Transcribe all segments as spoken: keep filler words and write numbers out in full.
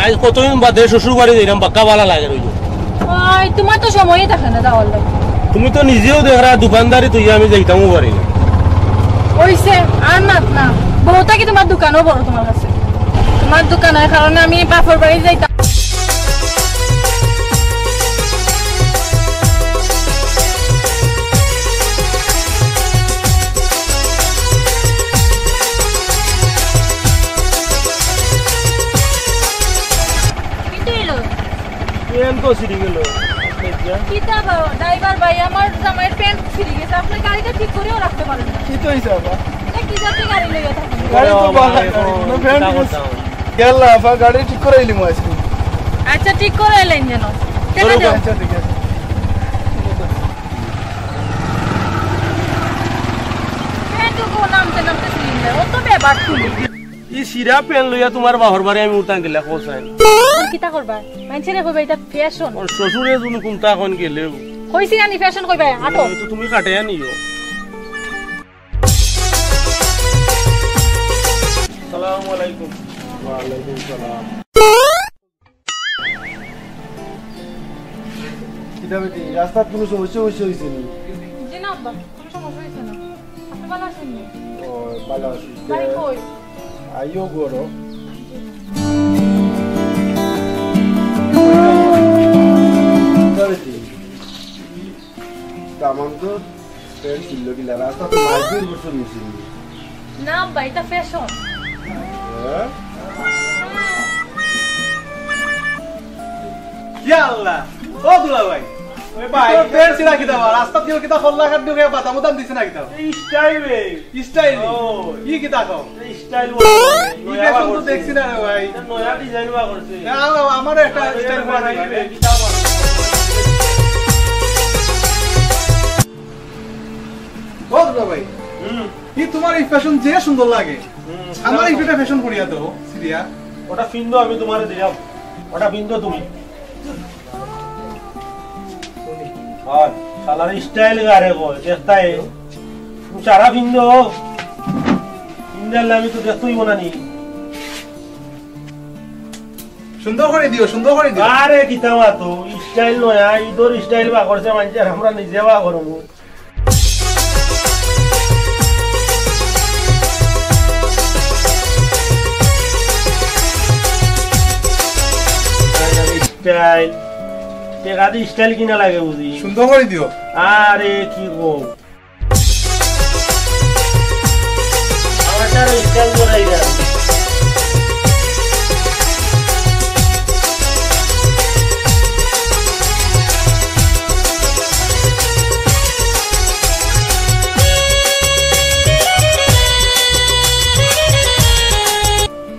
আইজ কতদিন বাদে শ্বশুর বাড়ি যাইরাম, বাক্কা ভালা লাগের অইলো। ওই, তুমার তো সময়ই থাকে না যাওয়ার লাগি। তুমি তো নিজেও দেখরায়, দোকানদারি থইয়া আমি যাইতামও পারি না। অইছে, আর মাত না। বউ থাকি তুমার দোকানও বড় তুমার কাছে। তুমার দোকানর কারণে আমি বাপর বাড়ি যাইতাম। কিতা অইলো? প্যান্ট তো ছিঁড়ি গেল। কিতা বা, ড্রাইভার ভাই, আমার জামাইর প্যান্ট ছিঁড়ি গেছে, আপনি গাড়িটা ঠিক করেও রাখতে পারেন না। কিতা অইছে আবার? এটা কি জাতীয় গাড়ি লইয়া থাকেন? গাড়ি তো বালা, গাড়ি, কোনো প্যান্ট গেছে। গেল না, আবার গাড়ি ঠিক করাইলিমু আইজকে। আচ্ছা, ঠিক করাইলেন যেন। ঠিক আছে। আচ্ছা, ঠিক আছে। প্যান্টটুকু নামতে নামতে ছিঁড়ি গেল, ও তো বেবার তুমি। ই ছিঁড়া প্যান্ট লইয়া তুমার বাপর বাড়ি আমি উঠতাম কিলা, কও চাইন? অখন কিতা করবা? মাইনষেরে কইবা ইটা ফ্যাশন। অর শ্বশুরে জুনু কুন্তা অখন গেলেও। কইছি না নি ফ্যাশন কইবা, আটো। এ তো তুমি কাটাইয়া নিও। সালামু আলাইকুম। ওয়ালাইকুম সালাম। কিতা বেটি, রাস্তাত কুনু সমস্যা অইছে, অইছে নি? জি না আব্বা, কুনু সমস্যা অইছে না। আপনি ভালা আছেন নি? ও, ভালা আছি। বাড়ি কই? আইও ঘরো। কিতা বেটি? দামান তো প্যান্ট ছিঁড়লো কিলা, রাস্তাত তো মাইর দূর করছে মেশিন। না আব্বা, ইটা ফ্যাশন। হ্যাঁ? ইয়া আল্লাহ, ও দুলা ভাই, ওই ভাই, তোর প্যান্ট ছিঁড়া কিতা বা? রাস্তাত কেউ কিতা খল্লা কাট ঢুকে বাদাম উদাম দিছে না কিতা? এই স্টাইল রে। স্টাইল? ও। ই কিতা কও? এই স্টাইল ই ফ্যাশন তো দেখছি না রে ভাই। এটা নয়া ডিজাইন বার করছে। না, আমারও একটা স্টাইল বানাই দিবে। কিতা বানাই? ও দুলা ভাই, হুম। ই তুমার ই ফ্যাশন যে সুন্দর লাগে। হুম, আমার এই দুইটা ফ্যাশন করিয়া দাও, সিরিয়া। ওটা পিন্দো, আমি তুমারে দিলাম। ওটা পিন্দো তুমি। আর শালার স্টাইল গারে গো, দেখতায়। তুমি সারা পিন্দো। পিন্দাইলে আমি তো দেখতে অইবো না নি। সুন্দর করি দিও, সুন্দর করি দিও। আরে কিতা বা তো, স্টাইল নয়া, ইদর স্টাইল বার করছে মাইনষে, আর আমরা নিজে বার করমু। স্টাইল। টেকা দি স্টাইল কিনা লাগে বুঝি। সুন্দর করি দিও। আরে কি গো। আমারটার স্টাইল করাই দেন।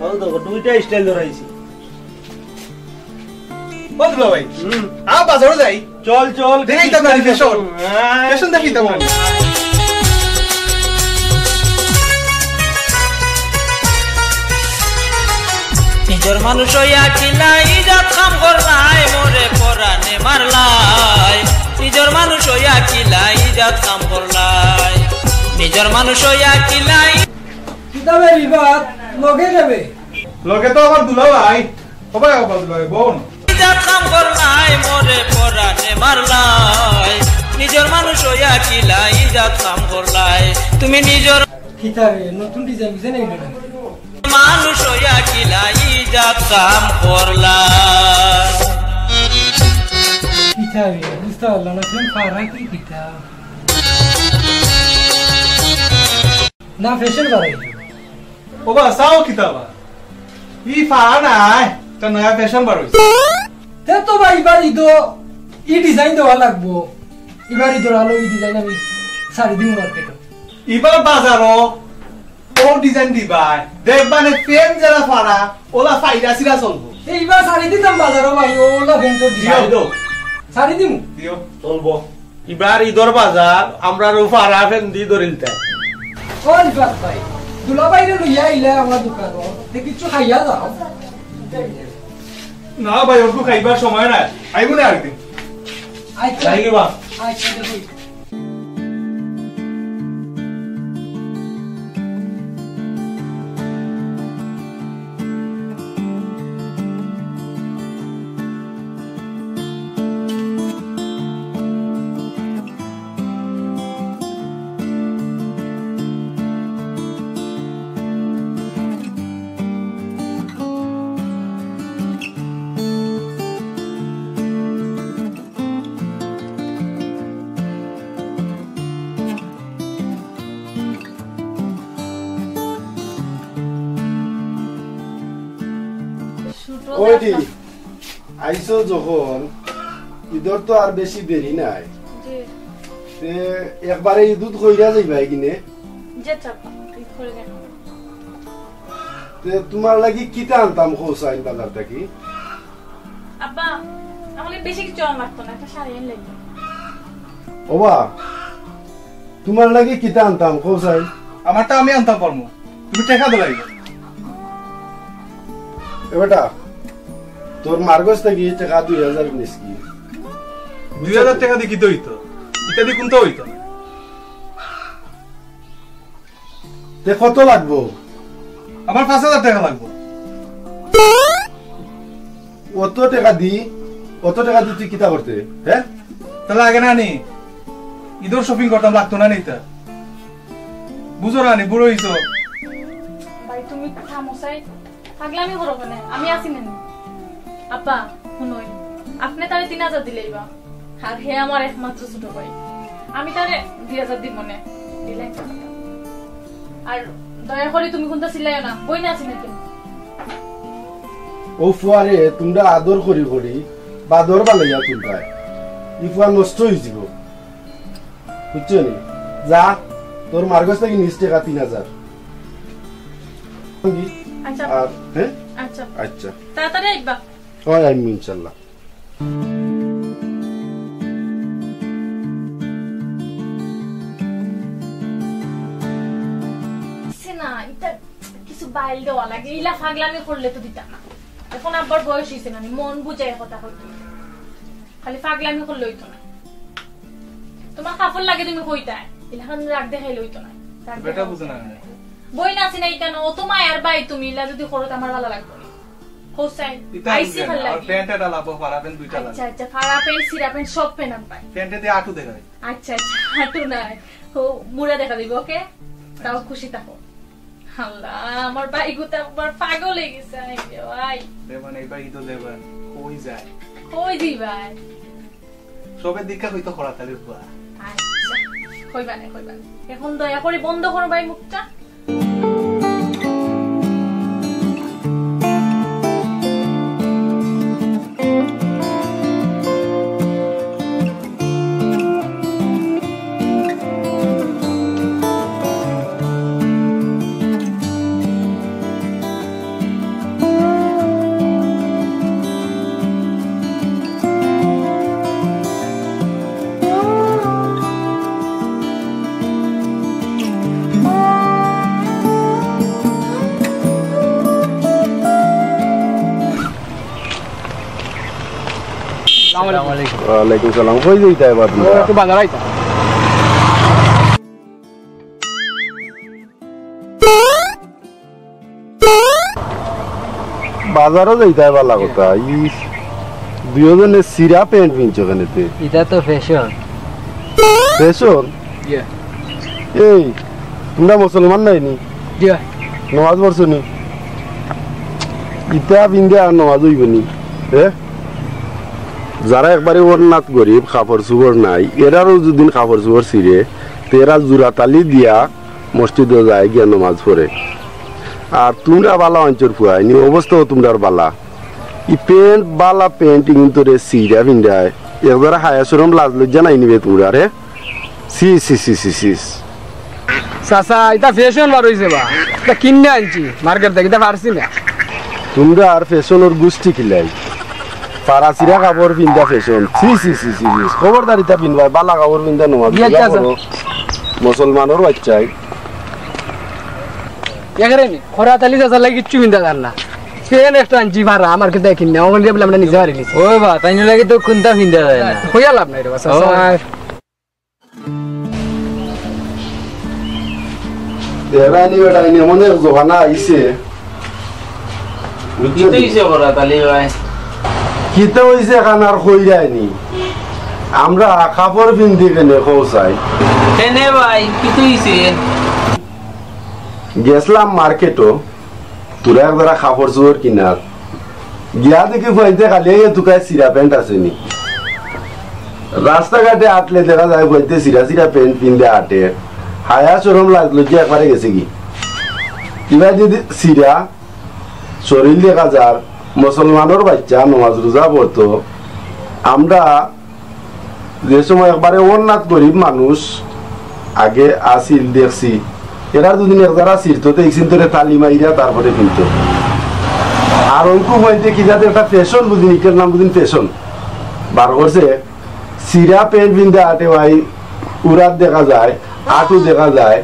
অউ দেখো, দুইটা স্টাইল ধরাইছি। ও দুলা ভাই, হুম। আ, বাজারো যাই। চল, চল, দেখাইতাম না ফ্যাশন। হ্যাঁ। ফ্যাশন দেখাইতাম না। নিজর মানুষ অইয়া কিলা ইজাত কাম করলায়, মোরে পরানে মারলায়। নিজর মানুষ অইয়া কিলা ইজাত কাম করলায়, নিজর মানুষ অইয়া কিলা। কিতাবে রিবাত লগে যাবে। লগে তো আমার দুলা ভাই। ও ভাই, ও ভাই, দুলা ভাই, বোন। ইজাত কাম করলায়, মোরে পরানে মারলায়। নিজর মানুষ অইয়া কিলা ইজাত কাম করলায়। তুমি নিজর কিতাবে নতুন ডিজাইন বুঝে নেই না। মানুষ অইয়া কিলা ইজাত কাম করলায়। কিতাবে বুঝতে পারলাম না, তুমি পারা কি কিতা? না, ফ্যাশন বাড়াই। ও বা, চাও কিতা বা? ই ফাড়া নায়, তা নয়া ফ্যাশন বার অইছে। তে তো ভাই, ইবার ইদো ই ডিজাইন দেওয়া লাগবো। ইবার ইদোর আলো ই ডিজাইন আমি সারি দিমু মার্কেটো। ইবার বাজারো ও ডিজাইন দিবায়। দেখবানে ফ্যান যেলা ফাড়া, ওলা ফাইরা সিরা চলবো। তে ইবার সারি দিতাম বাজারো ভাই, ওলা ফ্যান তো দিও। সারি দিও। সারি দিমু। দিও। চলবো। ইবার ইদর বাজার, আমরার অউ ফাড়া ফেন্দি ধরিলতাম। ও রিফাত ভাই, দুলাভাইরে লইয়া আইলে আমার দোকানো, তে কিচ্ছু খাইয়া যাও। না ভাই, অগু খাইবার সময় নাই, আইবো না আরেকদিন। আচ্ছা। যাই গি বা। আচ্ছা, দেখো। ওই দি, আইছো যখন, ইদর তো আর বেশি দেরি নাই। জি। তে একবারে ইদুত কইরা যাইবায় কিনে? জি, আচ্ছা, আব্বা, ইদ করি যাইমু। তে তুমার লাগি কিতা আনতাম কও চাইন বাজার থাকি? আব্বা, আমার লাগি বেশি কিছু আনা লাগতো না, একটা শাড়ি আনলে। ওবা, তুমার লাগি কিতা আনতাম কও চাইন? আমারটা আমি আনতাম পারমু, তুমি টেকা দিলাইবা। এ বেটা, তোর মার গেছ থাকি টেকা দুই হাজার নিস কি? দুই হাজার টেকা দি কিতা অইতো? ইতা দি কুন্তা অইতো না। তে কত লাগবো? আমার পাঁচ হাজার টেকা লাগবো। অত টেকা দি, অত টেকা দি তুই কিতা করতে, হে? তে লাগে না নি? ইদর shopping করতাম, লাগতো না নি ইতা? বুঝো না নি, বুড়া অইছো। ভাই, তুমি থামো চাই। পাগলামি করো কেনে? আমি আছি না নি? আব্বা, হুনইন, আপনে তারে তিন হাজার দিলাইবা। আর হে আমার একমাত্র ছোট ভাই। আমি তারে দুই হাজার দিমু নে। দিলাইন। আর দয়া করি তুমি কুন্তা চিল্লাইও না। বইন আছি না নি? ও ফুয়ারে তুমরা আদর করি করি বাদর বানাইয়া তুলতায়। ই ফুয়া নষ্ট অইযিবো। বুঝছো নি? যা, তোর মার গেছ থাকি নিস টেকা তিন হাজার। আচ্ছা। আর, হে? আচ্ছা। আচ্ছা। তাড়াতাড়ি আইবা। অয়, আইমু ইনশাল্লাহ। সে না, ইতা কিছু বাইল দেওয়া লাগে, ইলা পাগলামি করলে তো দিতা না। এখন আব্বার বয়স অইছে না নি, মন বুঝাইয়া কথা কইতে অইবো। খালি পাগলামি করলে অইতো না। তুমার কাপড় লাগে তুমি কইতায়, ইলাখান রাগ দেখাইলে অইতো না। রাগ বেটা দেখাও। বুঝে না কেনে? বইন আছি না নি কেনে? অত মায়ার ভাই তুমি, ইলা যুদি করো তে আমার ভালা লাগবো নি। হোসাইন, ইতা আইছি বুঝে না। খালি আর লাগে। প্যান্ট এটা লাভো, ফাড়া প্যান্ট দুইটা লাগে। আচ্ছা, আচ্ছা, ফাড়া প্যান্ট, ছিঁড়া প্যান্ট সব প্যান্ট আনবায়। প্যান্টে দিয়া আটু দেখাই। আচ্ছা, আচ্ছা, আটু নাই। ও, মুড়া দেখা দিবো, ওকে? তাও খুশি থাকো। আল্লাহ, আমার ভাইগু তো একবার পাগল অইগেছে, আই রে ভাই। দেবান, এইবার ইদো দেবান, কই যায়? কই যাইবায়? সবে দেখা অইতো করাতালির ফুয়া। আচ্ছা, কইবানে, কইবানে। এখন দয়া করি বন্ধ করো ভাই মুখটা। আসসালামু আলাইকুম। ওয়ালাইকুম সালাম। কই যাইতায় বা তুমরা? একটু বাজার আইতাম। বাজারো যাইতায় ভালা কথা। ই দুইওজনে ছিঁড়া প্যান্ট পিনছো কেনে তে? ইটা তো ফ্যাশন। ফ্যাশন? ইয়া। এই, তুমরা মুসলমান নায় নি? ইয়া। নমাজ পড়ছো নি? ইতা পিন্দে আর নমাজ অইবো নি? হে? যারা একবারে অনাথ গরিব, কাপড় চুপড় নাই, এরারও যুদি কাপড় চুপড় ছিঁড়ে, তে এরা জুরাতালি দিয়া মসজিদো যায় গিয়া নমাজ পড়ে। আর তুমরা ভালা অঞ্চর ফুয়াইন, ই অবস্থাও তুমরার ভালা। ই প্যান্ট, ভালা প্যান্ট, ইগুন তোরে ছিঁড়া পিন্দায়। একজরা হায়া শরম লাজ লজ্জা নাই নি বে তুমরার, হে? ছি, ছি, ছি, ছি, ছি। চাচা, ইটা ফ্যাশন বার অইছে বা। ইটা কিনিয়া আনছি মার্কেট থাকি, ইটা পারছি না। তুমরার ফ্যাশনর গুষ্টি কিলাই। ফাড়া ছিঁড়া কাপড় পিন্দা ফ্যাশন। ছি, ছি, ছি, ছি, ছি। খবরদার ইতা পিনবায়, ভালা কাপড় পিন্দা নমাজ ইয়া, পড়ো। মুসলমানর বাচ্চায়। এখানে নি, খরা তালি চাচার লাগি কিচ্ছু পিন্দা যার না। প্যান্ট একটা আনছি ফাড়া, আমার কিতা কিনিয়া, ওখান দিয়া বলে আমরা নিজে পারি নিছি। ওই বা, তাইন লাগি তো কুন্তা পিন্দা যায় না। কইয়া লাভ নাই রে বা, চাচা। ও। এরা নি বেটা, ইনি এমন এক জমানা আইছে। বুঝছো কিতা নি? অইছে খরা তালি ভাই? কিতা অইছে এখান আর কই যায়নি? আমরা কাপড় পিন্দি কেনে কও চাই? কেনে ভাই, কিতা অইছে? গেছলাম মার্কেটো, তোরা একজরা কাপড় চুপড় কিনার। গিয়া দেখি ফুয়াইন্তে খালি এই তুকায় ছিঁড়া প্যান্ট আছে নি। রাস্তাঘাটে আটলে দেখা যায় ফুয়াইন্তে ছিঁড়া ছিঁড়া প্যান্ট পিন্দে আটে। হায়া শরম লাজ লজ্জা একবারে গেছে গি। ইবা যদি ছিঁড়া, শরীর দেখা যার, মুসলমানর বাইচ্চা নমাজ রোজা পড়তো, আমরা যে সময় একবারে অনাথ গরিব মানুষ আগে আছিল দেখছি, এরার দুদিন এক জারা ছিড়তো, তো এক সিন ধরে তালি মাইরা তারপরে ফিনতো। আর অনকু মধ্যে কি জাতে একটা ফ্যাশন বুঝিন, ইটার নাম বুঝিন ফ্যাশন, বার করছে। ছিড়া প্যান্ট পিন্দা আটে ভাই, উরাত দেখা যায়, আটু দেখা যায়।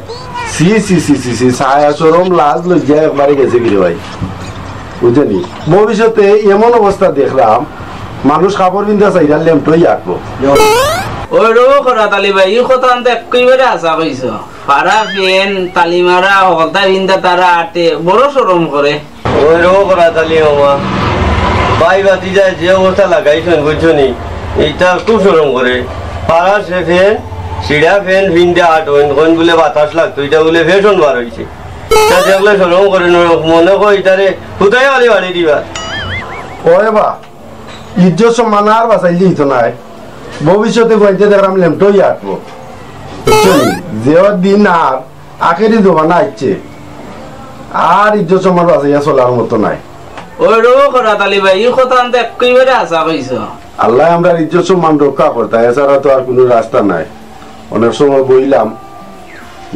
ছি, ছি, ছি, ছি, ছি, ছায়া শরম লাজ লজ্জা একবারে গেছে গিরে ভাই, বুঝছনি? ভবিষ্যতে এমন অবস্থা দেখরাম, মানুষ কাপড় পিন্দা চাইরা লেমটই আটবো। ওই রো খরাত আলী ভাই, ই কথা আনতে একেবারে হাছা কইছো। ফাড়া প্যান্ট, তালি মারা, হকলতা পিন্দা তারা আটে, বড় শরম করে। ওই রো খরাত আলী মামা, ভাই ভাতিজায় যে অবস্থা লাগাইছইন, বুঝছনি? ইটা খুব শরম করে। ফাড়া সে প্যান্ট, ছিড়া প্যান্ট পিন্দা আটইন, কইন বুলে বাতাস লাগতো, ইটা বুলে ফ্যাশন বার অইছে। ইটা দেখলে শরম করে, ন-, মনে কয় ইটারে হুতাই বাড়ি বাড়ি দিবা। ওরে বা, ইজ্জত সম্মান আর বাঁচাইলে অইতো নায়। ভবিষ্যতে ফুয়াইন্তে দেখরাম লেমটই আটবো। বুঝছনি? যে দিন আর আখেরি জমানা আইছে, আর ইজ্জত সম্মান বাঁচাইয়া চলার মতো নায়। ওই রো খরাত আলী ভাই, ই কথা আনতে একেবারে হাছা কইছো। আল্লায় আমরার ইজ্জত সম্মান রক্ষা করতা, এছাড়া তো আর কুনু রাস্তা নাই। অনেক সময় বইলাম,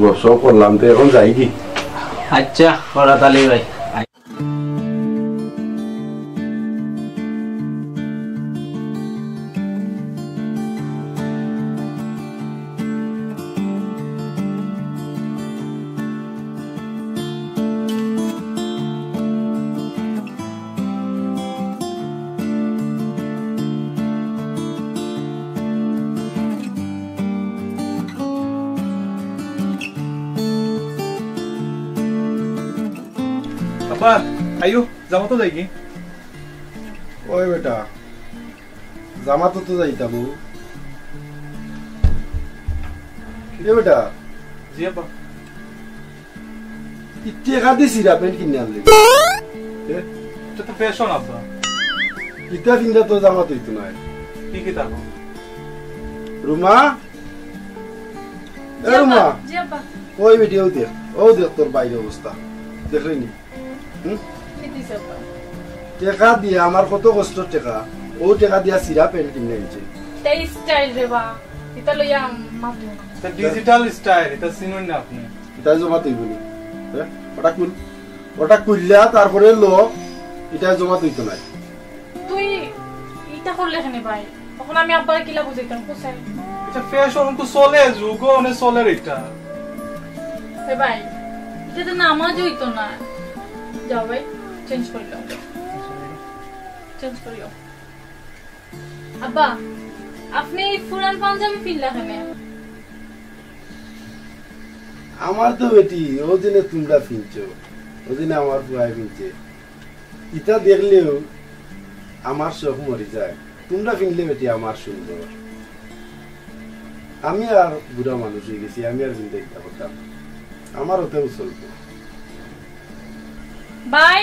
গপসপ করলাম, তো এখন যাইগি। আচ্ছা, খরাত আলী ভাই। আব্বা, আইও, জামাতো যাইগি। ওই বেটা, জামাতো তো যাইতাম। এ বেটা, জি আব্বা। ই টেকা দি ছিড়া প্যান্ট কিনে আনলি। এ? ইটা তো ফ্যাশন আব্বা। ইটা পিন্দা তো জামাত অইতো নায়। কি কি থাকো? রুমা? এ জি আব্বা, রুমা? জি আব্বা। ওই বেটি, অউ দেখ, অউ দেখ তোর ভাইর অবস্থা। দেখরে নি? হুম? কি দিছে আব্বা? টেকা দিয়া, আমার কত কষ্টর টেকা, অউ টেকা দিয়া ছিড়া প্যান্ট কিনে আনছে। ইটা স্টাইল রে বা, ইটা লইয়া মাতো না। ইটা ডিজিটাল স্টাইল, ইটা চিনইন না আপনে। ইটা জমাত অইবো নি? হ্যাঁ? ওটা খুল, ওটা খুললা তারপরে ল, ইটা জমাত অইতো নায়। তুই ইটা করলে কেনে ভাই? অখন আমি আব্বারে কিলা বুঝাইতাম, কও চাই? ইটা ফ্যাশন, অখন চলে, যুগ অনে চলের ইটা। এ ভাই, ইটা তো নামাজ অইতো না। যাও ভাই, চেঞ্জ করি লও। চেঞ্জ করি লও। আব্বা, আপনে ই পুরান পাঞ্জাবি পিনলা কেনে? আমার তো বেটি, অউ দিনে তুমরা পিনছো, অউ দিনে আমার পুয়ায় পিনছে। ইতা দেখলেউ আমার শখ মরি যায়। তুমরা পিনলে বেটি আমার সুন্দর। আমি আর বুড়া মানুষ অইগেছি, আমি আর চিন্তা কিতা করতাম, আমার অতেউ চলতো। ভাই,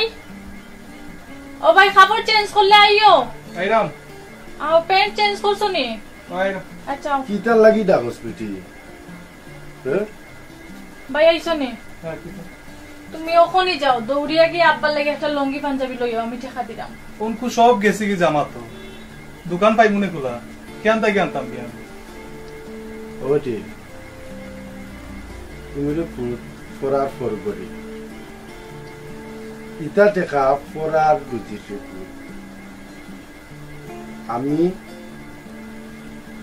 ও ভাই, কাপড় চেঞ্জ করলে আইও। আইরাম। আও, প্যান্ট চেঞ্জ করছো নি? আইরাম। আচ্ছা। কিতার লাগি ডাকস বেটি? হ্যাঁ? ভাই, আইছো নি? হ্যাঁ, কিতা? তুমি অখনই যাও, দৌড়িয়া গিয়া আব্বার লাগি একটা লুঙ্গি পাঞ্জাবি লইও, আমি টেকা দিরাম। অনকু সব গেছিগি জামাতো। দোকান পাইমু নি খোলা? কিয়ান থাকি আনতাম কিয়ান? ও বেটি, তুমি তো ফু-, ফরার ফর করি। ইতা টেকা ফরার রুজি টুকু। আমি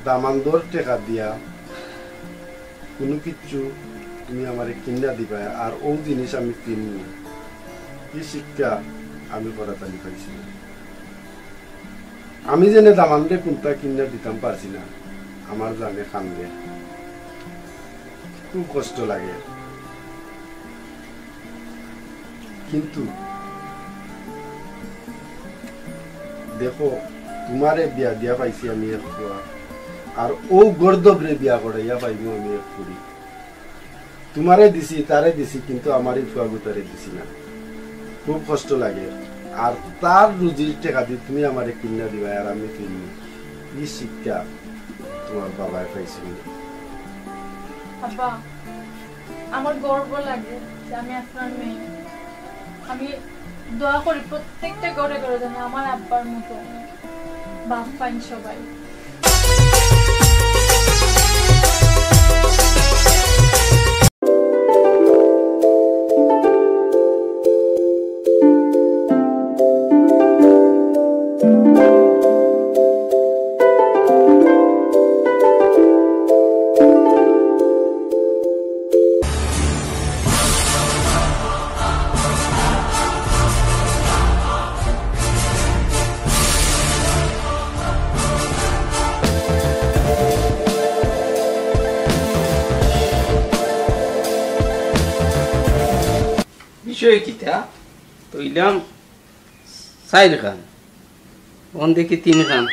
দামান্দর টেকা দিয়া কুনু কিচ্ছু তুমি আমারে কিনা দিবায়, আর অউ জিনিস আমি কিনমু, ই শিক্ষা আমি খরাত আলী পাইছি না। আমি যেনে দামান্দরে কুন্তা কিনা দিতাম পারছি না, আমার জানে কান্দে, খুব কষ্ট লাগে। কিন্তু দেখো, তুমারে বিয়া দিয়া পাইছি আমি এক ফুয়া, আর অউ গর্দভরে বিয়া করাইয়া পাইমু আমি এক ফুড়ি। তুমারে দিছি, তারে দিছি, কিন্তু আমার ই ফুয়াগুতারে দিছি না। খুব কষ্ট লাগে। আর তার রুজির টেকা দি তুমি আমারে কিনা দিবায়, আর আমি কিনমু। ই শিক্ষা তুমার বাবায় পাইছিল। আব্বা, আমার গর্ব লাগে যে আমি আপনার মেয়ে। আমি দোয়া করি প্রত্যেকটা ঘরে ঘরে যেন আমার আব্বার মতো বাপ পাইন সবাই। বিষয় কিতা? তইলাম চাইর খান, অন দেখি তিন খান।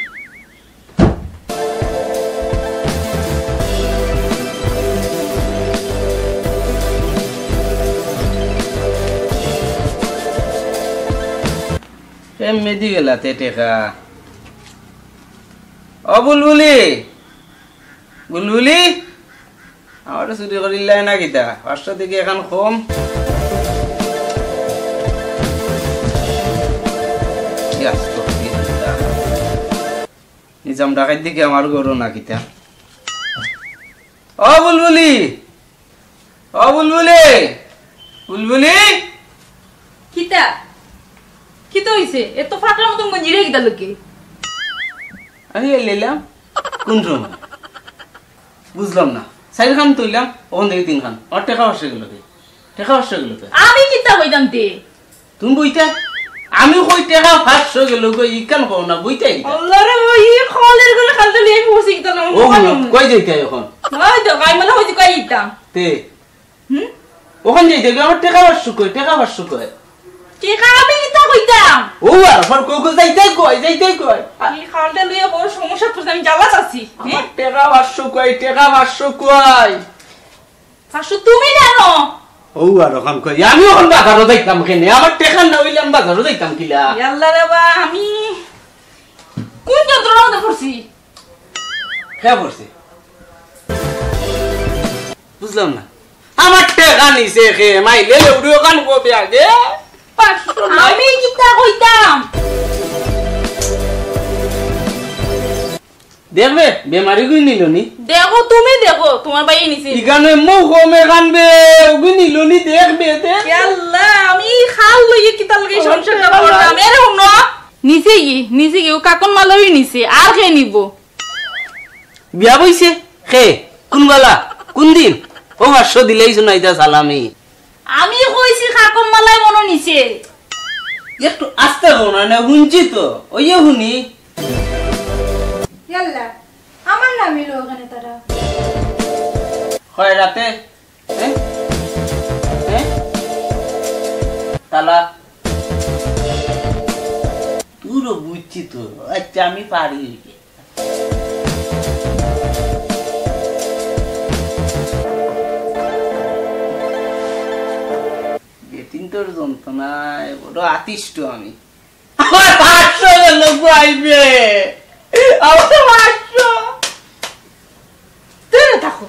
এমনে দি গেলা তে টেকা। ও বুলবুলি, বুলবুলি, আমারে চুরি করিলায় না কিতা? পাঁচশো দেখি এখান কম। ইয়াস, তো কি দিতা? নিজাম ডাকাইত দেখি আমার ঘরো না কিতা? ও বুলবুলি, ও বুলবুলি, বুলবুলি। কিতা? কিতা অইছে? এত ফাটার মতন গঞ্জিরে কিতা লোকে? আমি এই লইলাম কোন সময়? বুঝলাম না। চাইর খান তইলাম, অখন দেখি তিন খান। আমার টেকা পাঁচশো গেল কে? টেকা পাঁচশো গেল কে? আমি কিতা কইতাম তে? তুমি বইতা? আমি কই টেকা পাঁচশো গেল গো, ইখান কও না, বইতা ইখান। আল্লাহ রে, ওই কলের করে খালতে লিয়ে বসে কিতা না? ও, কই যাইতায় অখন? ওই তো, গাই মালা হইছে কই ইতা? তে? হুম? অখন যাইতায় গো, আমার টেকা পাঁচশো কই, টেকা পাঁচশো কই? টেকা আমি কিতা কইতাম? ও, আর ফর কই কই যাইতায় কই, যাইতায় কই? এই খালতে লইয়া বড় সমস্যা পড়ছে, আমি জ্বালাত আছি। আমার টেকা পাঁচশো কই, টেকা পাঁচশো কই? শাশু, তুমি জানো? ও আর অখন কই, আমি অখন বাজারো যাইতাম কেনে? আমার টেকা না অইলে আমি বাজারো যাইতাম কিলা? ইয়াল্লা রে বা, আমি কোন যন্ত্রণার মধ্যে পড়ছি? কে পড়ছে? বুঝলাম না। আমার টেকা নিছে কে? মাইলে লেউড়ি অখান কবে আগে? পাঁচশো না। আমি কিতা কইতাম? দেখবে, বেমারি গুই নিল নি? দেখো, তুমি দেখো, তোমার ভাইয়ে নিছে। ইখানে মুখ কমে কানবে, ওগুই নিল নি, দেখবে, দেখ। ইয়াল্লা, আমি খাল লইয়ে কিতার লগে সংসার করতাম? এরে হুনো। নিছে কি? নিছে কি? ও কাকন মালাউই নিছে, আর কে নিব? বিয়া বইছে? কে? কোন বালা? কোন দিন? ও পাঁচশো দিলেই শোনাইতা সালামি। আমি কইছি কাকন মালায় মনো নিছে। একটু আস্তে কও না, না হুনছি তো, ওইয়ে হুনি। ইয়াল্লা, আমার নামই লো ওখানে তারা। হয় রাতে, হ্যাঁ? হ্যাঁ? তালা। তুরও বুঝছি তো, আচ্ছা আমি পারি। বেটিন্তর যন্ত্রণায় বড় আতিষ্ট আমি। আমার পাঁচশো গেল গো আইবে। আমার পাঁচশো। দূরে থাকো।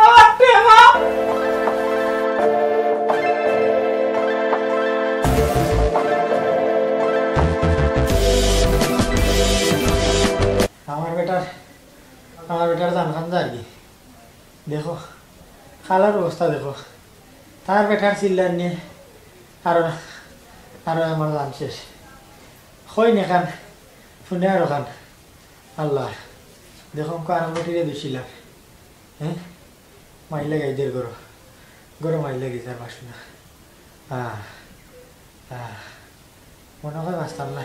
আমার টেকা। আমার বেটার, আমার বেটার জান খান যার কি? দেখো, খালার অবস্থা দেখো। তার বেটার চিল্লার নিয়ে আরো, আরো আমার জান শেষ। কই নেখান, শুনে আরো খান। আল্লাহ, দেখো, আমাকে আরো বেটিরে দিছিলাম। হ্যাঁ? মাইর লাগাই দের গরো। গরো মাইর লাগি যার বাসনা। আহ, আহ। মনে হয় বাঁচতাম না।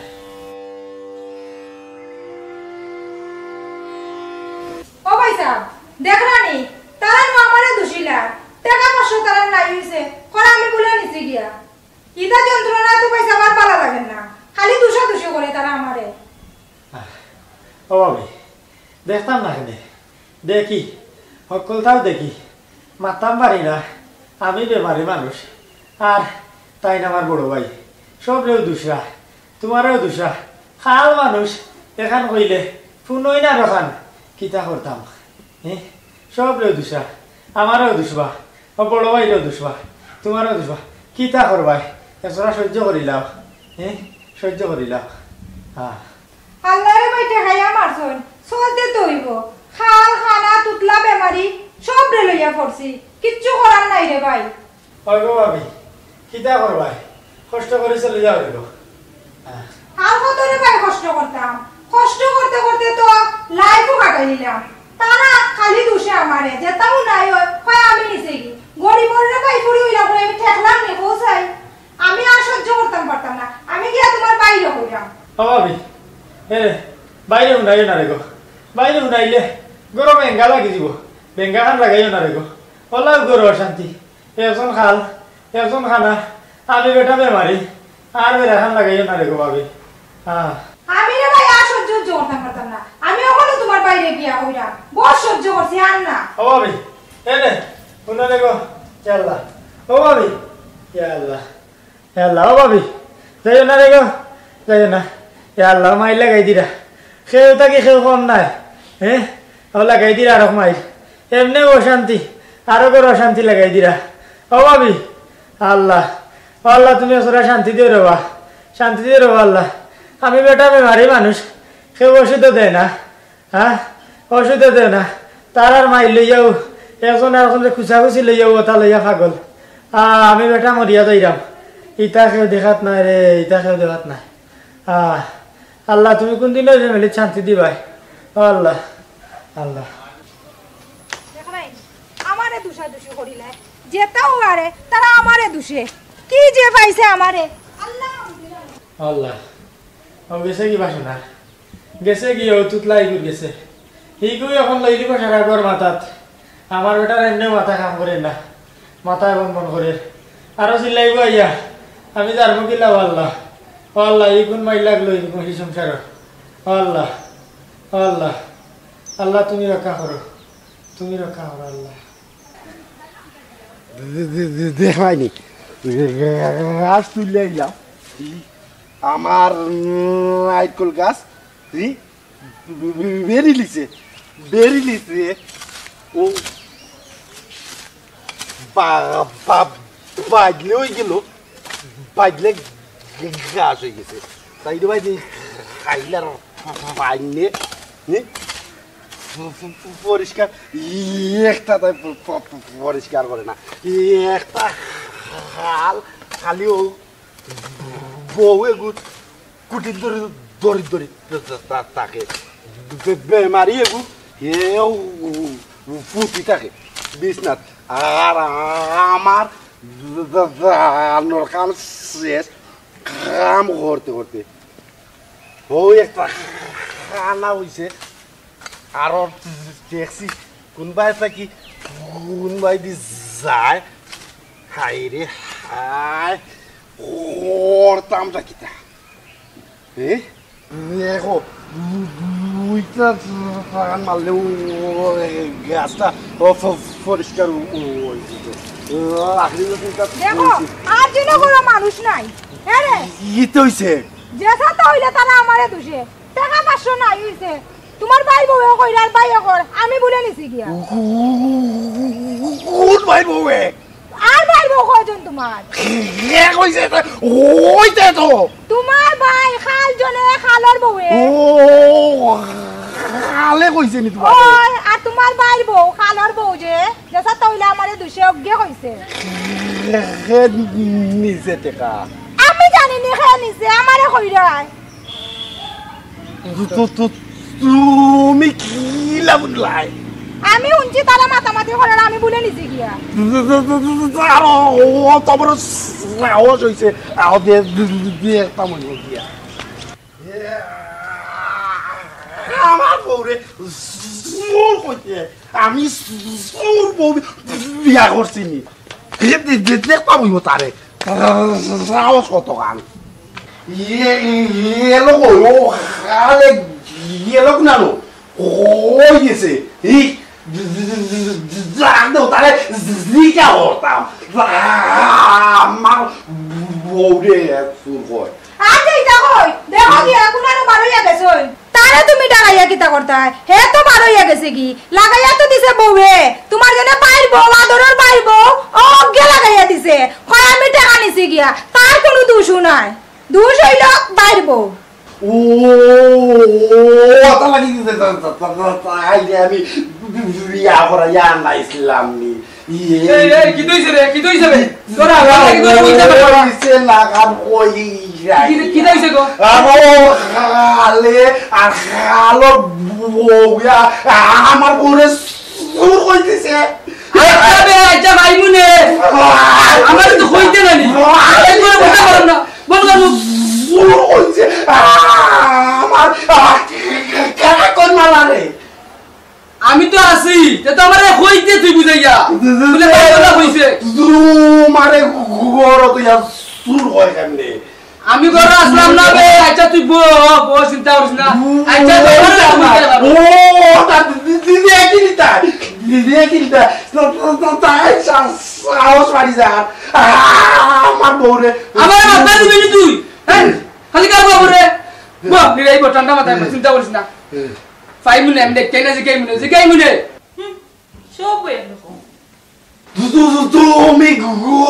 ও ভাই সাহেব, দেখরানি, তারা নু আমারে দুষিলা, টেকা পাঁচশো তারা নাই হইছে, করা আমি বুলে নিছি গিয়া। ইতা যন্ত্রণা তো ভাই সাহেব আর ভালা লাগে না, খালি দুষাদুষি করে তারা আমারে। আহ, ও ভাবি, দেখতাম না কেনে? দেখি, হক্কলতাও দেখি, মাততাম পারি না, আমি বেমারি মানুষ, আর তাইন আমার বড় ভাই, সবরেউ দুষরা, তোমারেও দুষরা, খাল মানুষ, এখান কইলে, ফুনই না রখান, কিতা করতাম, হ্যাঁ? সবরেউ দুষরা, আমারেও দুষবা, ও বড় ভাইরেও দুষবা, তুমারেও দুষবা। কিতা করবায়? এছাড়া সহ্য করিলাও, হ্যাঁ, সহ্য করিলাও। হ্যাঁ। আল্লারে ভাই ঠেকাইয়া মারছইন, চলতে তো অইবো। খাল, খানা, তুতলা, বেমারি, সবরে লইয়া পড়ছি, কিচ্ছু করার নাই রে ভাই। ওই গো ভাবি, কিতা করবায়? কষ্ট করি চলি যাও রে গো। হ্যাঁ। আর কত রে ভাই কষ্ট করতাম? কষ্ট করতে করতে তো লাইফও কাটাই নিলাম। তারা খালি দুষে আমারে, যেতাও নাই অয়, কয় আমি নিছি গি। গরিবর রে ভাই, ফুরি অইলাম বলে আমি ঠেকলাম নি, কও চাই। আমি আর সহ্য করতাম পারতাম না, আমি গিয়া তুমার ভাইরে কইরাম। ও ভাবি, এ, ভাইরে হুনাইও না রে গো, ভাইরে হুনাইলে গরো বেঙ্গা লাগি দিব, বেঙ্গা খান লাগাইও না রে গো, অলাউ গরো অশান্তি। একজন খাল, একজন খানা, আমি বেটা বেমারি, আর বেড়া খান লাগাইও না রে গো ভাবি। হ্যাঁ। আমি রে ভাই আর সহ্য সহ্য করতাম পারতাম না, আমি অখনো তুমার ভাইরে গিয়া কইরাম, বড় সহ্য করছি আর না। ও ভাবি, এ রে, হুনো রে গো, ইয়া আল্লাহ। ও ভাবি, ইয়া আল্লাহ, ইয়া আল্লাহ, ও ভাবি, যাইও না রে গো, যাইও না। ইয়া আল্লাহ, মাইর লাগাই দিরা। কেউ থাকি কেউ কম নায়, হ্যাঁ? ও লাগাই দিরা আরো মাইর। এমনে অশান্তি, আরো গরো অশান্তি লাগাই দিরা। ও ভাবি, আল্লাহ, ও আল্লাহ, তুমি ওরা শান্তি দিও রে বা, শান্তি দিও রে বা আল্লাহ। আমি বেটা বেমারি মানুষ, কেউ ওষুধও দেয় না। হ্যাঁ, ওষুধে দেয় না। তারার মাইর লইয়াও, একজন আরকজনরে খুচাখুচি লইয়াও, ওটা লইয়া পাগল। আ, আমি বেটা মরিয়া যাইরাম। ইতা কেউ দেখাত নাই রে, ইতা কেউ দেখাত নাই। আ, আল্লাহ, তুমি কোন দিন ওই ফ্যামিলির শান্তি দিবায়? ও আল্লাহ, আল্লাহ। দেখরায়, আমারে দুষাদুষি করিলায়। যেতাও আরে, তারা আমারে দুষে। কি যে পাইছে আমারে? আল্লাহ। আল্লাহ। ও গেছে কি বাসনা? গেছে কি ও তুতলা ইগুর গেছে? হিগু এখন লইলি বসে রাখবো মাথাত। আমার বেটার এমনিও মাথা কাম করে না, মাথায় বন বন করে। আরো চিল্লাইবো আইয়া, আমি যারমু কিলা ও আল্লাহ। ও আল্লাহ, ইগুন মাইর লাগলো, ইগুন কি সংসার। ও আল্লাহ, ও আল্লাহ, আল্লাহ তুমি রক্ষা করো, তুমি রক্ষা করো আল্লাহ। দে-, দে-, দে-, দেখলায়নি? গাছ তুলিয়া আইলাম। আমার, উম, নাইরকল গাছ, ই, বেরিলিছে, বেরিলিছে। ও, বা-, বা-, বাগলে অই গেল, বাগলে গাছ অই গেছে। তাই রে ভাই, যে খাইলার বাইনে, নি? পরিষ্কার, একটা তাই প-, প-, প-, পরিষ্কার করে না। একটা খাল, খালি ও বউ এগু কুটির দরি, দরি, দরি তা-, তা-, তা-, থাকে। বে-, বেমারি এগু, এ ও ফুটি থাকে বিছনাত। আর আমার নরকাম শেষ, কাম করতে করতে। ও একটা খানা অইছে, আরো দেখছি কোনবায় থাকি কোনবায়দি যায়। হায় রে হায়, করতামটা কিতা? এ? দেখো, দুইটা টান মারলে ও, ও, গাছটা ও, প-, পরিষ্কার ও, ও, অইছে। আখরি যখন তা দেখো, অইছে। আর যেন কোনো মানুষ নাই। হ্যাঁ রে? ইতে অইছে। যেটা তো অইলে তারা আমারে দুষে। টেকা পাঁচশো নাই অইছে। তুমার ভাইর বউয়ে কইরা আর ভাইয়ে কর, আমি বুলে নিছি গিয়া। কোন ভাইর বউয়ে? আর ভাইর বউ কয়জন তুমার? কে কইছে এটা? অইতে তো। তুমার ভাই খাল জনে খালর বউয়ে। ও, খালে কইছে নি তুমার? ওই, আর তুমার ভাইর বউ, খালর বউ যে, যেটা তো অইলে আমারে দুষে অজ্ঞে কইছে। কে নিছে টেকা? আমি জানি নি কে নিছে, আমারে কইরায়। তু-, তু-, তু-, তুমি কিলা বুঝলায়? আমি হুনছি তারা মাতামাতি করার, আমি বুলে নিছি গিয়া। আরো ও তো বড় সাহস অইছে। আও দে, দে, দে, দে, একটা মনে গিয়া। আমার বউরে চুর কইতে, আমি চুর বউ বিয়া করছি নি। এ দে-, দে-, দেখতাম অইবো তারে। সাহস কত কান। ইয়ে, ইয়ে লোক, ও খালে ইয়ে লোক না লো। অই গেছে। ই, জান দেও, তারে জিকা করতাম। আমার বউরে চুর কয়। আর যে ইতা কই, দেখো কি, এখন আরো বারইয়া গেছইন। আরে তুমি ঠেকাইয়া কিতা করতায়? হে তো বার অইয়া গেছে গি, লাগাইয়া তো দিছে বউয়ে। তুমার যেন বাইর বউ, আদরর বাইর বউ, অউ অগে লাগাইয়া দিছে। কয় আমি টেকা নিছি গিয়া, তার কুনু দুষও নাই, দুষ অইলো বাইর বউ। ও, ও, অতা লাগি দিছে, তা, তা, তা, তা, তা, আইলে আমি বিয়া করাইয়া আনাইছিলাম নি। ইয়ে। এই, এই, কিতা অইছে রে? কিতা অইছে রে? তোরা আমার লাগি তোরা বুঝতে পারো না। অইছে না, কাম কই যাই। কিতা, কিতা অইছে গো? আমার খালে আর খালো বউয়া আমার বউরে চুর কইতেছে। আচ্ছা বে, আচ্ছা ভাই মনে। আমার তো কইতে না নি। একবার বুঝতে পারো না। বল, বল, বল। চুর কইছে। আমার, কেন কোন মালা রে? আমি তো আছি, তে তো আমারে কইতে তুই বুঝাইয়া। বুলে, "ভাই, ওটা কইছে।" তোমারে ঘরো তুই আর চুর হয় কেমনে? আমি ঘরো আসলাম না বে। আচ্ছা, তুই ব-, ব-, চিন্তা করিস না। আচ্ছা, তুই ঘরো যা, তুই যা। ও, তা দি-, দি-, দিদি একই নিতা। দিদি একই নিতা। তা, তা, তা, তাই সা-, সাহস বাড়ি যা। আ-, আমার বউরে। আমার মাথা দিবি না তুই। হ্যাঁ? খালি কার বাবু রে? বাপ রে, এই ঠান্ডা মাথায় চিন্তা করিস না। পাইমু না, আমি দেখতে না, জিগাইমু না, জিগাইমু না। হুম, সব একরকম। তু-, তু-, তু-, তুমি গো-,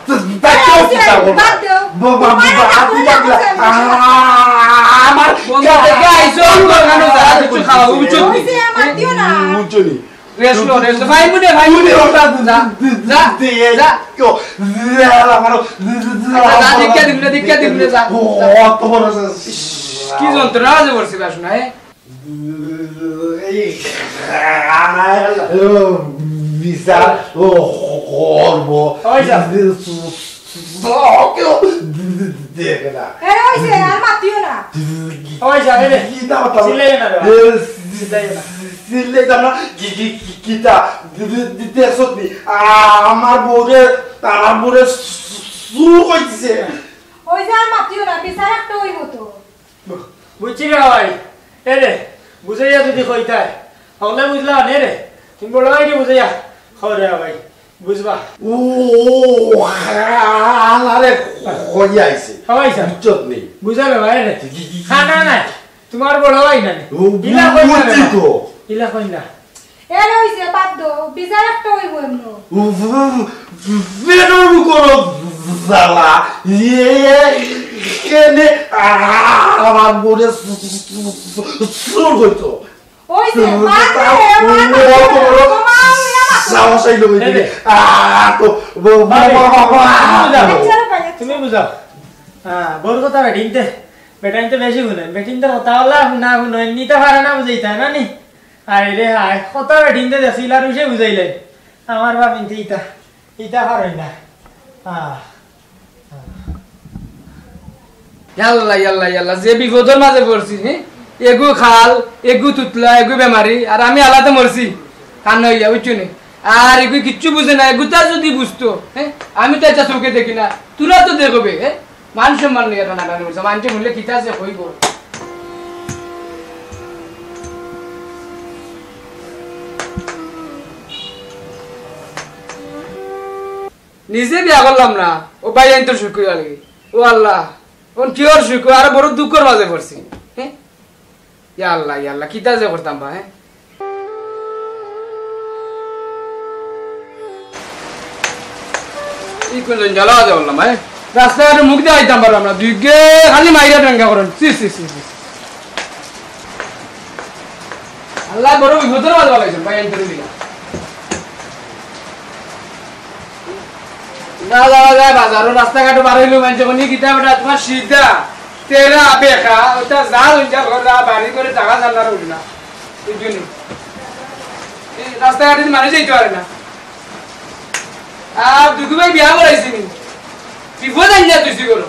তা-, তা-, এই, এই, বাদ দেও। বা-, বা-, বা-, তোমার বা-, কথা আপনি বলে ডাকলে, আমার আ-, আমার বন্ধু, দেখে আইসো, আমার কেন যা কিছু খাওয়া, বুঝছো? ওই যে আমার দিও না। বুঝছো নি? Rest লো, rest লো। ভাই, মুনে, ভাই, মুনে, ওটা যা, যা, দে, যা। কেউ, যা, আমারও, যা, যা, যা, দীক্ষা দিবি না, দীক্ষা দিবি না, যা, ও, যা। অত বড় ইস, কি যন্ত্রণা আছে বলছি, বাস নাই? এই, বিচার, ও, করবো। ওই যা। কেউ দেখে না। এ, ওই যে, আর মাতিও না। ওই যা, এই রে। কি না মাতাম? চিল্লাইও না রে। এ, চিল্লাইও না। চিল্লাইতাম না। কি, কি, কি, কিতা? দি-, দি-, দি-, দেখছত নি? আ-, আমার বউরে, আমার বউরে চুর কইছে। ওই যে আর মাতিও না, বিচার একটা অইবো তো। বু-, বুঝছি রে ভাই। এ রে, বুঝাইয়া যদি কইতায়, হকলে বুঝলা নে রে। তুমি বড় ভাইরে বুঝাইয়া কও রে ভাই। বুঝবা? ও, আরে, কইয়া আইছে। খাওয়াইছা? বুঝছত নি? বুঝাবে ভাই রে। কি, কি, কি, কি? খানা নাই। তোমার বড় ভাই না নি? ও, ইলা কইন না রে বুঝছি ভাই। তো। ইলা কইন না। এর অইছে, বাদ দেও, বিচার একটা অইবো এমনো। ও, ও, ও, বেরোর কোনো জ্বালা। ইয়ে, কেনে, আ-, আমার বউরে চুর কইতো। অইছে, বাদ দেও, বাদ দেও। ও, তোমার তোমার সাহস অইলো এই যে। আ, তো, ব-, ব-, ভাবি, ব-, ব-, ব-, তুমি বুঝাও। আচ্ছা, ভাই, আচ্ছা। তুমি বুঝাও। হ্যাঁ, বউর কথা বেটিন্তে, বেটাইন্তে বেশি হুনে। বেটিন্তে কথা বলা না হুনে, নিতে পারে না বুঝাইতে, না নি? হায় রে হায়, কত বেটিন্তে দেখছি, ইলার বিষয়ে বুঝাইলে। আমার বাপ ইনতে ইতা, ইতা পারই না। আহ, আহ। ইয়াল্লা, ইয়াল্লা, ইয়াল্লা, যে বিপদর মাঝে পড়ছি, হে? এগু খাল, এগু তুতলা, এগু বেমারি, আর আমি আলাদা মরছি। কান হইয়া, বুঝছো নি? আর এগু কিচ্ছু বুঝে না, এগুতা যদি বুঝতো, হে? আমি তো এটা চোখে দেখি না, তোরা তো দেখবে, হে? মান সম্মান লইয়া টানাটানি করছে। মানষে হুনলে কিতা যে কইবো। নিজে বিয়া করলাম না, ও ভাই আইন্তর সুখ কইয়া লাগি। ও আল্লাহ, অন কিওর সুখ, আর বড় দুঃখর মাঝে পড়ছি। হ্যাঁ? ইয়া আল্লাহ, ইয়া আল্লাহ, কিতা যে করতাম বা, হ্যাঁ? ই কোন জঞ্জালা আছে বললাম, হ্যাঁ? রাস্তাঘাটে মুখ দিয়ে আইতাম পারলাম না, দুই গে খালি মাইরা টাঙ্গা করেন। ছি, ছি, ছি, ছি। আল্লাহ বড় বিপদর মাঝে বানাইছেন, ভাই, আইতে দিলা। না যাওয়া যায় বাজারও, রাস্তাঘাটে বার হইলেও মানষে কোনি কিতা বেটা, তোমার সিধা, তেরা, বেকা, ওটা যা লইয়া ঘর, যা বাড়ি করে টাকা জানলা রইল না। এই জন্য। এই রাস্তাঘাটে মানুষ যাইতে পারে না। আর দুগু ভাই বিয়া করাইছি নি। বিপদ আইন না তুই করো।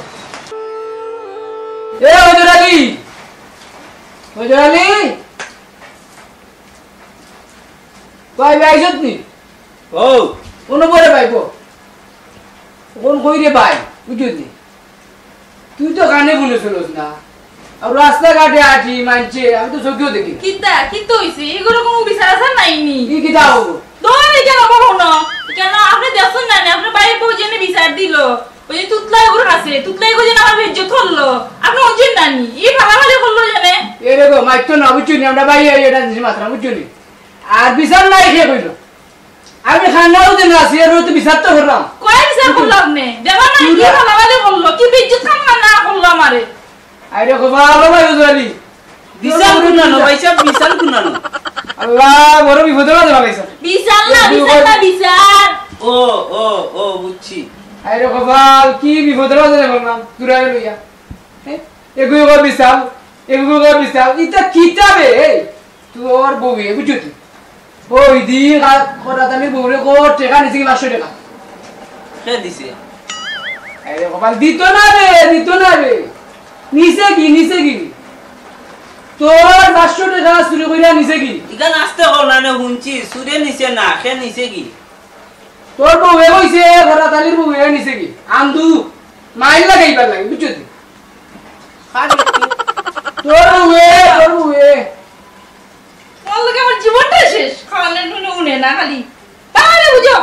এ হজর আলী, হজর আলী, ভাই, ভাই, আইছত নি? ও। কোনো পরে ভাই, বল। কোন কই রে ভাই? বুঝলি? তুই তো কানে ভুলে চলস না। আর রাস্তাঘাটে আছি, মানছে, আমি তো চোখেও দেখি না। কিতা, কিতা হইছে? এগুলো কোনো বিচার আচার নাই নি? কি কিতা হবো? দৌড়ে কেন কখনো? কেন আপনি দেখছেন না নি? আপনার বাইরে বউ জেনে বিচার দিল। ওই যে তুতলাই ওর কাছে, তুতলাই ওর জন্য আমার ইজ্জত করলো। আপনি অজির নানি, ই ফালাফালি করলো জানে। এরে গো, মাইর তো না, বুঝছো নি? আমরা ভাই, এই এটা জিনিস মাত্রা, বুঝছো নি? আর বিচার নাই, কে কইলো? আমি খান্নাও যে না আছি, এর তো বিচার তো করলাম। কয় বিচার করলাম নে? দেখো না, কি তুই না- ফালাফালি করলো, কি বিদ্যুৎ খান না করলো আমারে। আরে গো, ভালো ভাই, বুঝলি? বিচার কুনানো, ভাই সাহেব, বিচার কুনানো। আল্লাহ, বড় বিপদে বাজে বানাইছে। বিচার না, এ, বিচার না, বিচার। ও, ও, ও, বুঝছি। আরে গো, ভাই, কি বিপদে বাজে বললাম, তুরাই লইয়া। এ, এগুলো গো বিচার, এগুলো গো বিচার। ইতা কিতাবে, এই, তোর বউয়ে, বুঝছো তুই? ওই দিন রা-, রাতালির বউরে কো টেকা নিছে কি পাঁচশো টেকা? কে দিছে? আরে কপাল, দিত না রে, দিত না রে। নিছে কি, নিছে কি? তোর পাঁচশো টেকা চুরি কইরা নিছে কি? ইখান আস্তে কও না নে, হুনছি, চুরে নিছে না, কে নিছে কি? তোর বউয়ে কইছে, রাতালির বউয়ে নিছে কি? আন্দু, মাইর লাগাইবার লাগি, বুঝছো তুই? খালি তুই। তোর বউয়ে, তোর বউয়ে। তোমার লগে আমার জীবনটা শেষ। খালে নুনে উনে না খালি। বালা করে বুঝো।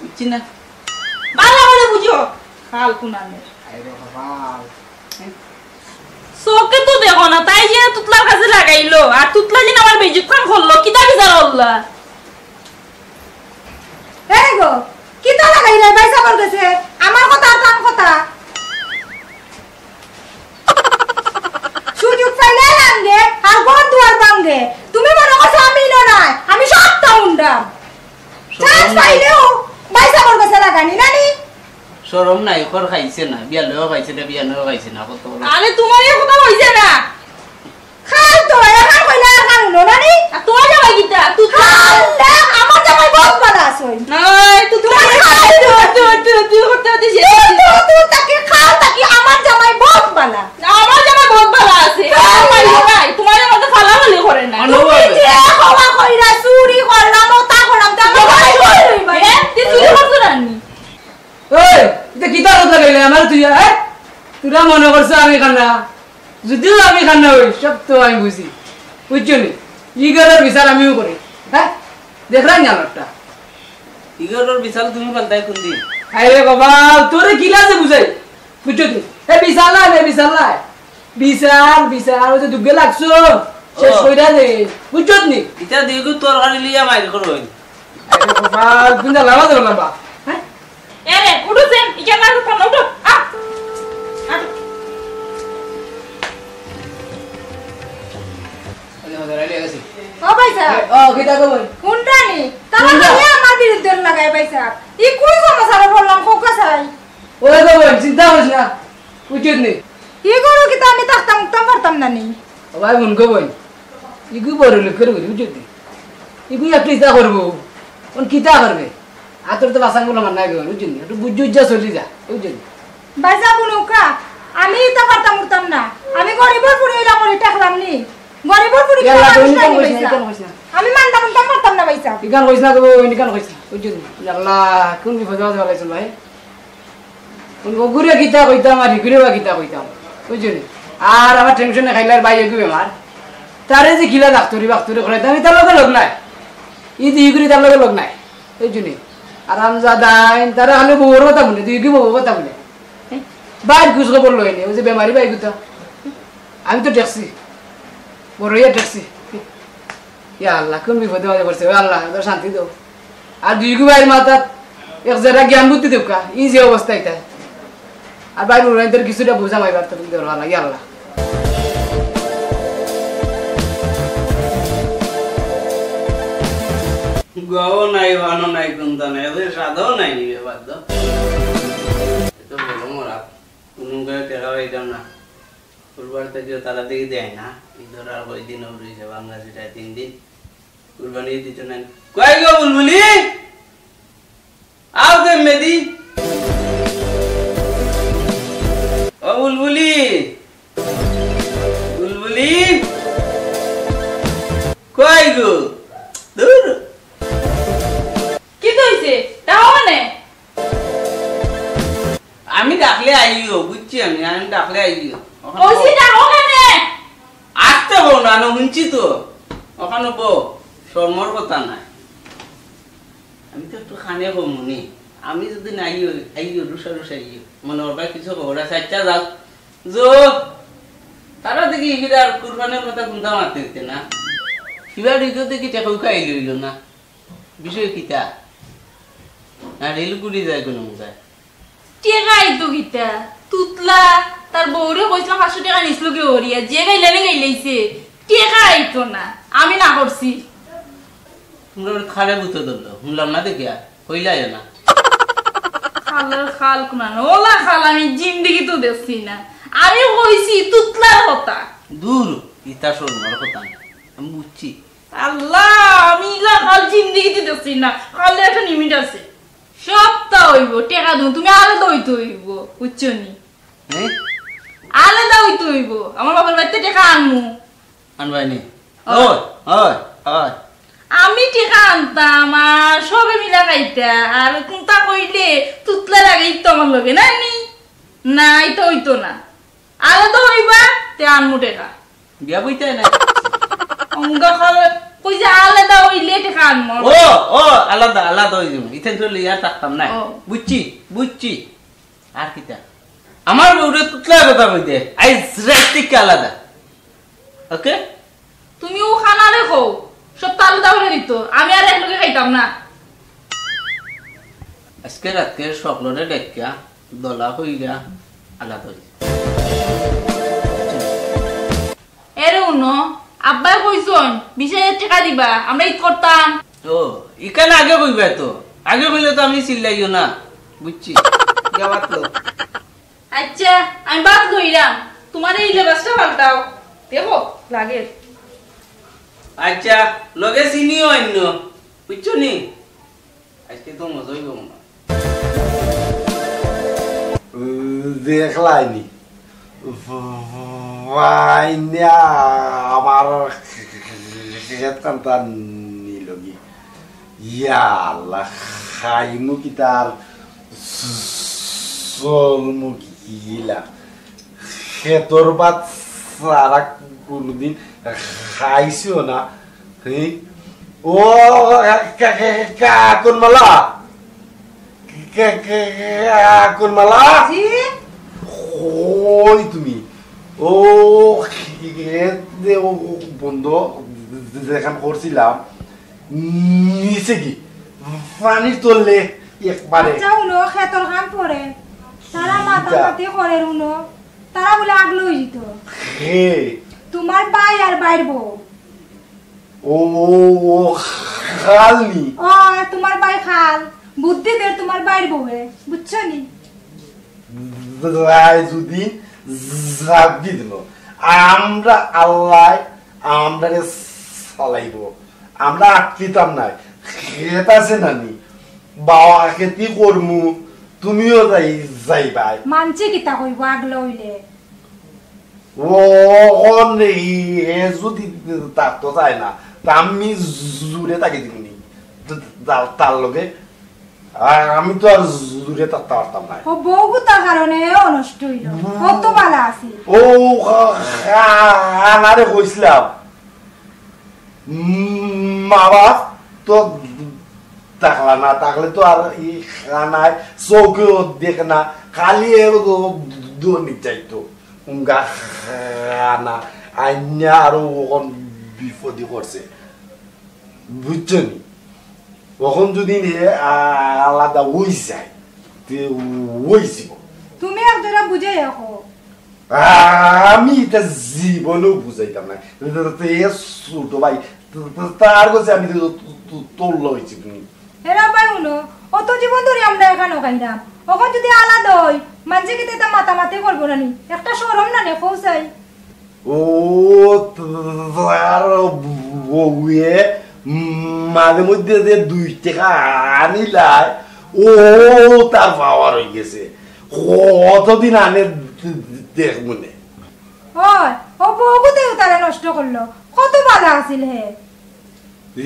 বুঝছি না। বালা করে বুঝো। খাল কুনানের। আরে বাবা। চোখে তো দেখো না, তাই যে তুতলার কাছে লাগাইলো, আর তুতলা যে আমার বেইজ্জত খান করলো, কিতা বিচার করলা? এই গো, কিতা লাগাইলে ভাইসাবর গেছে? আমার কথা আর তান কথা। সুযোগ পাইলে লাঙ্গে, আর ঘর দুয়ার ভাঙ্গে। তুমি মনে করছো আমি ইনো নাই, আমি সবটা উন্ডাম। চান্স পাইলেও ভাইসাবর গেছে লাগানি, নানি? শরম নাই, খর খাইছে না, বিয়ালেও খাইছে না, বিয়ানেও খাইছে না, কত বড়। আরে, তোমার এই কথা হইছে না। খাল তো, এখান কইলা, এখান হলো না নি? আর তোমার জামাই কিতা? তুই তো খাল না, আমার জামাই বহুত ভালা আছে। নাই, তুই তো তোমার খাল তো, তুই, তুই, তুই করতে হতে শেষ। তুই তো, তুই তাকে খাল তাকে আমার জামাই বহুত ভালা। আমার জামাই বহুত ভালা আছে। হ্যাঁ। আমার ভাই, তোমার মতো ফালাফালি করে না। আনো তুমি বাবা। যে হওয়া কইরা, চুরি করলাম, ওটা করলাম, তা আমার ভাই কই রইবা? হ্যাঁ? তুই চুরি করছো না নি? ওই, ইতা কিতা কথা কইলে আমার তুই, হ্যাঁ? তোরা মনে করছো আমি কানা? যদিও আমি কানা হই, সব তো আমি বুঝি। বুঝছো নি? ই ঘরর বিচার আমিও করি। হ্যাঁ? দেখরায় নি আমারটা? ই ঘরর বিচার তুমি পাল্টাই কোন দিন? আরে বাবা, তোরে কিলা যে বুঝাই? বুঝছো নি? এ বিচার নাই, এ বিচার নাই। বিচার, বিচার, ওই যে দুগ্গে লাগছো, শেষ ও। কইরা দে। বুঝছো নি? ইতা দুইগু তরকারি লিয়া মাইর করো। আরে বাবা, কোন জ্বালা বাজে না বা? হ্যাঁ? এ রে, উঠো সেন, ইকে মার কথা না, উঠো। আ। আ। আরে, হজর আলী গেছে। ও ভাই সাহেব। এ, ও, কিতা গো বইন? কোনটা নি? তারা কোনটা? খালি আমার বিরুদ্ধে লাগায় ভাই সাহেব। ই কোন সমস্যারে বললাম, খোকা সাই? ওই গো বইন, চিন্তা করিস না। উচিত নেই। ই গরু কিতা আমি থাকতাম, উঠতাম পারতাম না নি। ও ভাই, মন গো বইন। ইগু বড় লোকের ঘরে, বুঝছো নি? ইগু একটু ইতা করবো। কোন কিতা করবে? আতর তো বাসান গুলো মান্না গেল, বুঝছো নি? একটু বুঝ যা, চলি যা, বুঝছো নি? ভাইসাব, নৌকা, আমি ইতা পারতাম উঠতাম না। আমি গরিবর ফুরি অইলাম, ওরে টাকলাম নি। গরিবর ফুরি ইয়াল্লা, মানুষ তুমি নানি ইখান কইস না, ভাইসাব। ইখান কইস না। আমি মানতাম উঠতাম পারতাম না ভাইসাব। ইখান কইস না গো, ইখান কইস না, বুঝছো নি? ইয়াল্লা, কোন বিপদে বাজে ফালাইছইন ভাই? কোন ওগুরে কিতা কইতাম আর ইগুরে বা কিতা কইতাম, বুঝছো নি? আর আমার টেনশনে খাইলার ভাই এগু বেমার। তারে যে কিলা ডাক্তরি বাক্তরি করে, আমি তার লগে লগ নাই। ই যে ইগুরে তার লগে লগ নাই। এই জন্যে। আরামজাদাইন, তারা খালি বউর কথা হুনে, দুইগু বউর কথা হুনে। হ্যাঁ? বাইর খোঁজ খবর লয় নি, ওই যে বেমারি বাইগুতা। আমি তো দেখছি। বড় ইয়া দেখছি। ইয়া আল্লাহ, কোন বিপদে মাঝে পড়ছে? ও আল্লাহ, ওদের শান্তি দাও। আর দুইগু বাইর মাথাত এক জেরা জ্ঞান বুদ্ধি দেউক্কা, ই যে অবস্থা ইতা। আর বাইর উড়াইনতর কিছুটা বুঝা মাইবার তো দেওয়া লাগে, আল্লাহ। গুয়াও নাই, পানও নাই, কুন্তা নাই, এদের সাদাও নাই, নি ব্যাপার তো। এ তো বড় মরা, কুনু গায়ে টেকা পাইতাম না। ফুলবার তো কেউ তারা দেখি দেয় না, ইদর আর কয়দিন অইছে, ভাঙ্গা সেটা তিন দিন। কুরবানি দিত না। কই গো বুলবুলি? আও গে মেদি। ও বুলবুলি। বুলবুলি। কই গো? দূর। কিতা অইছে? ডাকো মানে? আমি ডাকলে আইও, বুঝছি আমি, আমি ডাকলে আইও। ওসি ডাকো কেনে? আসতে বল না, আমি হুনছি তো। ওখানে বউ, শরমর কথা নাই। আমি তো একটু খানে কমুনি। আমি যদি না আইও, আইও, রুষা রুষা আইও। মনে করবা কিছু খবর আছে, আচ্ছা যাও। জো, তারা দেখি ইগিরা আর কুরবানির কথা কুনতা মাততে দিতে না। কিবা দিত দেখি টেকাউ খাইল অইল না। বিষয় কিতা? না রেল গুড়ি যায় কোনো মুখায়। টেকা আইতো কিতা? তুতলা তার বউরে কইছিলাম পাঁচশো টেকা নিছিল কি ওরিয়া, যে গাইলানি গাইলাইছে, টেকা আইতো না, আমি না করছি। তোমরা ওর খালে বুঝতে ধরলো, শুনলাম না দেখিয়া, কইলাইও না। খালের খাল কোনানো, ওলা খাল আমি জিন্দিগি তো দেখছি না। আমি কইছি তুতলার কথা। দূর, ইতা শোনার কথা না, আমি বুঝছি। আল্লাহ, আমি ইলা খাল জিন্দিগিতে দেখছি না। খালের একটা লিমিট আছে। সবতা অইব, টেকা দিমু, তুমি আলাদা অইতে অইব, বুঝছো নি? হ্যাঁ? আলাদা অইতে অইব। আমার বাবার বাড়িতে টেকা আনমু। আনবাই নি? ও। ওই, ওই, ওই। আমি টেকা আনতাম, আর সবে মিলা খাইতা, আর কুনতা কইলে তুতলা লাগাইতো আমার লগে, না নি? না, ইতা অইতো না। আলাদা অইবা, তে আনমু টেকা। বিয়া বইতে না। অঙ্গা খাবে, কই যে আলাদা অইলে টেকা আনমু। ও, ও, আলাদা, আলাদা অই যাবো। ইতেন তো লইয়া থাকতাম না। ও। বুঝছি, বুঝছি। আর কিতা? আমার বউরে তুতলা কথা কইতে, আইজ রাইত থাকি আলাদা। ওকে? তুমি ও খানারে কও, সবতা আলাদা করে দিত। আমি আর এক লগে খাইতাম না। আজকে রাতকে সকলরে ডাকিয়া দলা কইরা আলাদা অই। এরে হুনো, আব্বায় কইছইন, বিশ হাজার টেকা দিবা, আমরা ঈদ করতাম। ও, ইখান আগে কইবায় তো। আগে কইলে তো আমি চিল্লাইও না। বুঝছি। যা ভাত লও। আচ্ছা, আমি ভাত লইরাম। তুমার এই লেবাসটা পাল্টাও। দেখো, লাগে। আচ্ছা, লগে চিনিও আইনো। বুঝছো নি? আজকে তো মজা অইব মনে হয়। দেখলায়নি? ভাইনা আমার খেত কান্তা নিলগি। ইয়া আল্লাহ, খাইমু কিতা আর চলমু কিলা? খেতর ভাত ছাড়া কুনুদিন খাইছিও না। হে? ও, কা-, কা-, কা-, কাকুন মালা? কা-, কা-, কাকুন মালা? জি? কই তুমি? ও, খেত যে ও, ও বন্ধ, যেখান করছিলাম, নিচে কি? পানির তলে একবারে। আচ্ছা, হুনো, খেতর কাম পড়ে। তারা মাতামাতি করে, হুনো। তারা বুলে আগলো অই যিত। হে। তুমার ভাই আর ভাইর বউ। ও, ও, ও, খাল নি? ও, তুমার ভাই খাল। বুদ্ধি দের তুমার ভাইর বউয়ে। বুঝছো নি? রায় যদি জাগি দিল, আমরা আল্লাহ আমরারে চালাইব, আমরা আটকিতাম নাই। খেত আছে না নি? বাবা খেতি করমু, তুমিও যাই, যাইবাই। মানছে কিতা কইব আগলা অইলে? ও, অখন ই, এ যদি থাকতো চায় না, তা আমি জুরে থাকি দিমুনি। তা-, তা-, তার লগে, আর আমি তো আর জুরে থাকতে পারতাম না। ও বউ গুতার কারণে ও নষ্ট অইল। হুম। কত বালা আছিল। ও, আ-, আ-, আনারে কইছিলাম। উম, মা বাপ তো থাকলা না, থাকলে তো আর ই খানায় চোখেও দেখে না, খালি এ দো-, দোনি যাইতো। উঙ্গা খানা আইনা আরো অখন বিপদি করছে। বুঝছো নি? অখন যদি নে আ-, আলাদা অই যায়, তে অই যিব। তুমি এক জোড়া বুঝাই রাখো। আমি ইতা জীবনেও বুঝাইতাম না। তে, তে, তে, এ ছোট ভাই, তে, তে, তার কাছে আমি তো, তো, তো, তোল্লা অইছি তুমি। এরা ভাই হুনো, অত জীবন ধরি আমরা এখানো খাইলাম। অখন যদি আলাদা অই, মানষে কিতা ইতা মাতামাতি করবো না নি? একটা শরম না নে, কও চাই। ও, তার বউয়ে মাঝে মধ্যে যে দুই টেকা আনিলায়, ও তার পাওয়ার অই গেছে। কতদিন আনে দেখমুনে। ওই, ও বউগুতেও তারে নষ্ট করলো। কত বালা আছিল হে।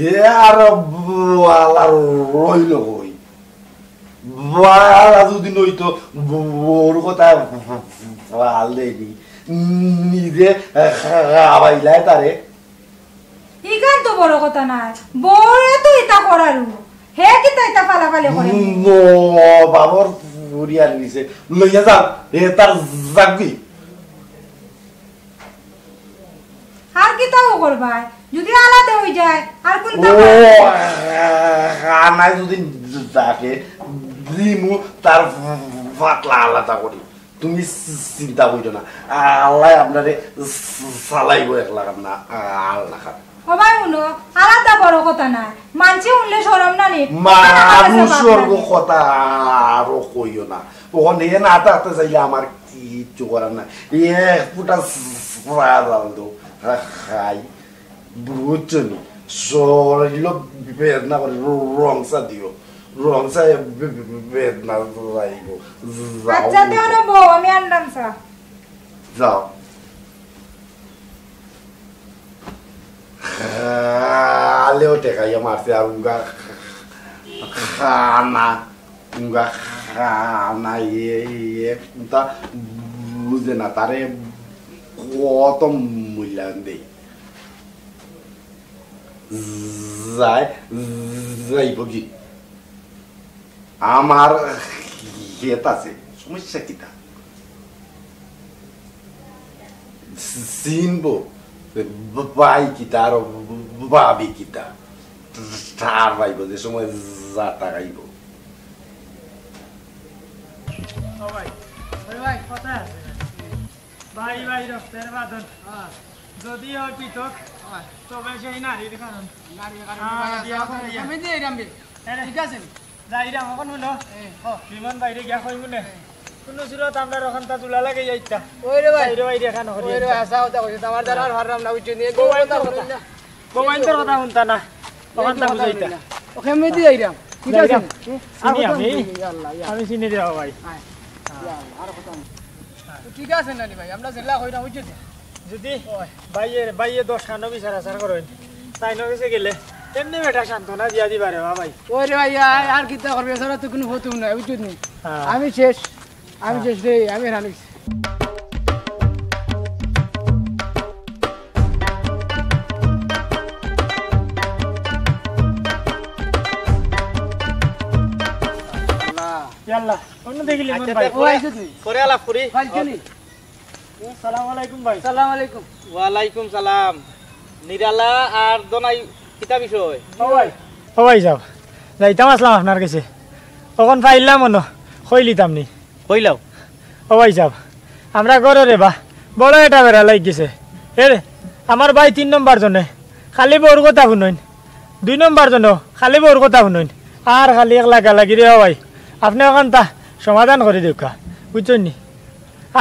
এ আর বালা রইল কই? বালা যদি নইতো, বউর কথা ফাল দেয়নি। নিজে খাওয়াইলায় তারে। ইখান তো বড় কথা নায়। বউরে তো ইতা করারু। হে কিতা ইতা ফালাফালি করে? নো, বাবর ফুরিয়ার নিছে। লইয়া যাও, এ তার যাগি। আর কিতা করবায়? যুদি আলাদা অইযায়, আর কুনতা ও, করবায়? আ-, আ-, আনাই যুদি থাকে, দিমু তার ফাটলা আলাদা করি। তুমি চিন্তা কইরো না, আল্লায় আপনারে চালাইবো এক লাখান না, আল্লাহ খান। ও ভাই, হুনো, আলাদা বড় কথা নায়, মানষে হুনলে শরম না নি? মানুষর কথা আরো কইও না। অখন এ না থাকতে চাইলে আমার কিচ্ছু করার নাই। এক ফুটা চা জাল দেও, খাই। বুঝছো নি? শরীরও বেদনা করে, র-, রং চা দিও। রং চা বে-, বে-, বে-, বেদনা যাইবো। যাও আচ্ছা, তে অনো বও, আমি আনরাম চা। যাও। আলেও ঠেকাইয়া মারছে, আর উগা খানা, উগা খানা, এ, এ, তা বুঝে না, তারে কত মূল্যায়ন দেই। যায়, যাইব কি? আমার খেত আছে, সমস্যা কিতা? চিনবো, ভাই কিতা আর ভাবি কিতা? ঠার পাইবো যে সময় যাতা খাইবো। ও ভাই, ওই ভাই, কথা আছে। ভাই, ভাই, রক্তের বাঁধন। হ্যাঁ। যদি হয় পৃথক, হ্যাঁ। তবে সেই নারীর কারণ। নারীর কারণ, হ্যাঁ, ভাই, বিয়া আচ্ছা, করিয়া। আমি দিয়ে এরাম বে। এরে। ঠিক আছে। যাইরাম, অখন হুনো। এ। ও, বিমান বাইরে গিয়া কইমু নে। এ। কুনু সুরত আমরার অখানতা জুলা লাগাই যাইতা। ওই রে ভাই। বাইরে বাইরে এখান করি ওই রে ভাই, যাইতা। হাছা কথা কইছে, আমার দ্বারা আর পারলাম না, বুঝছো নি? বউয়াইন্তর কথা। বউয়াইন্তর কথা হুনতা না। অখানতা বুঝাইতা। ওকে, আমি দিয়ে আইরাম। ঠিক আছে। যাইরাম। চিনি আমি। ইয়া আল্লাহ, ইয়া। আমি চিনি রে ভাই। আয়। ইয়া আল্লাহ, আর কথা নাই। তো ঠিক আছে নানি ভাই, আমরা জেলা কইরাম, বুঝছো নি? যদি ওই। ভাইয়ে, ভাইয়ে দশ খানো বিচার আচার করইন, তাইন গেছে গেলে এমনে বেটা সান্ত্বনা দিয়া দিবা রে বা ভাই। ওই রে ভাই, আর, আর কিতা করবে? এছাড়া তো কুনু ফতুম নাই, বুঝছো নি? হ্যাঁ। আমি শেষ, আমি হ্যাঁ। শেষ রে, আমি রানিস। ইয়াল্লা, অন্য দেখিলি মন আচ্ছা, ভাই। তে ও, আইছো তুই? পরে আলাপ করি। ফালতু নি? আসসালামু আলাইকুম ভাই। সালাম আলাইকুম। ওয়ালাইকুম সালাম। নিরালা আর দনাই কিতা বিষয়? ও ভাই। ও ভাই সাব, যাইতাম আছলাম আপনার গেছে। অখন পাইলাম অনো, কইলিতাম নি। কইলাও। ও ভাই সাব, আমরা ঘরো রে বা, বড় এটা বেড়া লাগি গেছে। এ রে, আমার ভাই তিন নম্বর জনে, খালি বউর কথা হুনইন। দুই নম্বর জনে, খালি বউর কথা হুনইন। আর খালি এক লাগালাগি রে ও ভাই। আপনে অখানতা সমাধান করি দেউক্কা, বুঝছইন নি?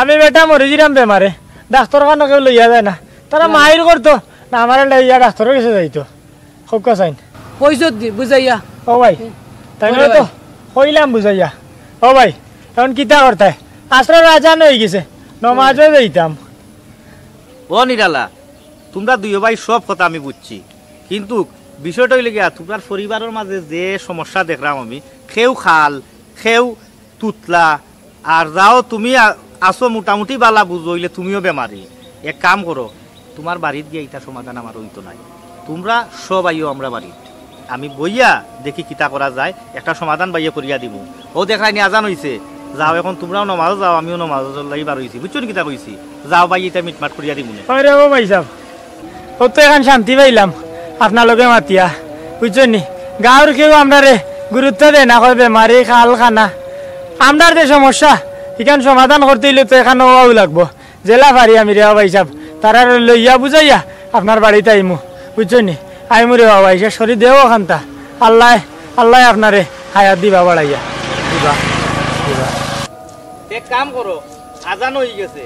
আমি বেটা মরি যিরাম বেমারে, ডাক্তর খানো কেউ লইয়া যায় না। তারা না। মাইর করতো, না আমারে লইয়া ডাক্তরর গেছে যাইতো। কউক্কা চাইন। কইছত দি, বুঝাইয়া। ও ভাই, তাই ওরে নয় তো, ভাই। কইলাম বুঝাইয়া। ও ভাই, অখন কিতা করতায়? আছরর আজান অই গেছে, নমাজও যাইতাম। ও নিরালা, তুমরা দুইও ভাই সব কথা আমি বুঝছি, কিন্তু বিষয়টা অইলো গিয়া, তুমরার পরিবারর মাঝে যে সমস্যা দেখরাম আমি, কেউ খাল, কেউ তুতলা, আর যাও তুমি আ-, আছো মোটামুটি বালা বুঝো, অইলে তুমিও বেমারি। এক কাম করো, তুমার বাড়িত গিয়া ইতা সমাধান আমার অইতো নায়। তুমরা সব আইও আমরা বাড়িত, আমি বইয়া দেখি কিতা করা যায়, একটা সমাধান বাইয়া করিয়া দিমু। ও দেখরায়নি আজান অইছে, যাও অখন তুমরাও নমাজো যাও, আমিও নমাজর লাগি বার অইছি, বুঝছো নি কিতা কইছি? যাও ভাই, ইতা মিটমাট করিয়া দিমু নে। ওই রে ও ভাই সাব, ও তো অখন শান্তি পাইলাম আপনার লগে মাতিয়া, বুঝছো নি? গাঁওর কেউ আমরারে গুরুত্ব দেয় না, কয় বেমারি, খাল, খানা। আমরার যে সমস্যা, ইখান সমাধান করতে অইলে তো অখন অওয়াউ লাগবো। যেলা পারি আমি রে ও ভাই সাব, তারারে লইয়া বুঝাইয়া আপনার বাড়িত আইমু, বুঝছো নি? আইমু রে ও ভাই, শেষ করি দেও অখানতা। আল্লায়, আল্লায় আপনারে হায়াত দিবা বাড়াইয়া। দিবা, দিবা। এক কাম করো, আজান অই গেছে,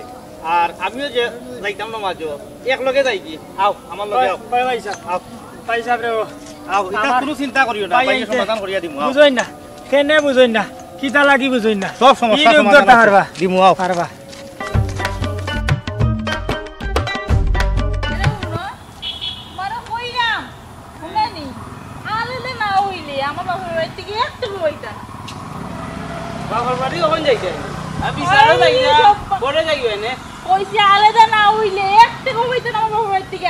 আর আমিও যে যাইতাম নমাজো, এক লগে যাই কি? আও, আমার লগে আও। ভাই, ভাই সাব, আও। ভাই সাব রে ও। আও, ইতা আমার কুনু চিন্তা করিও না, ভাই, ভাই, এই যে সমাধান করিয়া দিমু, আও। বুঝইন না, কেনে বুঝইন না, কিতা লাগি বুঝইন না। সব সমস্যা ই রোগ সমাধান ধরতে আছে। পারবা। দিমু, আও। পারবা। আরে হুনো, তোমারে কইলাম, হুনো নি? আলাদা না অইলে আমার বাপর বাড়ি থাকি এক টেকাও পাইতা না। বাপর বাড়ি অখন যাইতে? আর বিচারও আরে যাই না, সব পরে যাইবে এনে। কইছি আলাদা না অইলে এক টেকাও পাইতা না আমার বাপর বাড়ি থাকি।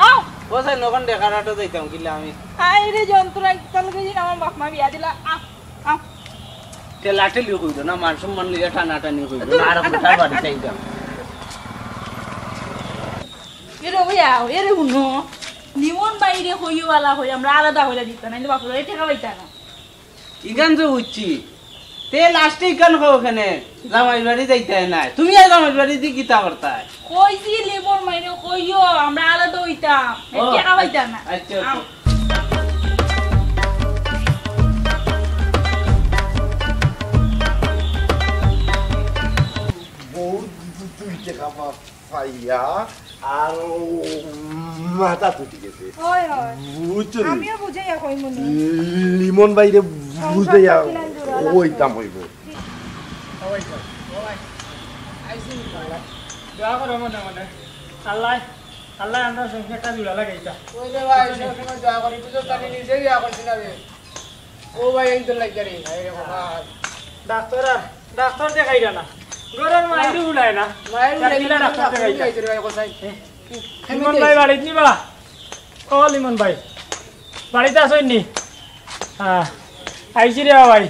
আও। ও স্যার, নখন দেখার আটো যাইতাম, কিলা আমি। আরে যন্ত্রণা, ইতার লগে যে আমার বাপ মা বিয়া দিলা। আও, আও। ঠেলাঠেলি কইরো না, মান সম্মান লইয়া টানাটানি কইরো না, আর কোথায় বাড়ি চাইতাম। এরে ওয়া, এরে হুনো, লিমন ভাইরে কইও বালা করি, আমরা আলাদা করি দিতা না, কিন্তু বাপরে টেকা পাইতা না। ইখান তো বুঝছি, তে লাস্টে ইখান কও কেনে, জামাইর বাড়ি যাইতায় নায়, তুমি আর জামাইর বাড়ি দি কিতা করতায়? কইছি লিমন ভাইরে কইও, আমরা আলাদা অইতাম, ও, টেকা পাইতা না। আচ্ছা, আচ্ছা। আও। বউ দুই টেকা পাইয়া আর মাথা তুটি গেছে। হয়, হয়। বুঝছো নি? আমিও বুঝাইয়া কইমু নি। লিমন ভাইরে বুঝাইয়া কইতাম অইবো। দোয়া করো মনে মনে। আল্লাহ, আল্লাহ আমরা সংসারটা জোড়া লাগাইতা। ওই রে ভাই, সবসময় দোয়া করি, তুই তো জানি নিজেই দোয়া করছিস না রে। ও ভাই, এই তো লাগে রে, হায় রে বাবা। ডাক্তার আর, ডাক্তার দেখাইরা না। ঘরর মাইরও উলায় না। মাইরও উলায় না, ডাক্তার দেখাইরা। লিমন ভাই বাড়িত নি বা? ও লিমন ভাই, বাড়িত আছইন নি? হ্যাঁ, আইছি রে ভাই।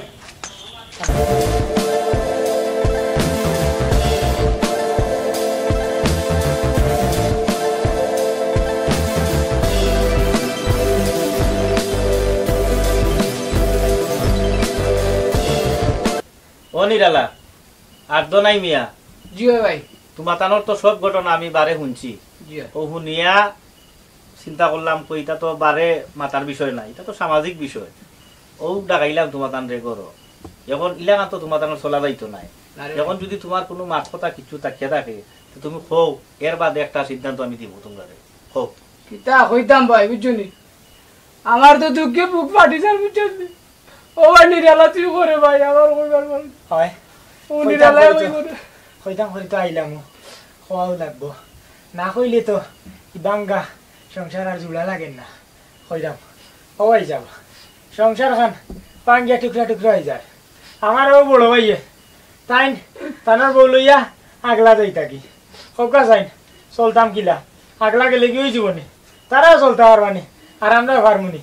ও নিরালা, আর তো নাই মিয়া। জি ভাই। তুমাতানোর তো সব ঘটনা আমি বারে হুনছি। জি। ও হুনিয়া চিন্তা করলাম, কই, ইটা তো বারে মাতার বিষয় নায়, ইটা তো সামাজিক বিষয়। ও ডাকাইলাম তুমাতানরে ঘরো। এখন ইলাখান তো তুমাতানোর চলা যাইতো নায়। না রে। এখন যুদি তুমার কুনু মাত কথা কিচ্ছু থাকিয়া থাকে, তে তুমি কও, এর বাদে একটা সিদ্ধান্ত আমি দিমু তুমরারে। কও। কিতা কইতাম ভাই, বুঝছো নি? আমার তো দুঃখে বুক ফাটি যার, বুঝছো নি? ও ভাই, নিরালা তুই করে ভাই, আমার কইবার ভাই। হয়। ও কইতাম নিরালা করি ওই তো, করে। কইতাম করি তো আইলাম, কওয়াও লাগবো। না কইলে তো ই ভাঙ্গা সংসার আর জুড়া লাগে না। কইরাম, ও ভাই যাও, সংসার খান ভাঙ্গিয়া টুকরা টুকরা অই যার। আমার ও বড় ভাইয়ে, তাইন তানর বউ লইয়া আগলা যাই থাকি। কউক্কা চাইন, চলতাম কিলা? আগলা গেলে কি অই জীবনে? তারাও চলতা পারবা নি, আর আমরাও পারমু নি।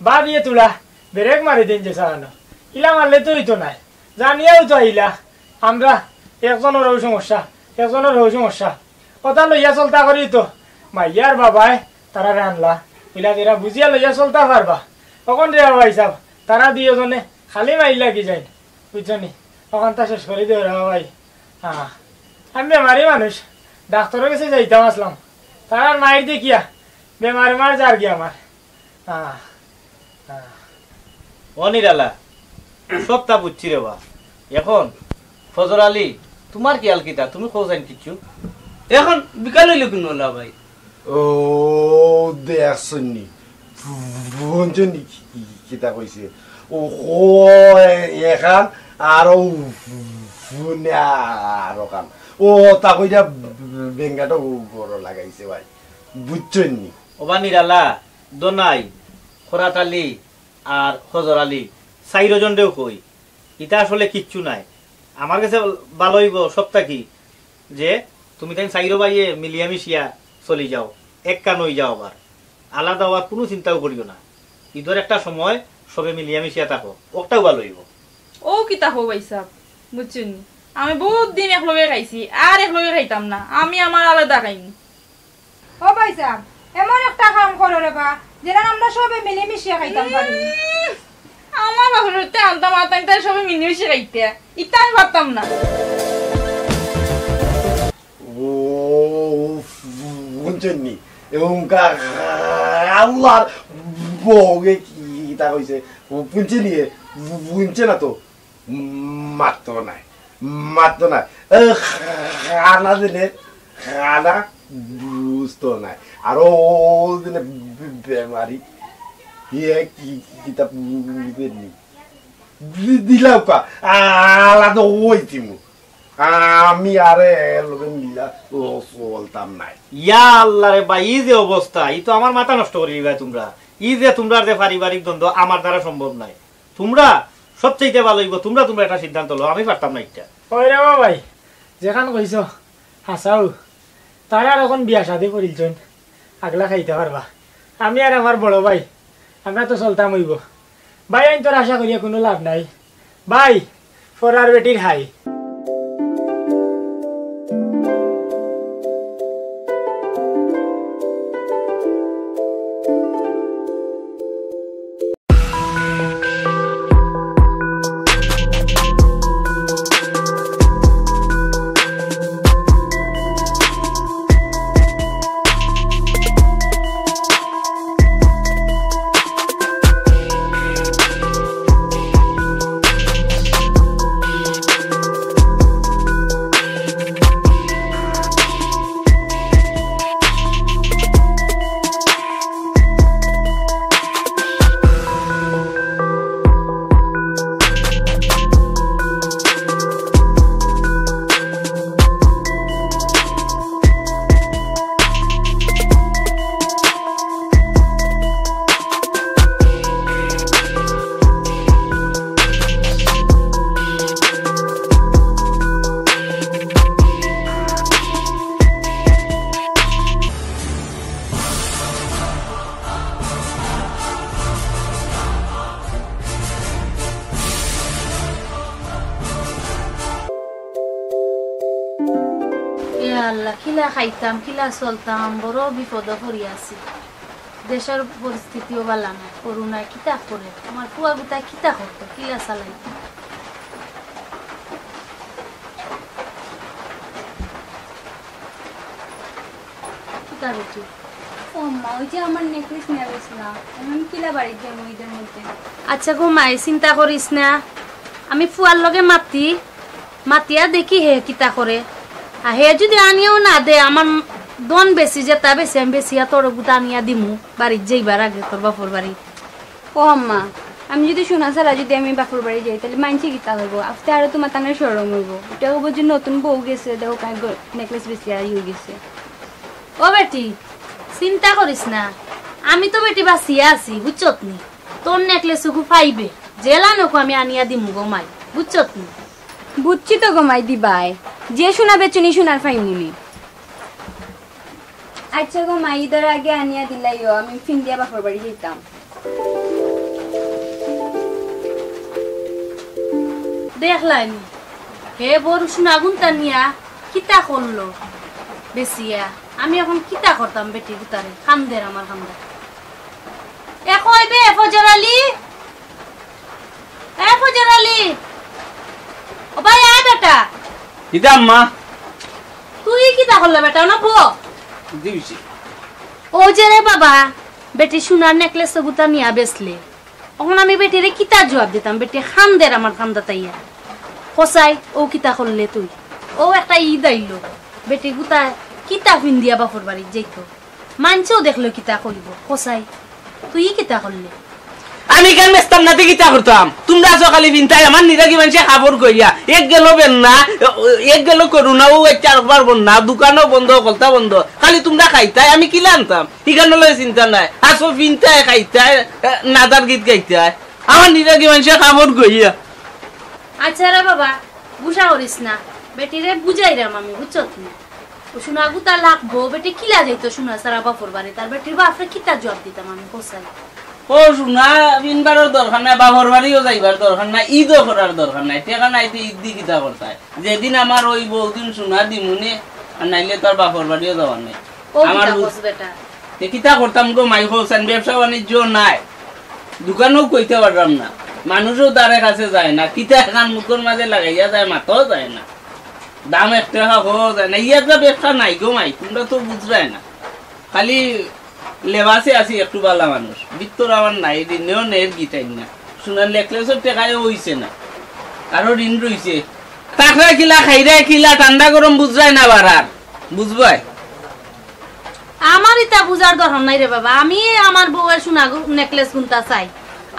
ভাবিয়ে তুলা, ব্রেক মারি দেইন যে চালানো। ইলা মারলে তো অইতো নায়। জানিয়াও তো আইলা, আমরা একজনর অউ সমস্যা, একজনর অউ সমস্যা। কথা লইয়া চলতা করি তো। মাইয়ার বাবায় তারারে আনলা, ইলা যেরা বুঝিয়া লইয়া চলতা পারবা। অখন রে বাবা হিসাব, তারা দুইওজনে খালি মাইর লাগি যাইন, বুঝছো নি? অখানতা শেষ করি দেও রে বাবা ভাই। হ্যাঁ, আমি বেমারি মানুষ, ডাক্তরর গেছে যাইতাম আছলাম, তারার মাইর দেখিয়া বেমারি মার যার গিয়া আমার। আহ, আহ। ও নিরালা, সবতা বুঝছি রে বা। এখন ফজর আলী, তুমার খিয়াল কিতা? তুমি কও চাইন কিচ্ছু? এখন বিকাল অইলো কুন অলা ভাই? ও, দেখছইন নি? হুনছইন নি কি-, কি-, কিতা কইছে? ও, ও, এখান আর ও হুনে আর ওখান। ও, তা কইরা বেঙ্গাটা বড় লাগাইছে ভাই। বুঝছইন নি? ওবা নিরালা, দোনাই, খরাত আলী আর হজর আলী, চাইরোজনরেউ কই, ইতা আসলে কিচ্ছু নায়। আমার গেছে ভালা অইবো সব থাকি যে তুমি তাইন চাইরো ভাইয়ে মিলিয়া মিশিয়া চলি যাও, এক কান অই যাও, আবার আলাদা অওয়ার কুনু চিন্তাও করিও না। ইদর একটা সময় সবে মিলিয়া মিশিয়া থাকো, অকটাউ ভালা অইবো। ও কিতা কও ভাইসাব, বুঝছইন নি? আমি বউত দিন একলগে খাইছি, আর একলগে খাইতাম না, আমি আমার আলাদা খাইমু। ও ভাইসাব, এমন একটা কাম করো রে বা, যেন আমরা সবে মিলিমিশিয়া খাইতাম পারি। উম, আমার বাপরে তে আনতাম আতাইন তাই সবে মিলিমিশিয়া খাইতে, ইতা আমি পারতাম না। ও, হুনছইন নি? এবং কা-, আল্লাহর বউয়ে কিতা কইছে? ও হুনছে নি? হুনছে না তো? মাততো নায়, মাততো নায়। এ, খানা দিলে খানা বুঝতো নায়। আর ও দিনে বে-, বেমারি, ইয়ে কি, কি, কিতা বুঝেননি? দি-, দিলাও কা, আলাদা অইতিমু। আমি আরে এর লগে মিলা ও চলতাম নায়। ইয়া আল্লাহ রে ভাই, ই যে অবস্থা, ই তো আমার মাথা নষ্ট করি দিবায় তুমরা। ই যে তুমরার যে পারিবারিক দ্বন্দ্ব, আমার দ্বারা সম্ভব নায়। তুমরা সবচাইতে ভালা অইবো, তুমরা, তুমরা একটা সিদ্ধান্ত লও, আমি পারতাম না ইটা। ওই রে বা ভাই, যেখান কইছো, হাছাউ। তারার অখন বিয়া শাদি করিলছইন, আগলা খাইতা পারবা। আমি আর আমার বড় ভাই, আমরা তো চলতাম অইবো। ভাইয়াইন্তর আশা করিয়া কুনু লাভ নাই। ভাই, ফরার বেটির হাই। আল্লাহ, কিলা খাইতাম, কিলা চলতাম, বড় বিপদো পড়ি আছি। দেশর পরিস্থিতিও ভালা নায়, করোনায় কিতা করে, আমার ফুয়া গুতায় কিতা করতো, কিলা চালাইতো। কিতা বেটি? ও আম্মা, ওই যে আমার নেকলেস নিয়া গেছিলাম, আমি কিলা বাড়িত যাইমু ঈদর মধ্যে? আচ্ছা গো মাই, চিন্তা করিস না, আমি ফুয়ার লগে মাতি, মাতিয়া দেখি হে কিতা করে। আর হে যদি আনিয়াও না দে, আমার ধন বেশি, যেতা বেশি আমি বেশিয়া তোর গুতা আনিয়া দিমু, বাড়িত যাইবার আগে তোর বাপর বাড়ি। ও আম্মা, আমি যদি সোনা ছাড়া যদি আমি বাপর বাড়ি যাই, তাইলে মাইনষে কিতা কইবো? আফতে আরো তুমার তানে শরম অইবো। ইটা কইবো যে নতুন বউ গেছে, দেখো কাই নেকলেস বেশি আর ইয়ে গেছে। ও বেটি, চিন্তা করিস না, আমি তো বেটি বাঁচিয়া আছি, বুঝছত নি? তোর নেকলেস ওগু পাইবে, যেলা নকু আমি আনিয়া দিমু গো মাই, বুঝছত নি? বুঝছি তো গো মাই দিবায়, যে সোনা বেচুনি সোনার পাইমুনি। আচ্ছা গো মাই, ঈদর আগে আনিয়া দিলাইও, আমি ফিন্দিয়া বাপর বাড়ি যাইতাম। দেখলায়নি, হে বড় সোনাগুনতা নিয়া কিতা করলো বেচিয়া। আমি এখন কিতা করতাম বেটি গুতারে, কান্দের আমার কান্দা। এ কই বে ফজর আলী, এ ফজর আলী, ও ভাই আয় বেটা। কিতা আম্মা? তুই কিতা করলে বেটা, না বো? জি, জি। ও যে রে বাবা, বেটি সোনার নেকলেস গুতা নিয়া বেচলে। অখন আমি বেটিরে কিতা জুয়াব দিতাম? বেটি কান্দের আমার কান্দাত আইয়া। কছাই, ও কিতা করলে তুই? ও একটা ঈদ আইলো, বেটি গুতা কিতা ফিন্দিয়া বাপর বাড়িত যাইতো? মাইনষেও দেখলে কিতা কইবো? কছাই, তুই কিতা করলে? আমি কেন বেচতাম না, তে কিতা করতাম? তুমরা আছো খালি ফিন্তায়, আমার নিরাগি মাইনষে কাপড় কইয়া। এক গেল বেন্যা, এক গেল করোনা, ও এক চার বার বন্যা, দোকানও বন্ধ, হকলতা বন্ধ। খালি তুমরা খাইতায়, আমি কিলা আনতাম? ইখান লইয়া চিন্তা নাই। আছো ফিন্তায় খাইতায়, এ, নাদার গীত গাইতায়। আমার নিরাগি মাইনষে কাপড় কইয়া। আচ্ছা রে বাবা, গুসা করিস না। বেটিরে বুঝাইরাম আমি, বুঝছত নি? ও সোনা গুতা লাগবো, বেটি কিলা যাইতো সোনা ছাড়া বাপর বাড়ি? তার বেটির বাপরে কিতা জুয়াব দিতাম আমি, কছাই? ও সোনা বিনবারর দরকার নাই, বাপর বাড়িও যাইবার দরকার নাই, ঈদও করার দরকার নাই। টেকা নাই তে ঈদ দি কিতা করতায়? যেদিন আমার অইবো, ওদিন সোনা দিমুনে, আর নাইলে তো আর বাপর বাড়িও যাওয়ার নাই। ও আমার কিতা বুঝ-, কছ বেটা? তে কিতা করতাম গো মাই, কছাইন, ব্যবসা বাণিজ্য নাই, দোকানও কইতে পাররাম না, মানুষও দ্বারে কাছে যায় না, কিতা এখান মুখর মাঝে লাগাইয়া যায়, মাতাও যায় না, দাম এক টেকা কওয়াও যায় না। ইয়ার ব্যবসা নাই গো মাই, তুমরা তো বুঝরায় না। খালি লেবাসে আছি একটু বালা মানুষ, ভিতর আমার নাই, ঋণেও নের গিটাইন না, সোনার নেকলেসর টেকায়ও অইছে না, আরো ঋণ রইছে। থাকরায় কিলা, খাইরায় কিলা, ঠান্ডা গরম বুঝরায় না বারার, বুঝবায়? আমার ইতা বুঝার দরকার নাই রে বাবা, আমি আমার বউয়ের সোনা গু-, নেকলেস গুনতা চাই।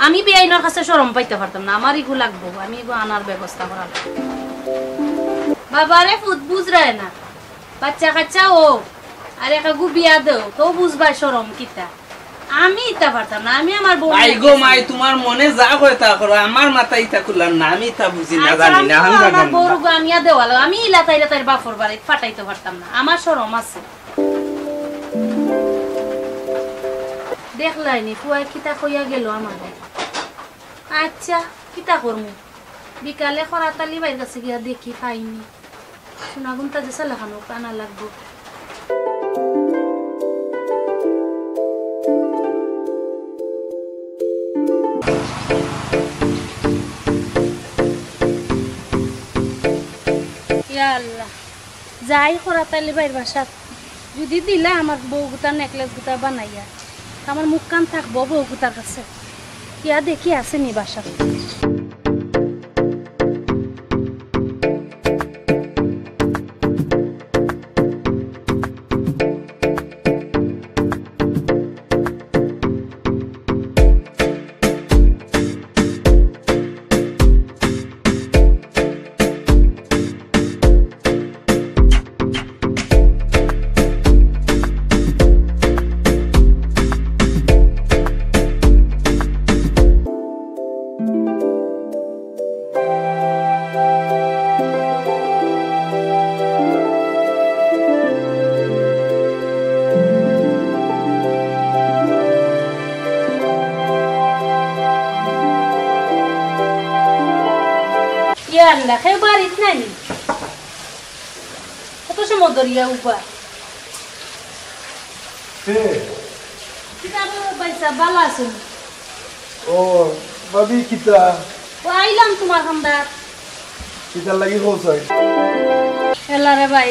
আমি বেআইনর কাছে শরম পাইতাম পারতাম না, আমার ইগু লাগবো, আমি ইগু আনার ব্যবস্থা করা লাগবো। বাবারে ফুত বুঝরায় না, বাচ্চা কাচ্চা ও, আর একাগু বিয়া দেও, তো বুঝবায় শরম কিতা। আমি ইতা পারতাম না, আমি আমার বউ ভাই গো মাই, তুমার মনে যা কয় তা করো, আমার মাথায় ইতা খুলার না, আমি ইতা বুঝি না, আচ্ছা, জানি না, আমি আমার জানি না। বউর গো আনিয়া দেওয়ালো, আমি ইলা তাইরে তাইর বাপর বাড়িত পাঠাইতে পারতাম না, আমার শরম আছে। দেখলায়নি, ফুয়ায় কিতা কইয়া গেল আমারে। আচ্ছা, কিতা করমু? বিকালে খরাত আলী ভাইর কাছে গিয়া দেখি পাইনি। সোনাগুনতা যে সালাখানো কানা লাগবো। ইয়া আল্লাহ, যাই খরাত আলী ভাইর বাসাত, যদি দিলা আমার বউ গুতার নেকলেস গুতা বানাইয়া, তা আমার মুখখান থাকবো বউ গুতার কাছে। ইয়া দেখি আছে নি বাসাত। ইয়া আল্লাহ, কেউ বাড়িত নাই নি? এত সময় ধরিয়া উবা। কে? কিতা গো ভাইসাব, ভালা আছইন? ও, ভাবি কিতা? ও আইলাম তুমার কান্দাত। কিতার লাগি কও চাই? এলা রে ভাই,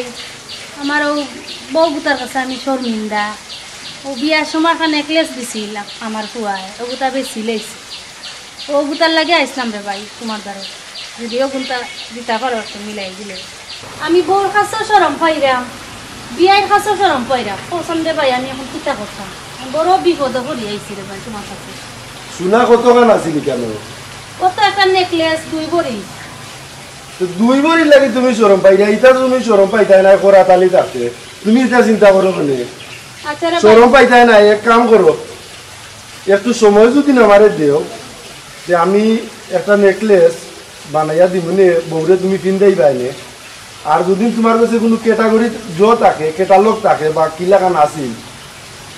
আমার অউ বউগুতার কাছে আমি শরমিন্দা। অউ বিয়ার সময় একটা necklace দিছিল আমার ফুয়ায়, অগুতা বেচিলাইছে। অগুতার লাগি আইছলাম রে ভাই তুমার দ্বারে, যুদি অগুনতা দিতা পারো একটু মিলাই দিলে। আমি বউর কাছেও শরম পাইরাম, বিয়াইর কাছেও শরম পাইরাম। কওছাইন রে ভাই, আমি অখন কিতা করতাম? বড় বিপদো পড়ি আইছি রে ভাই তুমার কাছে। সোনা কতখান আছিল কেনে? অত একটা necklace দুই ভরি। তো দুই ভরির লাগি তুমি শরম পাইরায়, ইতা তুমি শরম পাইতায় নায়, করাত আলী থাকতে। তুমি ইতা চিন্তা করো কেনে? আচ্ছা রে ভাই। শরম পাইতায় নায়, এক কাম করো, একটু সময় যুদি আমারে দেও, তে আমি একটা necklace বানাইয়া দিমুনে, বউরে তুমি পিন্দাইবায়নে। আর যুদি তুমার কাছে কুনু category য থাকে, catalogue থাকে বা কিলাখান আছিল,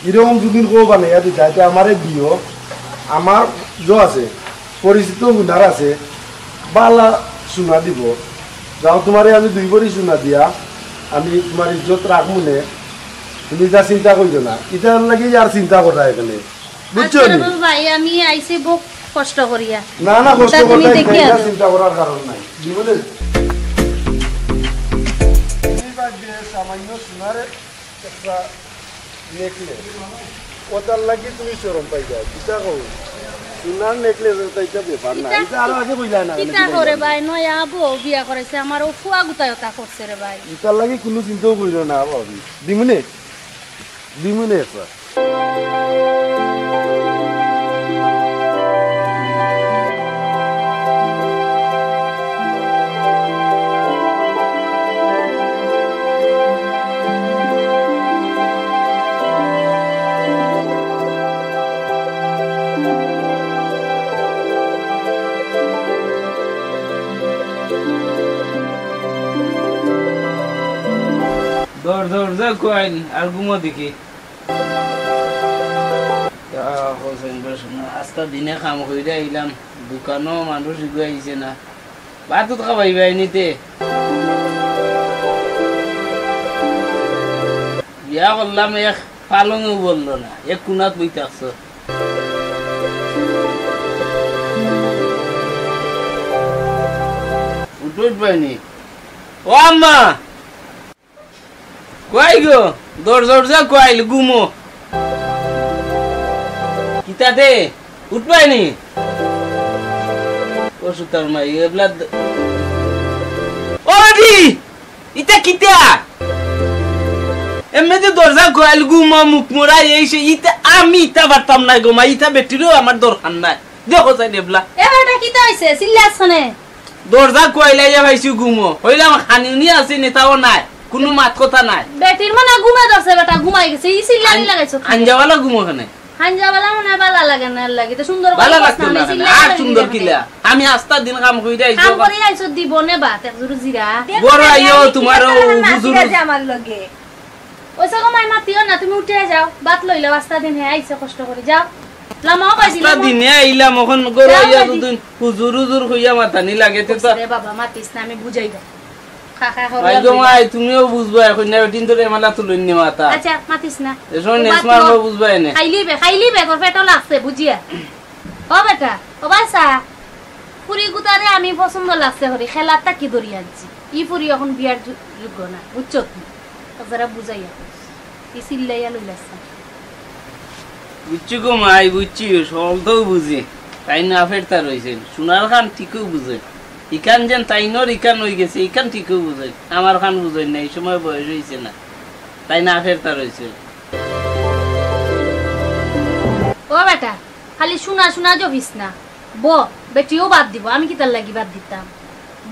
ইরকম যুদি কও বানাইয়া দিতায়, তে আমারে দিও। আমার য আছে, পরিচিত হুনার আছে, ভালা সোনা দিব। যাও, তুমারে আমি দুই ভরি সোনা দিয়া আমি তুমার ইজ্জত রাখমুনে, তুমি ইতা চিন্তা করিও না। ইতার লাগি আর চিন্তা কররায় কেনে, বুঝছো আচ্ছা নি? রে ভাই, আমি আইছি বউত কষ্ট করিয়া। না, না, কষ্ট ইতা তুমি কররায় দেখিয়া না, দেও। চিন্তা করার কারণ নাই। জীবনে তুমি বাদ দিয়ে সামান্য সোনার একটা necklace, অতার লাগি তুমি শরম পাইরায়, কিতা কও? সোনার necklace, অতা ইতা ব্যাপার না। ইতা ইতা আরো আগে কইলা না, কিতা নাকি করে কইলা? ভাই, নয়া বউ বিয়া করাইছে, আমার অউ ফুয়াগুতায় অতা করছে রে ভাই। ইতার লাগি কুনু চিন্তাও করিও না, ভাবি। দিমুনে, দিমুনে একটা। দর দরজা কইল আর ঘুমো দেখি। ইয়া হোসেন বেশ, আস্তা দিনে কাম করিয়া আইলাম, দোকানো মানুষ ইগু আইছে না, ভাত উত খাবাইবায়নি তে। বিয়া করলাম, এক পালঙেও বললো না, এক কুনাত বই থাকছো। উঠো, উঠবায়নি। ও আম্মা! কই গো? দরজা উরজা কইল, ঘুমো। কিতা দে? উঠবায়নি? ও সুতার মাই, এবলা দ-, ও বেটি! ইতা কিতা? এমনে যে দরজা কইল, ঘুমো, মুখ মরা, এই সেই, ইতা আমি ইতা পারতাম না গো মা, ইতা বেটিরও আমার দরকার নাই। দেখো চাই এবলা। এ বেটা, কিতা অইছে? চিল্লাস কেনে? দরজা কইলাইয়া পাইছি ঘুমো। কইলাম খানিউনি আছে, নেতাও নাই। কুনু মাত কথা নাই। বেটির মনে ঘুমে ধরছে, বেটা ঘুমাই গেছে। ই চিল্লানি আন-, লাগাইছো কেনে? আঞ্জাওয়ালা ঘুমো কেনে? আঞ্জাওয়ালা মনে হয় বালা লাগে না, এর লাগি। তো সুন্দর করে বালা বস লাগতো না, না কেনে? চিল্লানি আর লাগে সুন্দর না কেনে? কিলা? আমি আস্তা দিন কাম করি আইছি কাম ওখান। করি আইছো, দিব নে ভাত, এক জুড়ি জিরা। বড় আইও, তোমারও হুজুর। ঠিক আছে, আমার লগে। ওই সব মাই মাতিও না, তুমি উঠে যাও, ভাত লইলাও, আস্তা দিন হে আইছে কষ্ট করি, যাও। লামাও পাইছি, আস্তা লামাও। দিনে আইলাম, অখন গরু যাও আইয়া ভাইজি। দুদিন হুজুর হুজুর কইয়া মাতানি লাগে, তে তো কইছে রে বাবা, মাতিস না, আমি বুঝাই দাও। খা খা করে ভাই গো লইলাম। মাই, তুমিও বুঝবা, এখন না দিন ধরে মালা তুলইন নে মাথা। আচ্ছা, মাতিস না। এ সময় ও নেস মাত মারবো, লো। বুঝবা এনে। খাইলি বে, খাইলি বে, তোর পেটও লাগছে, বুঝিয়া। ও বেটা, ও বাসা, ফুরি গুতারে আমি পছন্দ লাগছে করি, খেলার তাকি ধরি আনছি। ই ফুরি এখন বিয়ার যু-, যোগ্য না, বুঝছত নি? যারা বুঝাইয়া কইস। ই চিল্লাইয়া লইলাছে। বুঝছি গো মাই, বুঝছি, সব তো বুঝি। তাই না ফেরতা রইছেন, সোনার খান ঠিকও বুঝে। ইখান যেন তাইনর ইখান অই গেছে, ইখান ঠিকও বুঝে। আমার খান বুঝেন না, এই সময় বয়স অইছে না। তাই না ফেরতা রইছে। ও বেটা, খালি শুনা শুনা জপিস না। ব, বেটিও বাদ দিব, আমি কিতার লাগি বাদ দিতাম?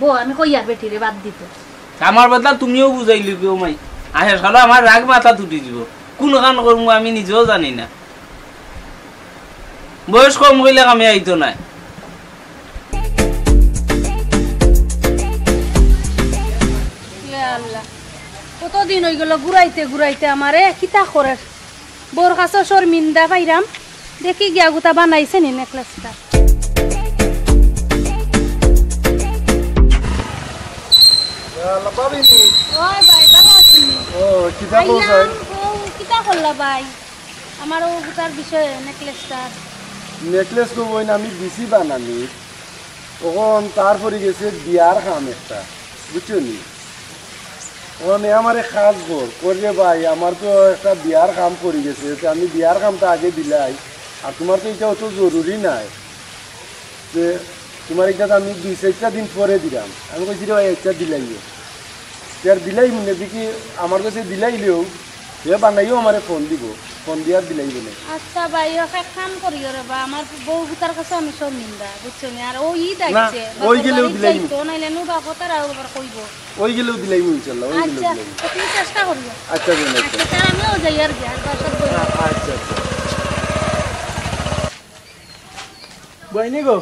ব, আমি কইয়ার বেটিরে বাদ দিত। আমার বদলা তুমিও বুঝাইলি গো মাই। আহে শালা আমার রাগ মাথা তুটি দিব। কোন কান করমু আমি নিজেও জানি না। বয়স কম কইলে কামে আইতো নায়। ইয়া আল্লাহ, কতদিন অই গেল ঘুরাইতে ঘুরাইতে আমারে কিতা করের। বউর কাছে শর্মিন্দা পাইরাম, দেখি গিয়া গুতা বানাইছে নি নেকলেসটা। ইয়া আল্লাহ, ভাবি নি? ওই ভাই, ভালো আছো? আইলাম, ও, কিতা করলা ভাই? আমার ও গুতার বিষয়ে, নেকলেসটার। নেকলেস তো বইন আমি দিছি বানানি, অখন তার পরি গেছে বিয়ার কাম একটা, বুঝছো নি? অখন এ আমারে কাজ কর, কর রে ভাই, আমার তো একটা বিয়ার কাম পরি গেছে, তে আমি বিয়ার কামটা আগে দিলাই, আর তুমার তো ইটা অত জরুরি নায়। তে তুমার ইটা আমি দুই চাইরটা দিন পরে দিলাম। আমি কইছি, "রে ভাই, আইচ্ছা দিলাইও।" তে আর দিলাই মনে দেখি আমার গেছে দিলাইলেও হে বানাইও আমারে ফোন দিবো, ফোন দিয়া দিলাইবো নে। আইচ্ছা ভাই, অখন এক কাম করিও রে বা, আমার বউ গুতার কাছে আমি সব নিন্দা, বুঝছো নি? আর ও ইদ না, আইছে, ওই বাপর গেলেও বাড়িত দিলাইবো। যাইতো, নাইলে নু বা কথার আবার কইবো। ওই গেলেও দিলাইবো ইনশাআল্লাহ, ওই গেলেও আইচ্ছা, দিলাইবো। তে তুমি চেষ্টা করিও। আইচ্ছা, বোন, আইচ্ছা। আইচ্ছা, তে আমিও যাইয়ার গি, আর বাসাত বই। আ-, আইচ্ছা, আইচ্ছা। বইনি গো।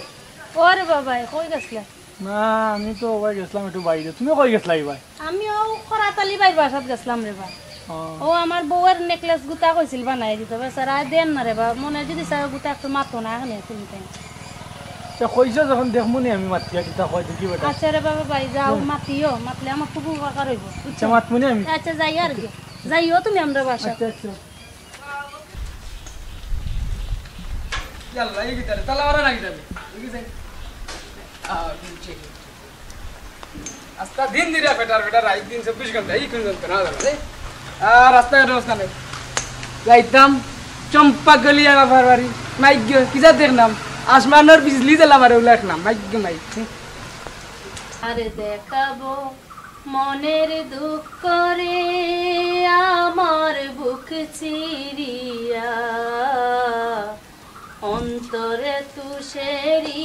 ওরে বাবা, কই গেছলা? না, আমি তো ওবায় গেছলাম একটু বাইরে। তুমি কই গেছলা ইবায়? আমি ও খরাত আলী ভাইর বাসাত গেছলাম রে বা। ও। ও আমার বউয়ের নেকলেস গুতা কইছিল বানাই দিতো, বেচারায় দেন না রে বা। মনে যদি চায় গুতা একটু মাতো না, এখানে তুমি তাই। আইচ্ছা, কইছো যখন দেখমু নি আমি মাতিয়া কিতা কয়, দেখি বেটা। আইচ্ছা রে বাবা ভাই, যাও, হুম। মাতিও, মাতলে আমার খুব উপকার অইবো, বুঝছো? আইচ্ছা, মাতমু নি আমি। আইচ্ছা, যাইয়ার গি। যাইও তুমি আমরার বাসাত। আইচ্ছা, আইচ্ছা। ইয়াল্লা, এই কিতারে, তালা মারা না কিতারে? এই কিতারে? আ, ঠিক। আস্তা দিন দিরা ফেটার ফেটার, রাইত দিন চব্বিশ ঘন্টা, এই কোন যন্ত্রণা জানো, এই? আর রাস্তাঘাট অবস্থা নাই। যাইতাম চম্পা গলিয়া বাবার বাড়ি, মাইগ্য, কিতা দেখলাম? আসমানর বিজলি জ্বালা মারে উলা দেখলাম, মাইগ্য মাইক। আরে দেখাবো মনের দুঃখ রে, আমার বুক চিরিয়া, অন্তরে তুষেরি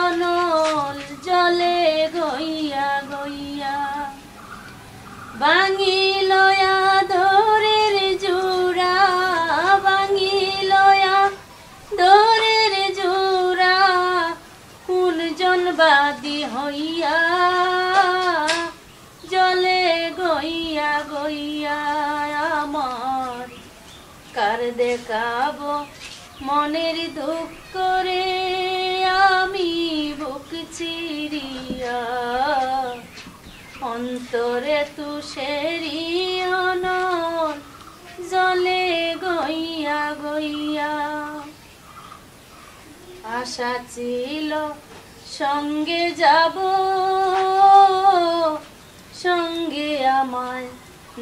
অনল জলে গইয়া গইয়া। ভাঙিল আদরের জুড়া, ভাঙিল আদরের জুড়া, কুনজন বাদী হইয়া জলে গইয়া গইয়া আমার। কার দেখাবো মনের দুঃখ রে, আমি বুক চিরিয়া, অন্তরে তুষেরি অনল জলে গইয়া গইয়া। আশা ছিল সঙ্গে যাব, সঙ্গে আমায়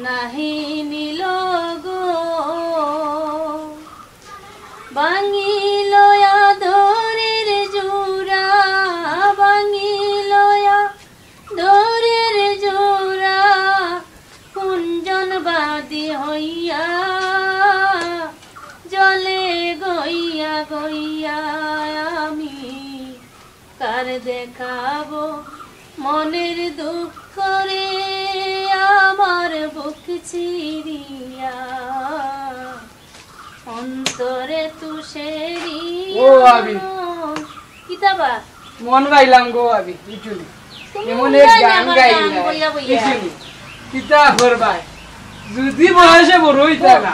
নাহি নিল গো। ভাঙিল আদরের জুড়া, ভাঙিল আদরের জুড়া, কুনজন বাদী হইয়া, জলে গইয়া গইয়া আমি। কার দেখাবো মনের দুঃখ রে, আমার বুক চিরিয়া, অন্তরে তুষেরি ও ভাবি। অনল। কিতা বা? মন পাইলাম গো ভাবি, বুঝছো নি? তুমি এমন এক গান গাইলা, বুঝছো নি? কিতা করবায়? যদি বয়সে বড় অইতা না,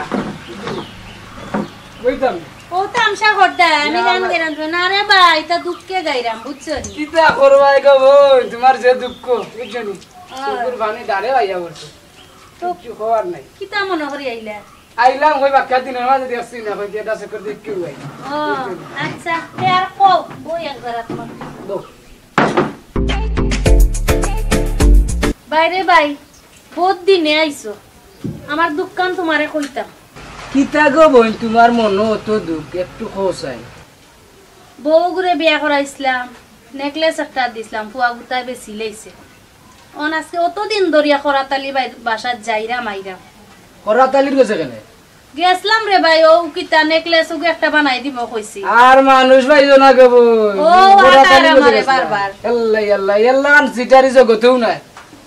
বুঝতাম না। ও তামশা করতা, আমি গান গাইরাম তো না রে ভাই, ইতা দুঃখে গাইরাম, বুঝছো নি? কিতা করবায় গো বইন, তুমার যে দুঃখ, বুঝছো নি? চকুর পানি দারে আইয়া পড়ছে। তো কিচ্ছু কওয়ার নাই। কিতা মনো করি আইলা? আইলাম, কই বাক্কা দিনর মাঝে দেখছি না, কই এটা চক্কর দেখি কেউ আই। ও, আইচ্ছা, তে আর কও, বই একবার তোমার। বউ। বাইরে ভাই, বউত দিনে আইছো, আমার দুঃখখান তোমারে কইতাম। কিতা গো বইন, তুমার মনো অত দুঃখ, একটু কও চাই। বউগুরে বিয়া করাইছলাম, নেকলেস একটা দিছলাম, ফুয়া গুতায় বেচিলাইছে। অন আজকে অতদিন ধরিয়া খরাত আলী ভাইর বাসাত যাইরাম আইরাম। খরাত আলীর গেছে কেনে? গেছলাম রে ভাই, ও কিতা নেকলেস ওগু একটা বানাই দিবো কইছি। আর মানুষ পাইছো না গো বইন। ও খরাত আলী আটার গেছে আমারে গেছলাম। বারবার। আল্লাহ, আল্লাহ, আল্লাহ, আর সিটারি জগতেও নাই।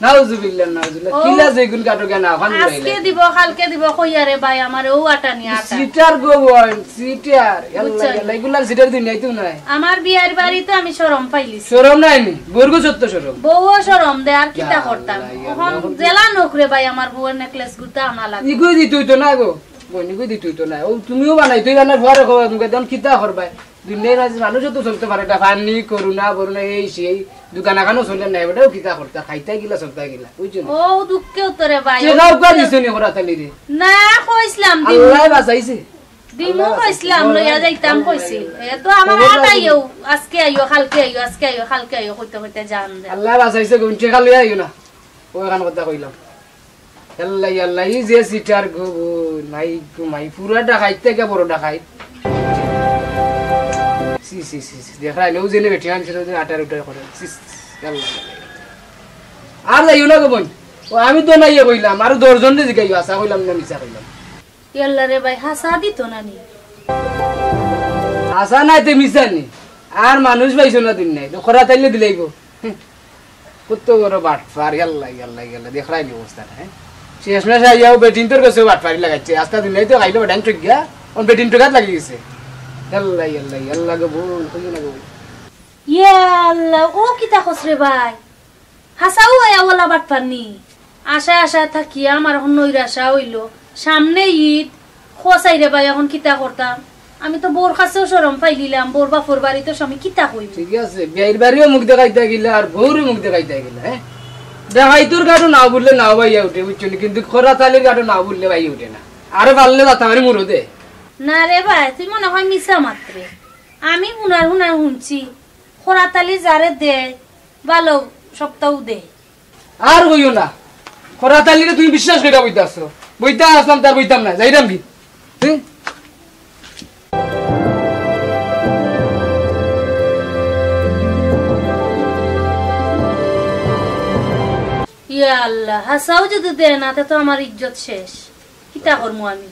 নাউজুবিল্লাহ, নাউজুবিল্লাহ। ও। কিলা যেগুন কাটো কেন, আফান আজকে লইলে। দিব, কালকে দিব, কইয়া রে ভাই, আমারে ও আটা নিয়া আটা। সিটার গো বইন, সিটার। ইয়াল্লা, বুঝছো? ইয়াল্লা, এগুলা সিটার দুনিয়াইতেও নাই। আমার বিয়ার বাড়িত আমি শরম পাইলিছি। শরম নাই নি? বউর গো সত্য শরম। বউও শরম দে, আর কিতা ইয়াল্লা, করতাম? ইয়াল্লা, অখন অখন জেলা নোক রে ভাই, আমার বউর নেকলেস গুতা আনা লাগবো। ইগো দিতই তো না গো। বইন, ইগো দিতই তো না। ও তুমিও বানাই, তুই বানাই ফুয়ারে কও, তুমি একদম কিতা করবায়? দুনিয়ার মাঝে মানুষও তো চলতে পারে না, পানি, করোনা, বরোনা, এই সেই, দোকান আখানও চলে না, এবারেও কিতা করতা, খাইতা কিলা, চলতা কিলা, বুঝছো নি? ও দুঃখে উত্তরে ভাই, ও টেকা উকা দুঃখে। দিছো নি খরাতালিরে? না, কইছিলাম, দিমু। আল্লায় বাঁচাইছে। দিমু আল্লায় কইছিলাম, বাঁচাইছে। লইয়া যাইতাম কইছিল। এ তো আমার খবর আট রাখো। আইও, আজকে আইও, কালকে আইও, আজকে আইও, কালকে আইও, কইতে কইতে জান যায়। আল্লায় বাঁচাইছে, কোন টেকা লইয়া আইও না। ও এখান কথা কইলাম। আল্লাহ, আল্লাহ, ই যে চিটার গো, মাই গো, মাই, পুরা ডাকাইত থাকি বড় ডাকাইত। সি, সি, সি, সি, দেখরায় নি, ও যেনে বেটি আনছিল, ও যেনে আটার উটার করে। সি, সি, সি, আল্লাহ। আর যাইও না গো বইন। ও আমি তো নাইয়ে কইলাম, আরো দশ জনরে জিগাইও, হাছা কইলাম না মিছা কইলাম। ইয়াল্লা রে ভাই, হাছা দিতো না নি? হাছা নায় তে মিছা নি। আর মানুষ পাইছো না দিন নাই, তো খরাতালি দিলাইবো। হুম। কত বড় বাটপার, ইয়াল্লা, ইয়াল্লা, ইয়াল্লা, দেখরায় নি অবস্থাটা, হ্যাঁ? শেষমেশ আইয়াও বেটিন্তর গেছে বাটপারি লাগাইছে। আস্তা দিন নাই তো খাইলো বেটাইন ঠকিয়া, অন বেটিন ঠকাত লাগি গেছে। ইয়াল্লা, ইয়াল্লা, ইয়াল্লা গো বইন, কইও না গো বইন। ইয়াল্লা, ও কিতা কস রে ভাই? হাছাউ আইয়া ওলা বাটপার নি? আশায় আশায় থাকিয়া আমার অখন নৈরাশা অইলো। সামনে ইদ, খোয়াছাই রে ভাই, অখন কিতা করতাম? আমি তো বউর কাছেও শরম পাইলিলাম, বউর বাপর বাড়িত আমি কিতা কইমু? ঠিক আছে, বিয়াইর বাড়িও মুখ দেখাইতা গিলা, আর বউরও মুখ দেখাইতা গিলা, হ্যাঁ? ডাকাইতর গাটো নাও বুললে নাও বাইয়া উঠে, বুঝছো নি? কিন্তু খরাতালির গাটো নাও বুললে বাইয়া উঠে না। আরো পারলে যাতা মারি মুরো দে। না রে ভাই, তুই মনে হয় মিছা মাতরে। আমি হুনার হুনার হুনছি, খরাতালি যারে দেয়, ভালো সপ্তাহ দেয়। আর কইও না, খরাতালিরে তুমি বিশ্বাস করিয়া বইতা আছো। বইতা আসলাম, তার বইতাম না, যাইরাম কি? হুম? ইয়া আল্লাহ, হাছাউ যদি দেয় না, তে তো আমার ইজ্জত শেষ। কিতা করমু আমি?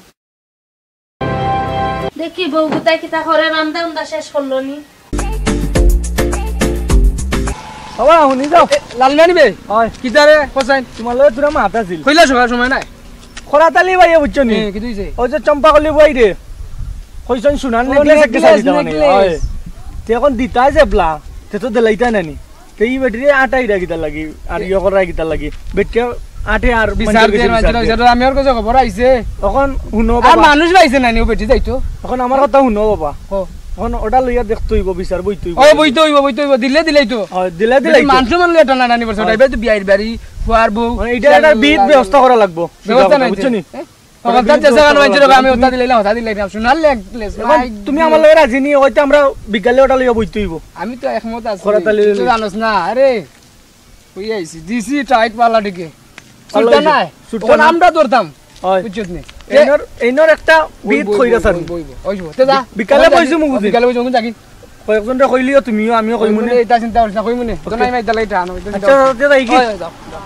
দেখি বউ গুতায় কিতা করে, রান্দা উন্দা শেষ করলো নি? বাবা, হুনি যাও। এ, লালমানি বে? অয়। কিতা রে, কোসাইন? তুমার লগে থুড়া মাত আছিল। কইলা সকাল সময় নাই। খরাতালি ভাইয়ে বুঝছো নি? এ, কিতা অইছে? ওই যে চম্পাকলি ভাই রে। কইছইন সোনার ও, necklace একটা necklace, চাইতা মানে। Necklace। অয়। তে অখন দিতায় যেবলা, তে তো দিলাইতায় না নি। তে ই বেটিরে আটাইরা কিতার লাগি, আর ইয়ে করার কিতার লাগি? বেটিয়ে আটে আর বিচার মানষর গেছে দিয়ার বিচার মানষর দিয়ার। বিচার, আমি ওর কাছে খবর আইছে। অখন হুনো আর বাবা। মানুষ পাইছে না নি, ও বেটি যাইতো। অখন আমার কথা হুনো বাবা। কও। অখন ওটা লইয়া দেখতে অইবো, বিচার বইতে অইবো। ওই বইতে অইবো, বইতে অইবো, দিলে দিলেই তো। অয়, দিলে দিলেই বেটি তো। মান সম্মান লইয়া টানাটানি করছে, অয়। ওটা এবার তো বিয়াইর বাড়ি, ফুয়ার বউ। মানে, এটা একটা বিহিত ব্যবস্থা করা লাগবো। ব্যবস্থা নাই বুঝছো তে। নি? হ্যাঁ? তখন তার চেষ্টা করা লাগবো। মানষর আমি ওটা দিলাইলাম, ওটা দিলাইলাম। সোনার necklace, অখন মাই তুমি গো। আমার লগে রাজি নি, অইতে আমরা বিকালে ওটা লইয়া বইতে অইবো। আমি তো একমত আছি। খরাতালি তুই তো লইয়া। জানোস না, আরে। কই আইছি, দিছি টাইট পাল্লা টিকে। পাল্লা সুলতান অইছে। নাই। সুলতান অখন নাই। আমরা ধরতাম। অয়। বুঝছত নি? এইনর, এইনর একটা বই, বিহিত বই, কইরা বই, সারি। বই, বই, বই। ওই শুভ। তে যা। বি-, বিকালে ওই যা। বইছি মুগুদি। বিকালে বইছি মুগুদি, যাগি। কয়েকজনরে কইলিও তুমিও, আমিও কইমুনে। কইমুনে, এটা চিন্তা করিস না, কইমুনে। তো ওকে। নাই, নাই, তাহলে এটা আনো, এটা চিন্তা আচ্ছা, করিস না। তে যাই কি? ওই, ওই, যাও, যাও।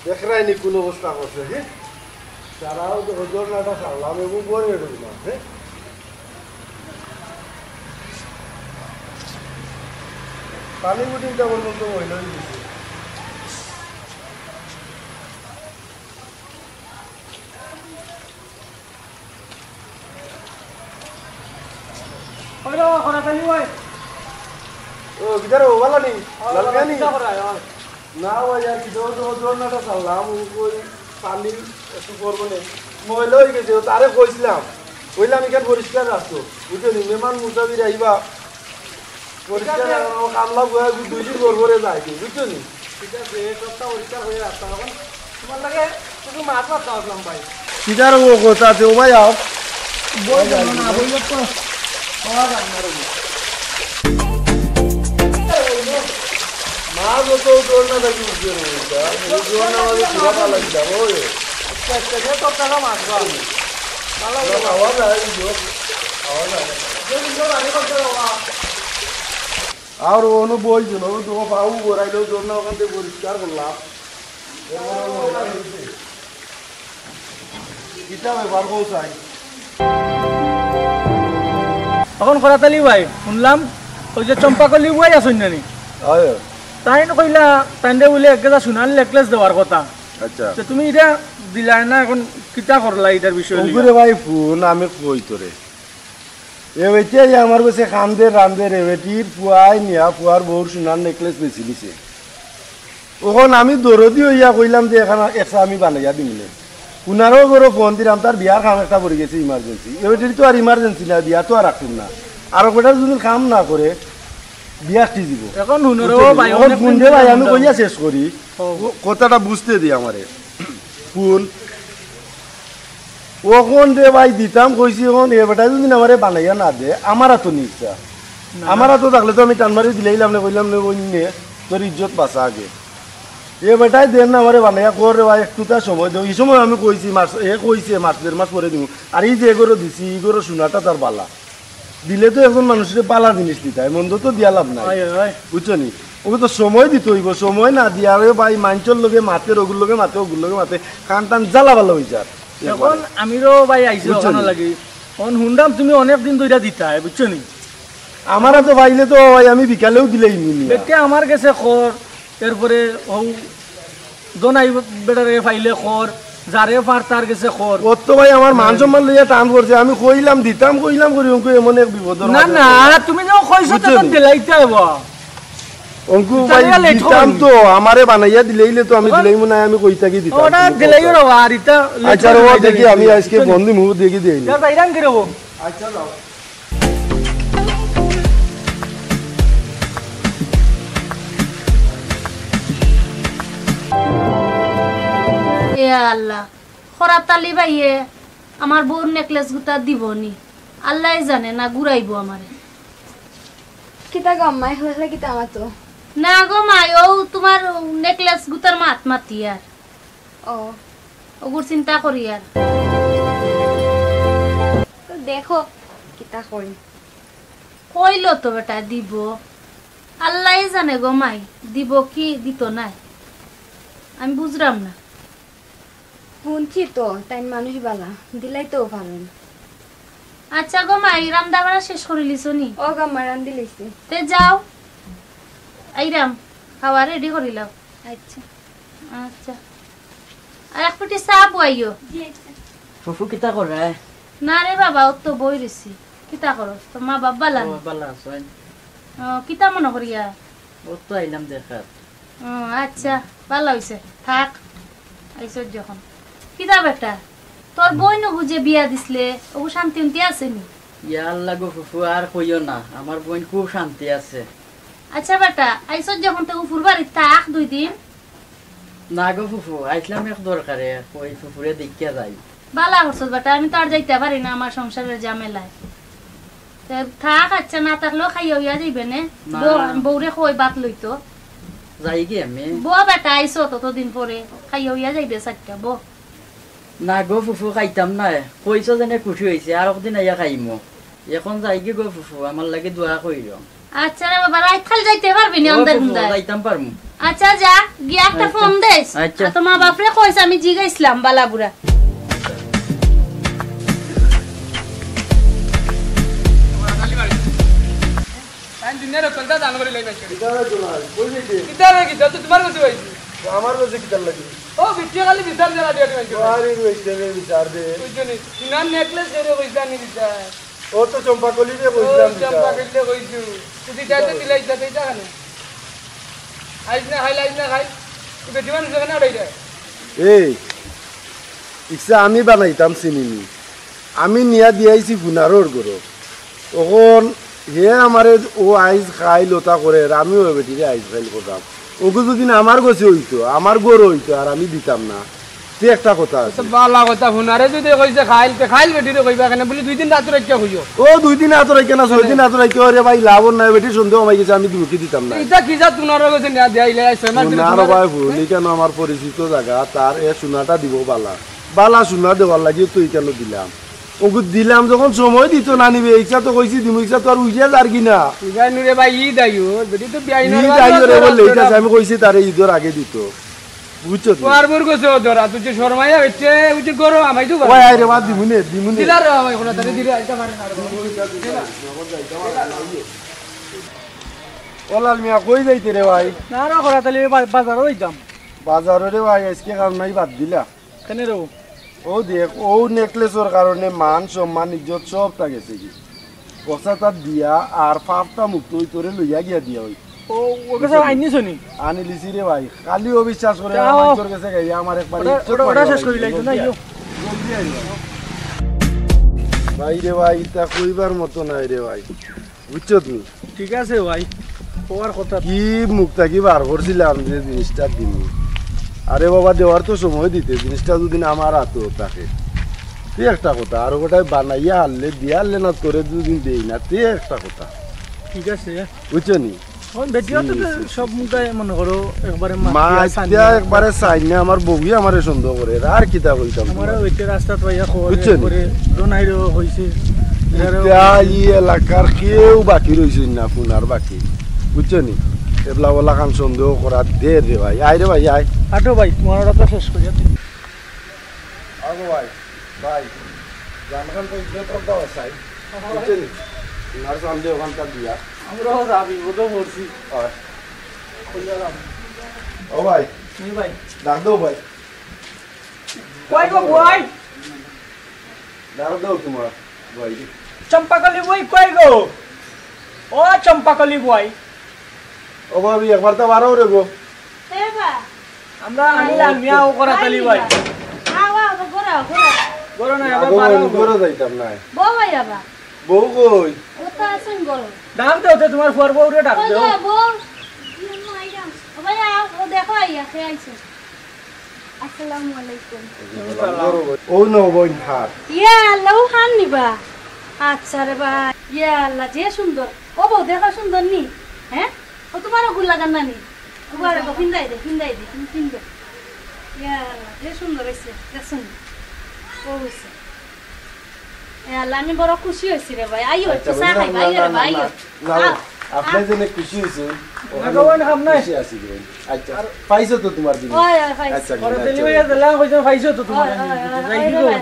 দেখরায় নি কোন অবস্থা করছে, হে? সারাও তো হজর নাটা সারলাম, এবং বড় হয়ে গেল না, হে? পানি উঠিন তেমন মতো মহিলা হয়ে গেছে। ওই রে, খরাতালি ভাই। ও, কিদার ও, ভালা নি? ও, লাল ভালা, খানি? কিতা করা, ও? না ভাই, আর কি জোর, জোর, জোর নাটা চাললাম, ও কই পানি একটু পরবো নে। ময়লা হয়ে গেছে, ও তারে কইছিলাম। কইলাম, "এখান পরিষ্কার রাখতো।" বুঝছো নি? মেহমান মুসাফির আইবা। পরিষ্কার ঠিক আছে। রাখো, কামলা বুয়া দুই দিন পর পরে যায় কি, বুঝছো নি? ঠিক আছে, এই সবটা পরিষ্কার হয়ে আসতাম। এখন তোমার লাগে শুধু মাছ মারতে আসলাম ভাই। কিদার ও কথা আছে, ও ভাই আও। বই যাবো না, বই তো পাওয়া যায় না রে। মাছ অত জোর না থাকি উঠবে না, জোর না হলে পুরা পালা দিলাম, ওই। আচ্ছা, আচ্ছা, যে তোর টাকা মাছ ভাই। ভালো না, খাওয়া যায়, এই জোর। খাওয়া যায় না। যে সুন্দর বাড়ি করতে বাবা। আর অনু বই দিল, ও তো পাও বড়াইলো, জন্য ওখান থেকে পরিষ্কার করলাম। কিতা ব্যাপার, বউ চাই? তখন করাতালি ভাই, শুনলাম ওই যে চম্পাকলি বুয়াই আছইন না নি? হয়। তাইন কইলা, তাইনরে বুলে এক গেজা সোনার necklace দেওয়ার কথা। আচ্ছা। তো তুমি ইটা দিলায় না, এখন কিতা করলা ইটার বিষয়ে লইয়া? অগুরে ভাই, হুন, আমি কই তোরে। এ বেটি আইয়া আমার গেছে কান্দের রান্দের, এ বেটির পুয়ায় নিয়া পুয়ার বউর সোনার নেকলেস বেচি দিছে। অখন আমি দরদি অইয়া কইলাম যে, "এখান একটা আমি বানাইয়া দিমুনে।" হুনারও ঘরো ফোন দিলাম, তার বিয়ার কাম একটা পড়ি গেছে ইমার্জেন্সি। এ বেটির তো আর ইমার্জেন্সি না, বিয়া তো আর রাখতাম না। আর বেটার যদি কাম না করে, বিয়া টিজিব। এখন হুনরো বুঝছো নি? ভাই, অখন অনেক হুনরে ভাই, আমি কইয়া শেষ করি। ও। ও কথাটা বুঝতে দি আমারে। হুন। অখন রে ভাই দিতাম কইছি, অখন এ বেটা যদি আমারে বানাইয়া না দে, আমার আতো নিছা। না, আমার আতো থাকলে তো আমি টান মারি দিলাইলাম না, কইলাম না, "ওই নে, তোর ইজ্জত বাঁচা আগে।" এ বেটায় দেন না আমারে বানাইয়া, কর রে ভাই, একটু তার সময় দেও। ই সময় আমি কইছি, মাস, এ কইছে, "মাস দেড় মাস পরে দিমু।" আর ই যে এগোরো দিছি, ই গরো সোনাটা তার বালা। দিলে তো একজন মানুষরে বালা জিনিস দিতায়, মন্দ তো দিয়া লাভ নাই। অয়, অয়, অয়। বুঝছো নি? অগু তো সময় দিতে অইবো, সময় না দিয়া রে ভাই, মানষর লগে মাতের, অগুর লগে মাতে, অগুর লগে মাতে, কান টান জ্বালা বালা অই যার। এখন আমিরও ভাই আইছি বুঝছো অখানো নি? লাগি। অন হুনরাম তুমি অনেক দিন ধইরা দিতায়, বুঝছো নি? আমার আতো পাইলে তো ভাই আমি বিকালেও দিলেই নি। বেটা আমার গেছে কর, এরপরে হউ দোনাই বেটারে পাইলে কর, যারে পার তার গেছে কর। অত ভাই আমার মান সম্মান লইয়া টান করছে, আমি কইলাম দিতাম, কইলাম করি, অঙ্কু এমন এক বিপদর না, মাঝে না, পড়লাম। তুমি যখন কইছো বুঝছো তখন নি? দিলাইতে অইবো। অঙ্কু ভাই, দিতাম তো, আমারে বানাইয়া দিলাইলে তো আমি দিলাইমু না, আমি কই থাকি দিতাম, ওটা তুমি দিলাইও কও। রে, আর ইটা আচ্ছা, রে, ও দেখি, আমি আজকে ফোন দিমু, দেখি দেই নি। যাও, যাইরাম কি রে, ও? আচ্ছা, যাও। এ আল্লাহ, খরাত আলী ভাইয়ে আমার বউর নেকলেস গুতা দিবো নি? আল্লায় জানে না ঘুরাইবো আমারে। কিতা গো আম্মা, একলা একলা কিতা মাতো? না গো মাই, অউ তুমার নেকলেস গুতার মাত মাতি আর। ও। অগুর চিন্তা করি আর। তো দেখো, কিতা করি। কইলো তো বেটা দিবো। আল্লায় জানে গো মাই, দিবো কি দিতো নায়। আমি বুঝরাম না। হুনছি তো, তাইন মানুষ বালা, দিলাইতেও পারইন। আচ্ছা গো মাই, রান্দা বাড়া শেষ করিলিছো নি? ও গো আম্মা, রান্দিলিছি। তে যাও, আইরাম, খাওয়া রেডি করিলাও। আচ্ছা। আচ্ছা। আর এক ফুটি চা বওয়াইও। জি, আচ্ছা। ফুফু কিতা কররায়? না রে বাবা, অউ তো বই রইছি। কিতা করো? তোর মা বাপ বালা নি? ও, বালা আছইন। ও, কিতা মনো করিয়া? অউ তো আইলাম দেখাত। ও, আচ্ছা, বালা অইছে। থাক, আইছস যখন। কিতা বেটা, তোর বইনগু যে বিয়া দিছলে, অগু শান্তি উন্তি আছে নি? ইয়া আল্লাহ গো ফুফু, আর কইও না, আমার বইন খুব শান্তি আছে। আচ্ছা বেটা, আইছস যখন তে ফুফুর বাড়িত থাক দুই দিন। না গো ফুফু, আইছলাম এক দরকারে, কই ফুফুরে দেখিয়া যাই। বালা করছস বেটা, আমি তো আর যাইতা পারি না আমার সংসারর ঝামেলায়। তে থাক, আচ্ছা, না থাকলেও খাইয়া অইয়া যাইবে নে। না। বউ, বউরে কই ভাত লইতো। যাইগি আমি। বও বেটা, আইছো ততদিন পরে, খাইয়া অইয়া যাইবে চাইরটা, বও। না গো ফুফু, খাইতাম নায়। কইছো যেনে খুশি অইছি, আরক দিন আইয়া খাইমু। এখন যাইগি গো ফুফু, আমার লাগি দোয়া করিও। আচ্ছা রে বাবা, রাইত খালি যাইতে পারবি নি ও আন্দার ফুফু, হুন্দায়? যাইতাম পারমু। আচ্ছা যা, গিয়া একটা আচ্ছা। ফোন দেস। আচ্ছা। আর তোর মা বাপরে কইস আমি জিগাইছলাম বালা বুরা। তাই দুনিয়ার হকলটা দান করি লাই বাইক করি। কিতা রে জুলাই? কই যাইতে? কিতা রে কিতা? তো তোমার কাছে পাইছি। তো আমার কাছে কিতার লাগি? ও, বিটিয়ে খালি বিচার দেনা দিয়া দিবেন। আরে, বিচার দে। বুঝছো নি? সোনার নেকলেস দেরে কইছিলাম নি বিচার। ও তো চম্পা কলি রে ও, কইছিলাম চম্পা বিচার। কলি রে কইছু। তুই চাইতে দিলাই, চাইতে যা কেন? আইস না খাইল, আইস না খাইল। তুই বেটি মানুষ কেন আড়াই যায়? এই, ইচ্ছা আমি বানাইতাম চিনি নি। আমি নিয়া দিয়াইছি গুনারর গরো। অখন হে আমারে ও আইজ খাইল ওটা করে, আর আমিও বেটিরে আইজ খাইল করতাম। ওগু যদি না আমার গছে অইতো, আমার গরো অইতো, আর আমি দিতাম না। তে একটা কথা আছে। তো বালা কথা, হুনারে যদি কইছে খাইল, তে খাইল বেটিরে কইবা কেনে? বলি দুই দিন রাত রাখিয়া কইও। ও দুই দিন রাত রাখিয়া না, ছয় দিন রাত রাখিয়া, ওরে ভাই, লাভ নাই, বেটির সন্দেহ হয়ে গেছে, আমি দুমুখি দিতাম না। ইটা কি জাত হুনারর গছে নিয়া দিয়া আইলে, ছয় মাস দিন হুনারো হুনারে ভাই, হুনি কেন আমার পরিচিত জাগা, তার এ সোনাটা দিব বালা। বালা সোনা দেওয়ার লাগিও তো ইখানো দিলাম। ওগু দিলাম যখন সময় দিত না নিবে, ইচ্ছা তো কইছি দিমু, ইচ্ছা তো আর উইয়া যার কি না। ইবা নুরে ভাই, ই দায়ু, বেটি তো বিয়াই ই না, দায়ু রে বললে, ঠিক আছে, আমি কইছি তারে ইদর আগে দিত। বুঝছো তো? তোর বউর গছে ধরা, তুই যে শরমাইয়া হইছে, ওই যে গরম আমাই তো ওই আয় রে বা, দিমুনে, দিমুনে। দিলা রে ভাই, কোনা তারে দিলা, এটা মারে না রে ভাই। ও লাল মিয়া, কই যাইতে রে ভাই? না রে, কোনা তাহলে বা-, বাজারও যাইতাম। বাজারো রে ভাই, আইজকে কাম নাই, বাদ দিলা। কেনে রে? অউ দেখ, অউ নেকলেসর কারণে মান সম্মান ইজ্জত সবতা গেছেগি। পয়সাটা দিয়া আর পাপটা মুক্ত অই তোরে লইয়া গিয়া দিয়া অই। ও, ওর কাছে আইনি শুনি। আনিলিছি রে ভাই, খালি অবিশ্বাস করে যাও। আমার গেছে গাইয়া আমার একবার ওটা, ইজ্জত ওটা, ওটা মারিয়া শেষ করি লাইছি। লাইতো না, ইয়ো। জলদি আইবা। ভাই রে ভাই, ইতা কইবার মতো নায় রে ভাই। বুঝছো তুমি? ঠিক আছে ভাই, হওয়ার কথা। কি মুখ থাকি বার করছিলাম যে জিনিসটা দিমু। আরে বাবা, দেওয়ার তো সময় দিতে, জিনিসটা যদি না আমার আতো থাকে, তে একটা কথা। আর ওটাই বানাইয়া আনলে, দিয়া আনলে না, তোরে দুদিন দেই না, তে একটা কথা। ঠিক আছে। বুঝছো নি? এখন বেটিও তো জি, জি, জি। সব মুখায় মনে করো একবারে মা মাতিয়া আত্মা সানিয়া। একবারে সাইনে আমার বউই আমারে সন্দেহ করে, আর কিতা কইতাম আমারও তোমারে? ওইটা রাস্তাত পাইয়া খবর বুঝছো নি? করে দোনাইরও হইছে। এরারও ইটা ই এলাকার কেউ বাকি রইছে না, ফুনার বাকি। বুঝছো নি? এবলা ওলা খান সন্দেহ করা দে রে ভাই। আয় রে ভাই, আয়। আটো ভাই, তোমার ওটা তো শেষ করিয়া দিই। আগো ভাই, ভাই, জানখান তো ইজ্জত করতে হয়, সাই। বুঝছো নি? তোমার সামনে ওখানকার দিয়া। আমরাও যাবি, ও তো মরছি। হয়। কইয়া যাবো। ও ভাই। জি ভাই। ডাক দেও ভাই। কই গো ভাই? ডাক দেও তোমার ভাই। চম্পাকলি ভাই কই গো? ও চম্পাকলি ভাই। ও ভাবি, একবার তো বারো রে গো। এ বা। আমরা আইলাম, মিয়া, ও করা তালি ভাই। আও, আও, ঘরো, ঘরো। ঘরো না, আবার আগো বারো বন্ধ গো। করে যাইতাম না। বউ ভাই আবার। বউ কই? ও তো আছেন ঘরো। ডাক দেও তো, তোমার ফুয়ার বউরে ডাক কই দেও। গো, বউ? ও ভাই, আও, ও দেখো, আইয়া, কে আইছে? আসসালামু আলাইকুম। ও নবইন হার। ইয়া আল্লাহ, ও হার নিবা? আচ্ছা রে বা। ইয়া আল্লাহ, যে সুন্দর। ও বউ, দেখো সুন্দর নি? হ্যাঁ? ও তোমার ওগুর লাগান না নি? তোমার ওগো ফিন্দাই দে, ফিন্দাই দে, তুমি ফিন্দো। ইয়া আল্লাহ, যে সুন্দর হইছে, দেখছো নি? ও হইছে। এ আল্লাহ, আমি বড় খুশি হইছি রে ভাই। আইও, আচ্ছা, একটু চা বন্ধু, খাইবা, না, আইও না, রে না, ভাই, না, আইও। না, আও, আপনি আও। জেনে খুশি হইছেন, না, ওখানে খাবো না, খাবো না। খুশি আছি রে। আচ্ছা, আর পাইছো তো তোমার জিনিস? ওই, ওই, পাইছি। আচ্ছা, ওরা আচ্ছা, ডেলিভারি আচ্ছা। দিলাম, কইছে পাইছো তো তোমার ওই, ওই, জিনিস। ওই, যাই ওই, কি ওই, গো? ওই।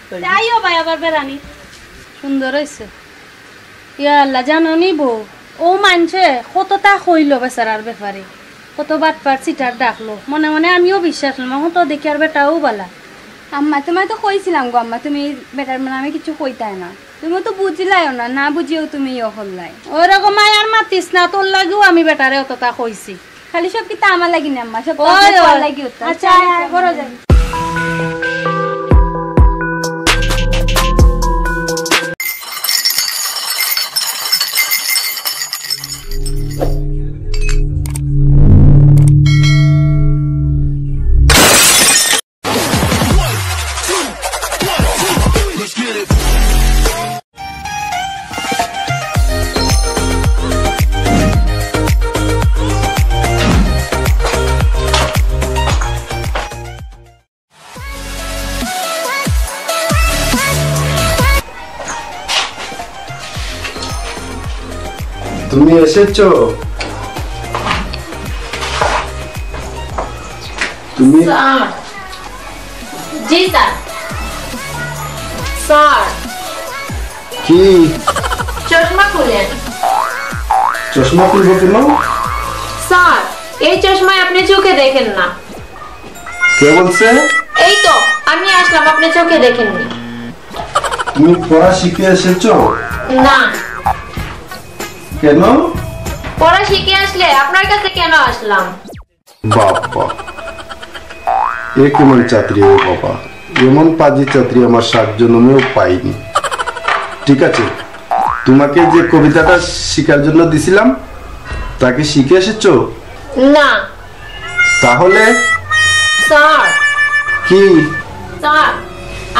তাই। তে আইও ভাই, আবার বেড়ানি। সুন্দর হইছে। ইয়া আল্লাহ, জানো নি বউ, ও মানষে কততা কইলো বেচারার ব্যাপারে, কত বাটপার চিটার ডাকলো। মনে মনে আমিও বিশ্বাস করলাম, এখন তো দেখি আর বেটাও বালা। আম্মা, তোমায় তো কইছিলাম গো আম্মা, তুমি বেটার নামে কিছু কইতায় না। তুমি তো বুঝিলাইও না, না বুঝিও তুমি ইয়ে করলাই। ওরকম মায়ার মাতিস না, তোর লাগিও আমি বেটারে অততা কইছি। খালি সব কিতা আমার লাগি না আম্মা, সব তো ওই, আপনার ওই। লাগি হতো। আচ্ছা, আয়, আয়, ঘরো যাই। তুমি এসেছো? তুমি স্যার। জি স্যার। স্যার। কি? চশমা খুলেন। চশমা খুলবো কেন? স্যার, এই চশমায় আপনি চোখে দেখেন না। কে বলছে? এই তো, আমি আসলাম, আপনি চোখে দেখেননি। তুমি পড়া শিখে এসেছো? না। কেন? পড়া শিখে আসলে আপনার কাছে কেন আসলাম? বাবা, এ কেমন ছাত্রী রে বাবা? এমন পাজি ছাত্রী আমার সাত জনমেও পাইনি। ঠিক আছে, তোমাকে যে কবিতাটা শিখার জন্য দিছিলাম, তা কি শিখে এসেছো? না। তাহলে? স্যার। কি? স্যার,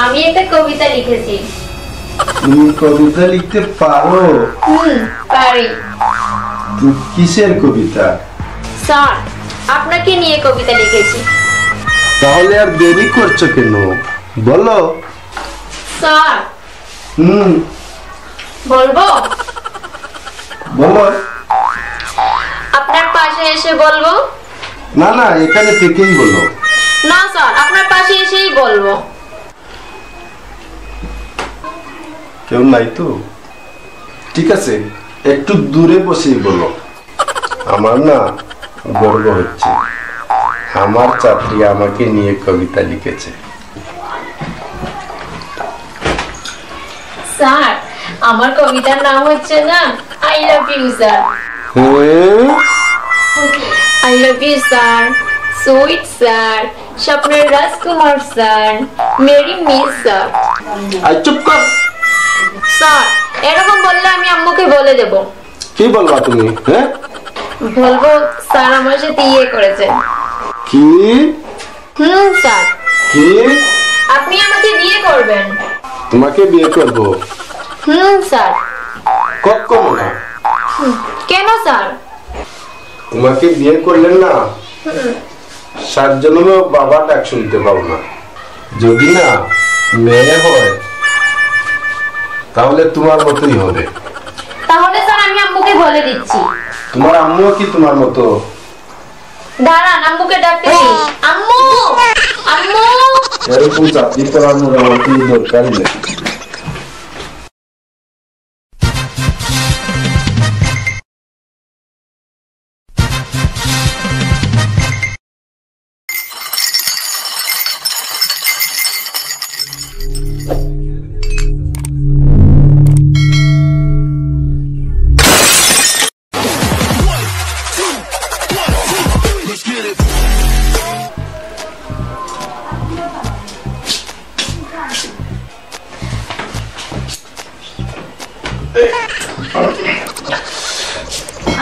আমি একটা কবিতা লিখেছি। তুমি কবিতা লিখতে পারো? হুম, পারি। তুমি কিসের কবিতা? স্যার, আপনাকে নিয়ে কবিতা লিখেছি। তাহলে আর দেরি করছো কেন? বলো। স্যার। হুম। বলবো? বলো। আপনার পাশে এসে বলবো? না, না, এখানে থেকেই বলো। না স্যার, আপনার পাশে এসেই বলবো। কেউ নাই তো? ঠিক আছে, একটু দূরে বসেই বলো। আমার না গর্ব হচ্ছে। আমার ছাত্রী আমাকে নিয়ে কবিতা লিখেছে। স্যার, আমার কবিতার নাম হচ্ছে না "I love you, sir." Hmm? "I love you, sir, sweet sir, স্বপ্নের রাজকুমার স্যার, মেরি মিস স্যার।" আর চুপ কর। স্যার, এরকম বললে আমি আম্মুকে বলে দেব। কি বলবা তুমি, হ্যাঁ? বলবো, "স্যার আমার সাথে ইয়ে করেছে।" কি? হুম, স্যার। কি? আপনি আমাকে বিয়ে করবেন। তোমাকে বিয়ে করব? হুম, স্যার। কখনো না। হুম, কেন, স্যার? তোমাকে বিয়ে করলে না, হুম। সাত জন্মে বাবা ডাক শুনতে পাবো না। যদি না মেয়ে হয়, তাহলে তোমার মতোই হবে। তাহলে, স্যার, আমি আম্মুকে বলে দিচ্ছি। তোমার আম্মুও কি তোমার মতো? দাঁড়ান, আম্মুকে ডাকতে দিন। আম্মু! আম্মু! এরকম চাকরি করানোর আমার কোনো দরকারই নেই।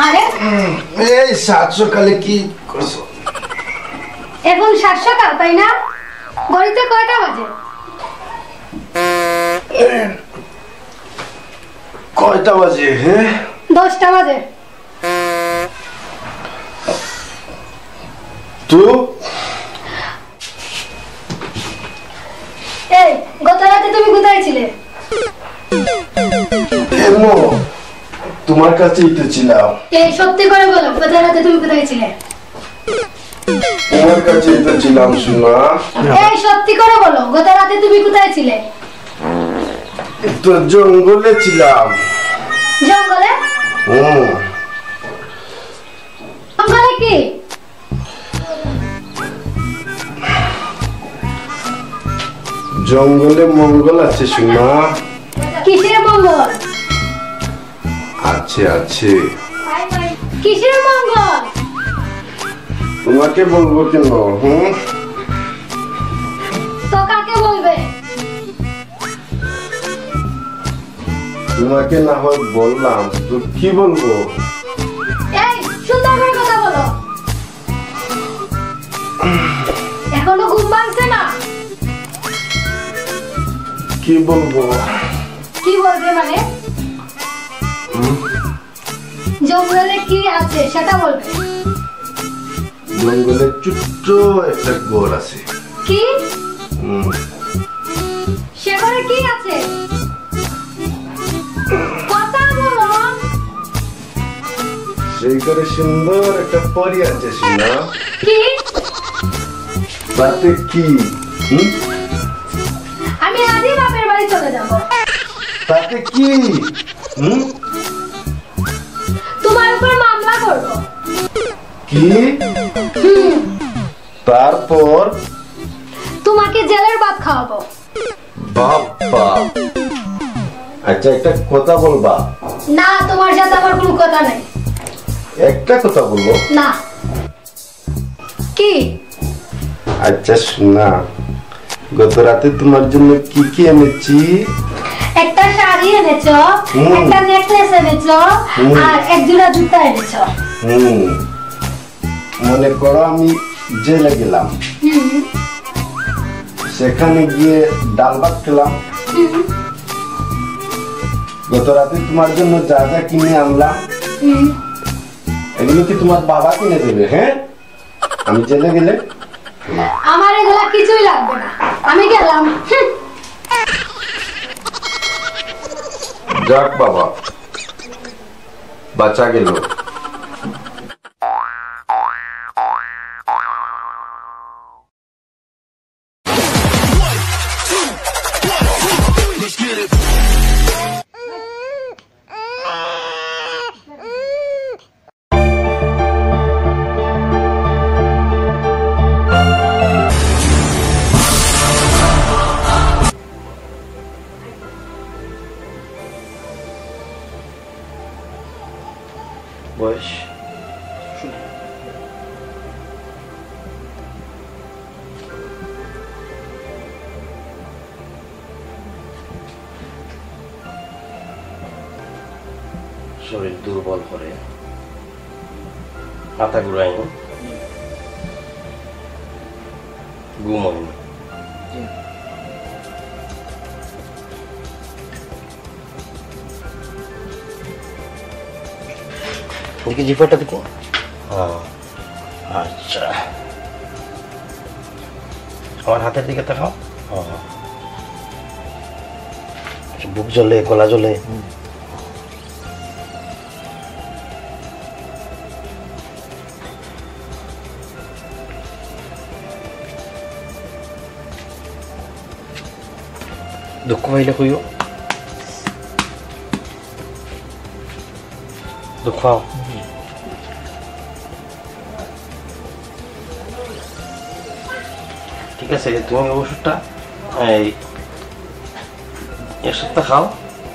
আরে, এই সাত সকালে কি করছো? এখন সাত সকাল, তাই না? ঘড়িতে কয়টা বাজে? কয়টা বাজে, হ্যাঁ? দশটা বাজে। তো? এই, গত রাতে তুমি কোথায় ছিলে? এমো, তোমার কাছেই তো ছিলাম। এই, সত্যি করে বলো, গত রাতে তুমি কোথায় ছিলে? তোমার কাছেই তো ছিলাম, সোনা। এই, সত্যি করে বলো, গত রাতে তুমি কোথায় ছিলে? তো জঙ্গলে ছিলাম। জঙ্গলে? হুম। জঙ্গলে কি? জঙ্গলে মঙ্গল আছে, সোনা। কিসের মঙ্গল? আছে, আছে। কিসের মঙ্গল? তোমাকে বলবো কেন, হুম? তো কাকে বলবে? তোমাকে না হয় বললাম, তো কি বলবো? এই, সুন্দর করে কথা বলো। এখনো ঘুম ভাঙছে না? কি বলবো? কি বলবে মানে? হুম? জঙ্গলে কি আছে সেটা বলবে। জঙ্গলে ছোট্ট একটা ঘর আছে। কি? হুম। সে ঘরে কি আছে? কথা বলো। সেই ঘরে সুন্দর একটা পরী আছে, সোনা। কি? তাতে কি? হুম? আমি আজই বাপের বাড়ি চলে যাব। তাতে কি? হুম? তোমার উপর মামলা করব। কি? হুম। তারপর? তোমাকে জেলের ভাত খাওয়াবো। বাবা। আচ্ছা, একটা কথা বলবা? না, তোমার সাথে আমার কোনো কথা নাই। একটা কথা বলবো? না। কি? আচ্ছা, সোনা, গত রাতে তোমার জন্য কি কি এনেছি? একটা শাড়ি এনেছো, হুম। একটা নেকলেস এনেছো, হুম। আর এক জোড়া জুতা এনেছো। হুম। মনে করো আমি জেলে গেলাম, হুম। সেখানে গিয়ে ডাল ভাত খেলাম। হুম। গত রাতে তোমার জন্য যা যা কিনে আনলাম, হুম। এগুলো কি তোমার বাবা কিনে দেবে? হ্যাঁ, আমি জেলে গেলে? আমার এগুলা কিছুই লাগবে না, আমি গেলাম। হুম। যাক বাবা, বাঁচা গেল। শরীর দুর্বল করে, মাথা ঘুরায়নি, ঘুম হয়নি। দেখি জিফারটা দেখি। হ্যাঁ, আচ্ছা, আমার হাতের দিকে তাকাও। হ্যাঁ, আচ্ছা, বুক জ্বলে, গলা জ্বলে। দুঃখ পাইলে কইও। দুঃখ পাও। ঠিক আছে, তুমি ওষুধটা এই এক সপ্তাহ খাও,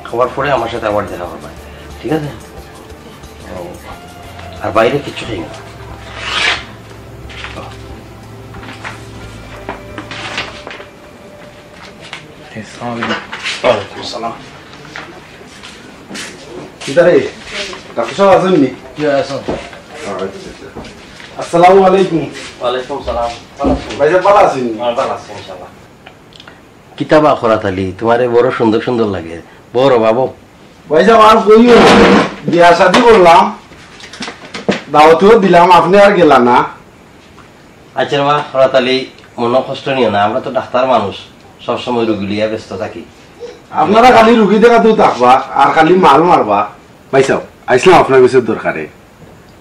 খাওয়ার পরে আমার সাথে আবার দেখা করবে, ঠিক আছে? আর বাইরে কিচ্ছু খাই না। আসসালামু আলাইকুম। ওয়ালাইকুম আসসালাম। কিতারে, ডাক্তার সাহেব আছেন নি? জি, আছেন। আচ্ছা, আচ্ছা। আসসালামু আলাইকুম। ওয়ালাইকুম সালাম। ভালো আছেন? ভাইসাব ভালো আছেন নি? হ্যাঁ, ভালো আছি ইনশাআল্লাহ। কিতা বা খরাত আলী, তোমারে বড় সুন্দর সুন্দর লাগে। বড় বাবু। ভাইসাব, আর কইও না। বিয়া শাদি করলাম, দাওয়াতও দিলাম, আপনে আর গেলা না। আচ্ছা রে বা, খরাত আলী, মনো কষ্ট নিও না, আমরা তো ডাক্তার মানুষ, সবসময় রুগী লইয়া ব্যস্ত থাকি। আপনারা খালি রুগী দেখাতেউ থাকবা, আর খালি মাল মারবা। ভাইসাব, আইছলাম আপনার গেছে দরকারে।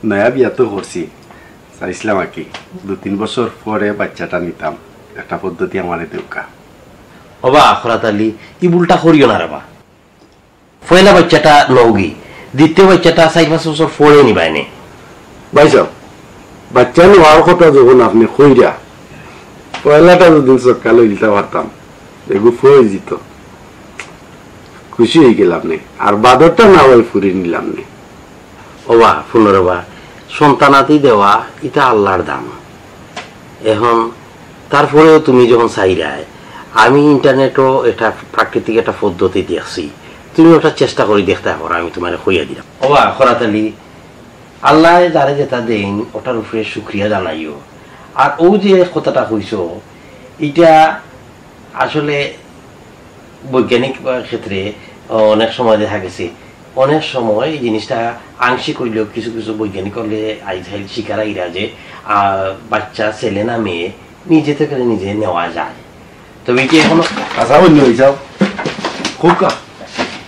নয়া বিয়া তো করছি, চাইছলাম আর কি, দুই তিন বছর পরে বাইচ্চাটা নিতাম, একটা পদ্ধতি আমারে দেউক্কা। ওবা খরাত আলী, ই ভুলটা করিও না রে বা। পয়লা বাইচ্চাটা নেওগি, দ্বিতীয় বাইচ্চাটা চাইর পাঁচ বছর পরে নিবায়নে। ভাইসাব, বাইচ্চা নেওয়ার কথা যখন আপনে কইরা, পয়লাটা যুদি ছক্কা লইলিতা পারতাম, এগু অইযিতো। খুশি অইগেলাম নে, আর বাদরটা না অয় ফুরি নিলাম নে। ওবা, হুনো রে বা, সন্তানাদি দেওয়া ইটা আল্লার দান। এখন তারপরেও তুমি যখন চাইরায়, আমি ইন্টারনেটো একটা প্রাকৃতিক একটা পদ্ধতি দেখছি, তুমি ওটা চেষ্টা করি দেখতায় পারো, আমি তোমারে কইয়া দিলাম। ওবা খরাত আলী, আল্লায় যারে যেটা দেইন, ওটার উপরে শুকরিয়া জানাইও। আর অউ যে কথাটা কইছো, ইটা আসলে বৈজ্ঞানিক ক্ষেত্রে অনেক সময় দেখা গেছে, অনেক সময় এই জিনিসটা আংশিক অইলেও কিছু কিছু বৈজ্ঞানিক অকলে আইজকাইল স্বীকার আইরা যে, আহ, বাচ্চা ছেলে না মেয়ে নিজে থেকে নিজে নেওয়া যায়। তবে ইটা এখনো আচ্ছা, অন্য হিসাব। খুব কা-,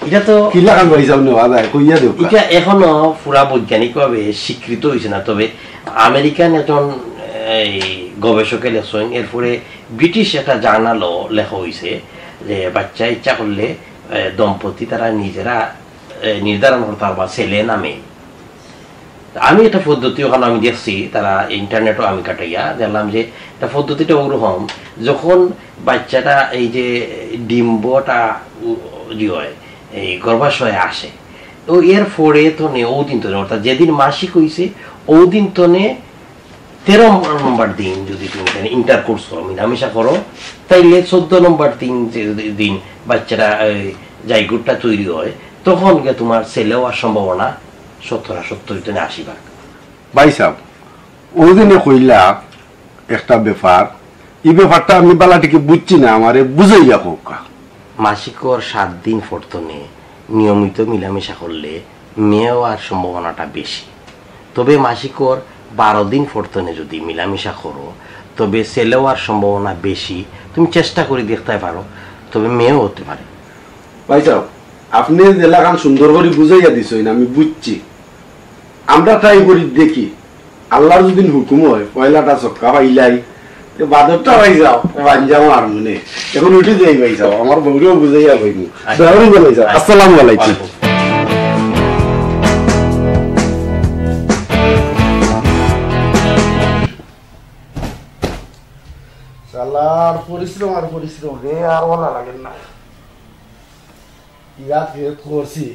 ইটা তো কিলা কান হিসাব নেওয়া যায়, কইয়া দেও কা। ইটা এখনো পুরা বৈজ্ঞানিকভাবে স্বীকৃত অইছে না। তবে আমেরিকান একজন এই গবেষকে লেখছেন, এরপরে ব্রিটিশ একটা জার্নালও লেখা অইছে যে বাচ্চা ইচ্ছা করলে, এ, দম্পতি তারা নিজেরা, এ, নির্ধারণ করতা পারবা ছেলে না মেয়ে। আমি একটা পদ্ধতি ওখানে আমি দেখছি, তারা ইন্টারনেটো আমি কাটাইয়া দেখলাম যে এটা পদ্ধতিটা ওরকম, যখন বাচ্চাটা এই যে ডিম্বটা উ-, ই হয়, এই গর্ভাশয়ে আসে, তো এর পরে তো নে, ও দিন তো নে, অর্থাৎ যেদিন মাসিক অইছে, ও দিন তো নে তেরো নম্বর দিন যদি তুমি এখানে ইন্টার করছো, মিলামিশা করো, তাইলে চোদ্দ নম্বর দিন যে দিন বাচ্চাটা, এই জাইগোটটা তৈরি হয়, তখন গিয়া তোমার ছেলে অওয়ার সম্ভাবনা শতকরা সত্তর ভিতরে আশি ভাগ। ভাইসাব, অউ দিনে কইলা একটা ব্যাপার, ই ব্যাপারটা আমি বালা ঠিকই বুঝছি না, আমারে বুঝাইয়া কউক্কা। মাসিকর সাত দিন পরতনে নিয়মিত মিলামিশা করলে মেয়ে অওয়ার সম্ভাবনাটা বেশি। তবে মাসিকর বারো দিন পরতনে যদি মিলামিশা করো, তবে ছেলে অওয়ার সম্ভাবনা বেশি। তুমি চেষ্টা করি দেখতায় পারো, তবে মেয়েও অইতে পারে। ভাইসাব, আপনে যেলাখান সুন্দর করি বুঝাইয়া দিছইন, আমি বুঝছি। আমরা ট্রাই করি দেখি, আল্লার যুদি হুকুম হয়, পয়লাটা ছক্কা পাইলাই, তে বাদরটা পাইযাও, পাঞ্জাও আর মনে। এখন উঠি যাই ভাইসাব, আমার বউরেও বুঝাইয়া কইমু। আচ্ছা। দয়া করি ভাইসাব। আচ্ছা। আসসালামু আলাইকুম। ওয়ালাইকুম। শালার পরিশ্রম আর পরিশ্রম রে, আর ভালা লাগের না। ইরাত হে করছি।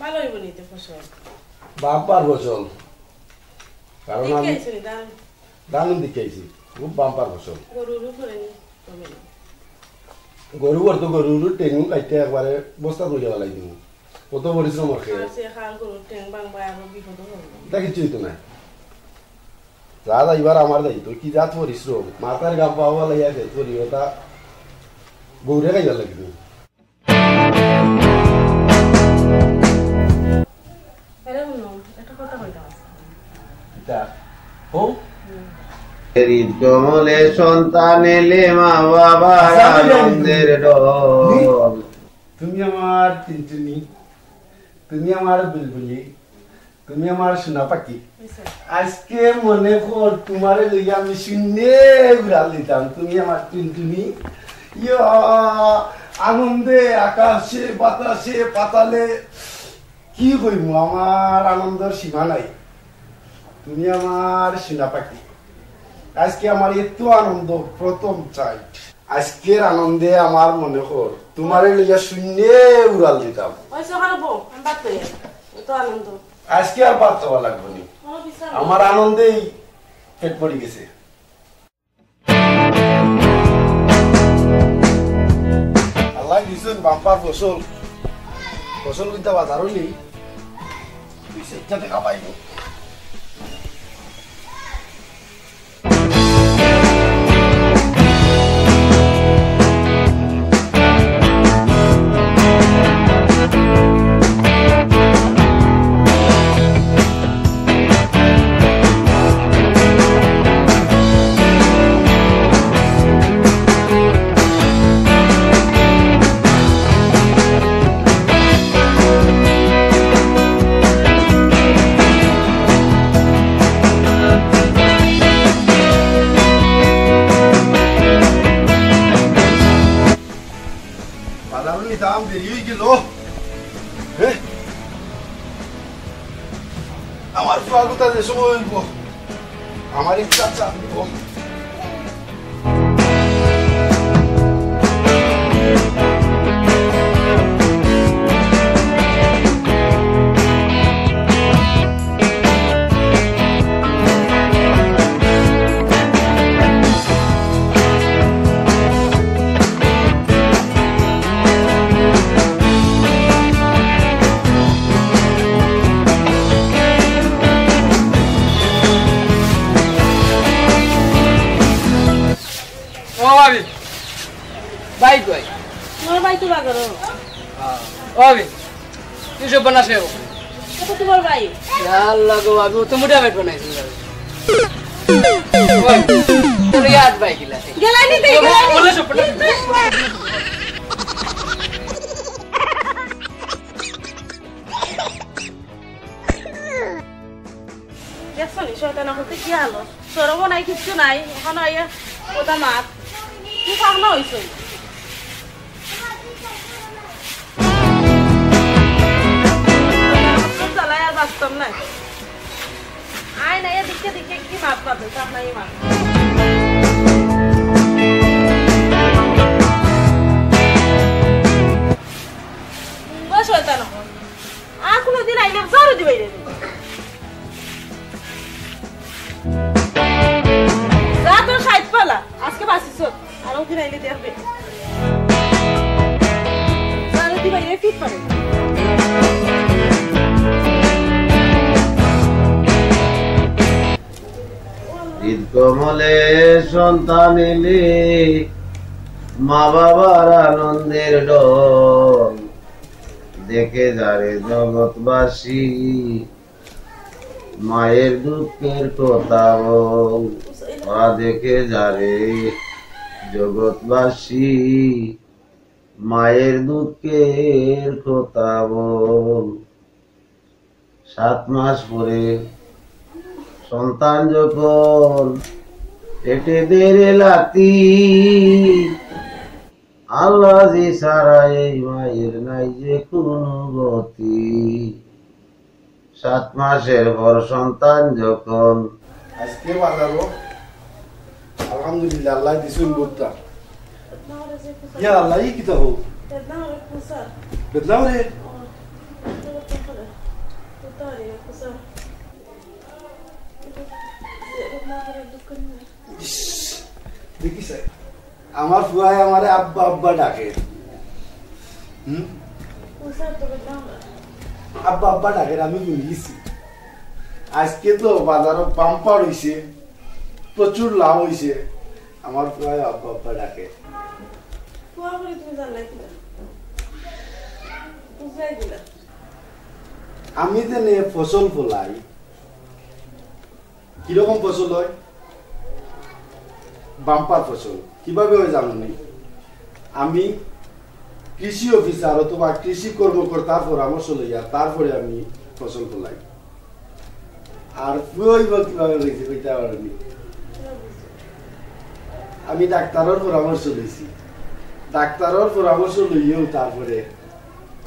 ভালা অইবো নি তে ফসল? বাম্পার ফসল। কারণ দেখি আমি আইছো নি ধান? ধান দেখি আইছি, খুব বাম্পার ফসল। গরু উরু করে নি, কমে নি। গরু আর তো গরু উরু টেঙ্গু কাইটে একবারে বস্তা তুলিয়া ফালাই দিমু। কত পরিশ্রম আর কি। খাসে খার গরুর ঠ্যাং ভাঙবায় আরো বিপদ হইল। তা কিচ্ছু হইতো না। যা যাইবার আমার দায়িত্ব, কি জাত পরিশ্রম। মাথার গাম পাওয়া লাইয়া ফেল করি, ওটা গৌরে খাইবার লাগবে। আরে হুনো, একটা কথা কইতাম আছে। কিতা? ও? হুম। হৃদ কমলে সন্তান এলে মা বাবার আনন্দের ঢল। তুমি আমার টুনটুনি, তুমি আমার বুলবুলি, তুমি আমার সোনা পাখি। আজকে মনে কর তোমারে লইয়া আমি শূন্যে উড়াল দিতাম। তুমি আমার টুনটুনি। ইয়া, আনন্দে আকাশে বাতাসে পাতালে কি কইমু, আমার আনন্দর সীমা নাই। তুমি আমার সোনা পাখি। আজকে আমার এত আনন্দ, প্রথম চাইট। আজকের আনন্দে আমার মনে কর তোমারে লইয়া শূন্যে উড়াল দিতাম। ওই সকালে বউ, আমি ভাত খাই। এত আনন্দ। আজকে আর ভাত খাওয়া লাগবে না। আমার আনন্দেই পেট পড়ি গেছে। আল্লাহ দিছইন বাম্পার ফসল। ফসল কিনতে বাজারও নেই। দুই চাইরটা টেকা পাইব। বাজারও নিতাম, দেরি হয়ে গেল। হে? আমার ফুয়াগুতা যে সময় হইব, আমার ইচ্ছা চাপ দিব। ও ভাবি, ভাই কই? তোমার ভাই তো বাজারো। ও ভাবি, তুই সব বানাসে ও। এটা তোমার ভাই। ইয়া আল্লাহ গো, ভাবি, ও তো মুটা পেট বানাইছিল। ও ভাই, তোর ইয়াদ ভাই কিলা? গেলানি দে, ও ভাই, গেলানি। বলে সব বানাসে। দেখছো নি, শয়তান হতে কি আলো? সরমও নাই, কিচ্ছু নাই। এখন আইয়া কথা মাত। কি পাগলা হইছে? জ্বালায় আর বাঁচতাম না। আয় না, এদিকে দিকে কি মাত পাবে? কাম নাই মাত। ও শয়তান। আর কোনোদিন আইলে ঝাড়ু দিবাই রে। যা তোর সাইড পালা, আজকে বাঁচিস। আর ওদিন আইলে দেখবে। ঝাড়ু দিবাই রে, ফিট পারে। হৃদ কমলে সন্তান এলে মা বাবার আনন্দের ঢল। দেখে যারে জগৎবাসী, মায়ের দুঃখের কথা বল। মা দেখে যারে জগৎবাসী, মায়ের দুঃখের কথা বল। সাত মাস পরে সন্তান যখন পেটে দেরে লাতি, আল্লাহ জি ছাড়া এই মায়ের নাই যে কোনো গতি। সাত মাসের পর সন্তান যখন আজকে বাজারো, আলহামদুলিল্লাহ, আল্লাহ দিছুন বুদ্ধা। ইয়া আল্লাহ, ই কিতা হোক? বেদনা রে। ইস, দেখি স্যার, আমার ফুয়ায় আমারে আব্বা আব্বা ডাকে। হুম? আব্বা আব্বা ডাকের, আমি ভুলি গেছি। আজকে তো বাজারো বাম্পার অইছে, প্রচুর লাভ অইছে। আমার পুয়ায় আব্বা আব্বা ডাকে। পুয়া করে তুমি জানলাই কিনা? বুঝলাই কিনা? আমি যে নে ফসল ফলাই, কিরকম ফসল হয়? বাম্পার ফসল। কিভাবে হয় জানো নি? আমি কৃষি অফিসার অথবা কৃষি কর্মকর্তার পরামর্শ লইয়া তারপরে আমি ফসল ফলাই। আর ফুয়াইব কিভাবে হয়েছে কইতে পারো নি? আমি ডাক্তারর পরামর্শ লইছি, ডাক্তারর পরামর্শ লইয়াও তারপরে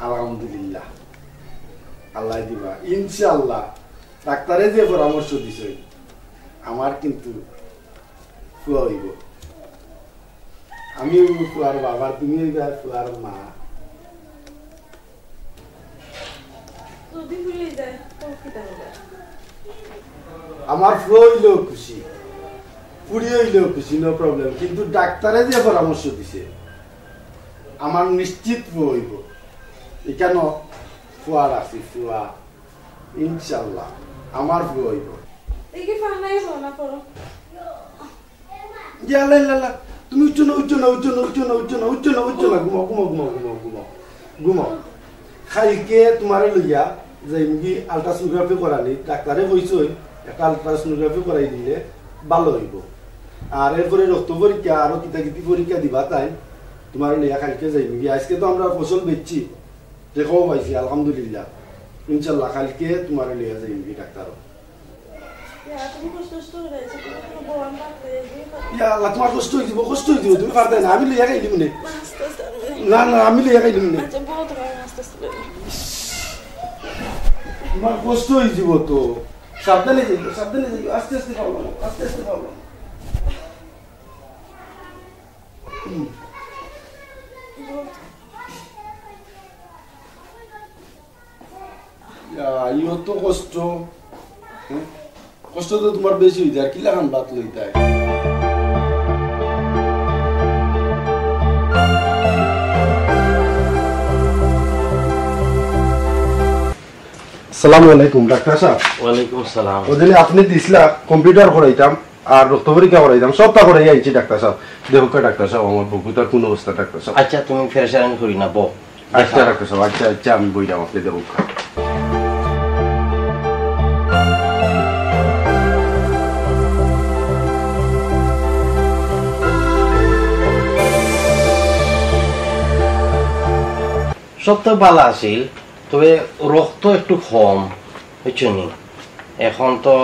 আলহামদুলিল্লাহ, আল্লাহ দিবা ইনশাআল্লাহ। ডাক্তারে যে পরামর্শ দিছে, আমার কিন্তু ফুয়া অইব। আমি অইব ফুয়ার বাবা, তুমি অইবা ফুয়ার মা। যদি ভুলে যায়, তো কিতা হবে? আমার ফুয়া অইলেও খুশি, ফুড়ি অইলেও খুশি, নো প্রবলেম। কিন্তু ডাক্তারে যে পরামর্শ দিছে, আমার নিশ্চিত ফুয়া অইব। এখানো ফুয়া রাখছি, ফুয়া। ইনশাআল্লাহ, আমার ফুয়া অইব। এই কি ফানাই রওনা করো? ইয়া আল্লাহ, ইয়া আল্লাহ। তুমি উঠছো না, উঠছো না, উঠছো না, উঠছো না, উঠছো না, উঠছো না, উঠছো না। ঘুমাও, ঘুমাও, ঘুমাও, ঘুমাও, ঘুমাও, ঘুমাও। কালকে তোমারে লইয়া যাইমুগি আল্ট্রাসোনোগ্রাফি করানি। ডাক্তারে কইছই, একটা আল্ট্রাসোনোগ্রাফি করাই দিলে ভালো অইব। আর এরপরে রক্ত পরীক্ষা, আরো কিতা কিতি পরীক্ষা দিবা তাইন, তোমারে লইয়া কালকে যাইমুগি। আজকে তো আমরা ফসল বেচছি, টেকাও পাইছি, আলহামদুলিল্লাহ। ইনশাল্লাহ, কালকে তোমারে লইয়া যাইমুগি ডাক্তারো। ইয়া, তুমি কষ্ট কষ্ট করে আইছো, তুমি কোনো বয়ান রাখতে এই যে ইয়া আল্লাহ, তোমার কষ্ট অইযিবো, কষ্ট অইযিবো, তুমি পারতায় না, আমি লইয়া খাইলিমু নে। আস্তে আস্তে আনবে। না, না, আমি লইয়া খাইলিমু নে। আচ্ছা, বলো তোমার আস্তে আস্তে লইয়া। তোমার কষ্ট অইযিবো তো। সাবধানে যাইও, সাবধানে যাইও, আস্তে আস্তে পারলাম, আস্তে আস্তে পারলাম। হুম। ইয়া, ইও তো কষ্ট। হ্যাঁ? কষ্ট তো তোমার বেশি অইযায়, আর কিলাখান বাত লইতায়? আসসালামু আলাইকুম, ডাক্তার সাব। ওয়ালাইকুম আসসালাম। ওই দিন আপনে দিছলা কম্পিউটার করাইতাম, আর রক্ত পরীক্ষা করাইতাম, সবটা করাই আইছি ডাক্তার সাব। দেখউক্কা ডাক্তার সাব, আমার বউগুতার কুন অবস্থা ডাক্তার সাব? আচ্ছা, তুমি পেরেশানি করি না, বও। আচ্ছা দেখাও। ডাক্তার সাব, আচ্ছা, আচ্ছা, আমি বইরাম, আপনে দেখউক্কা। সব তো ভালা আছিল, তবে রক্ত একটু কম, বুঝছো নি? এখন তো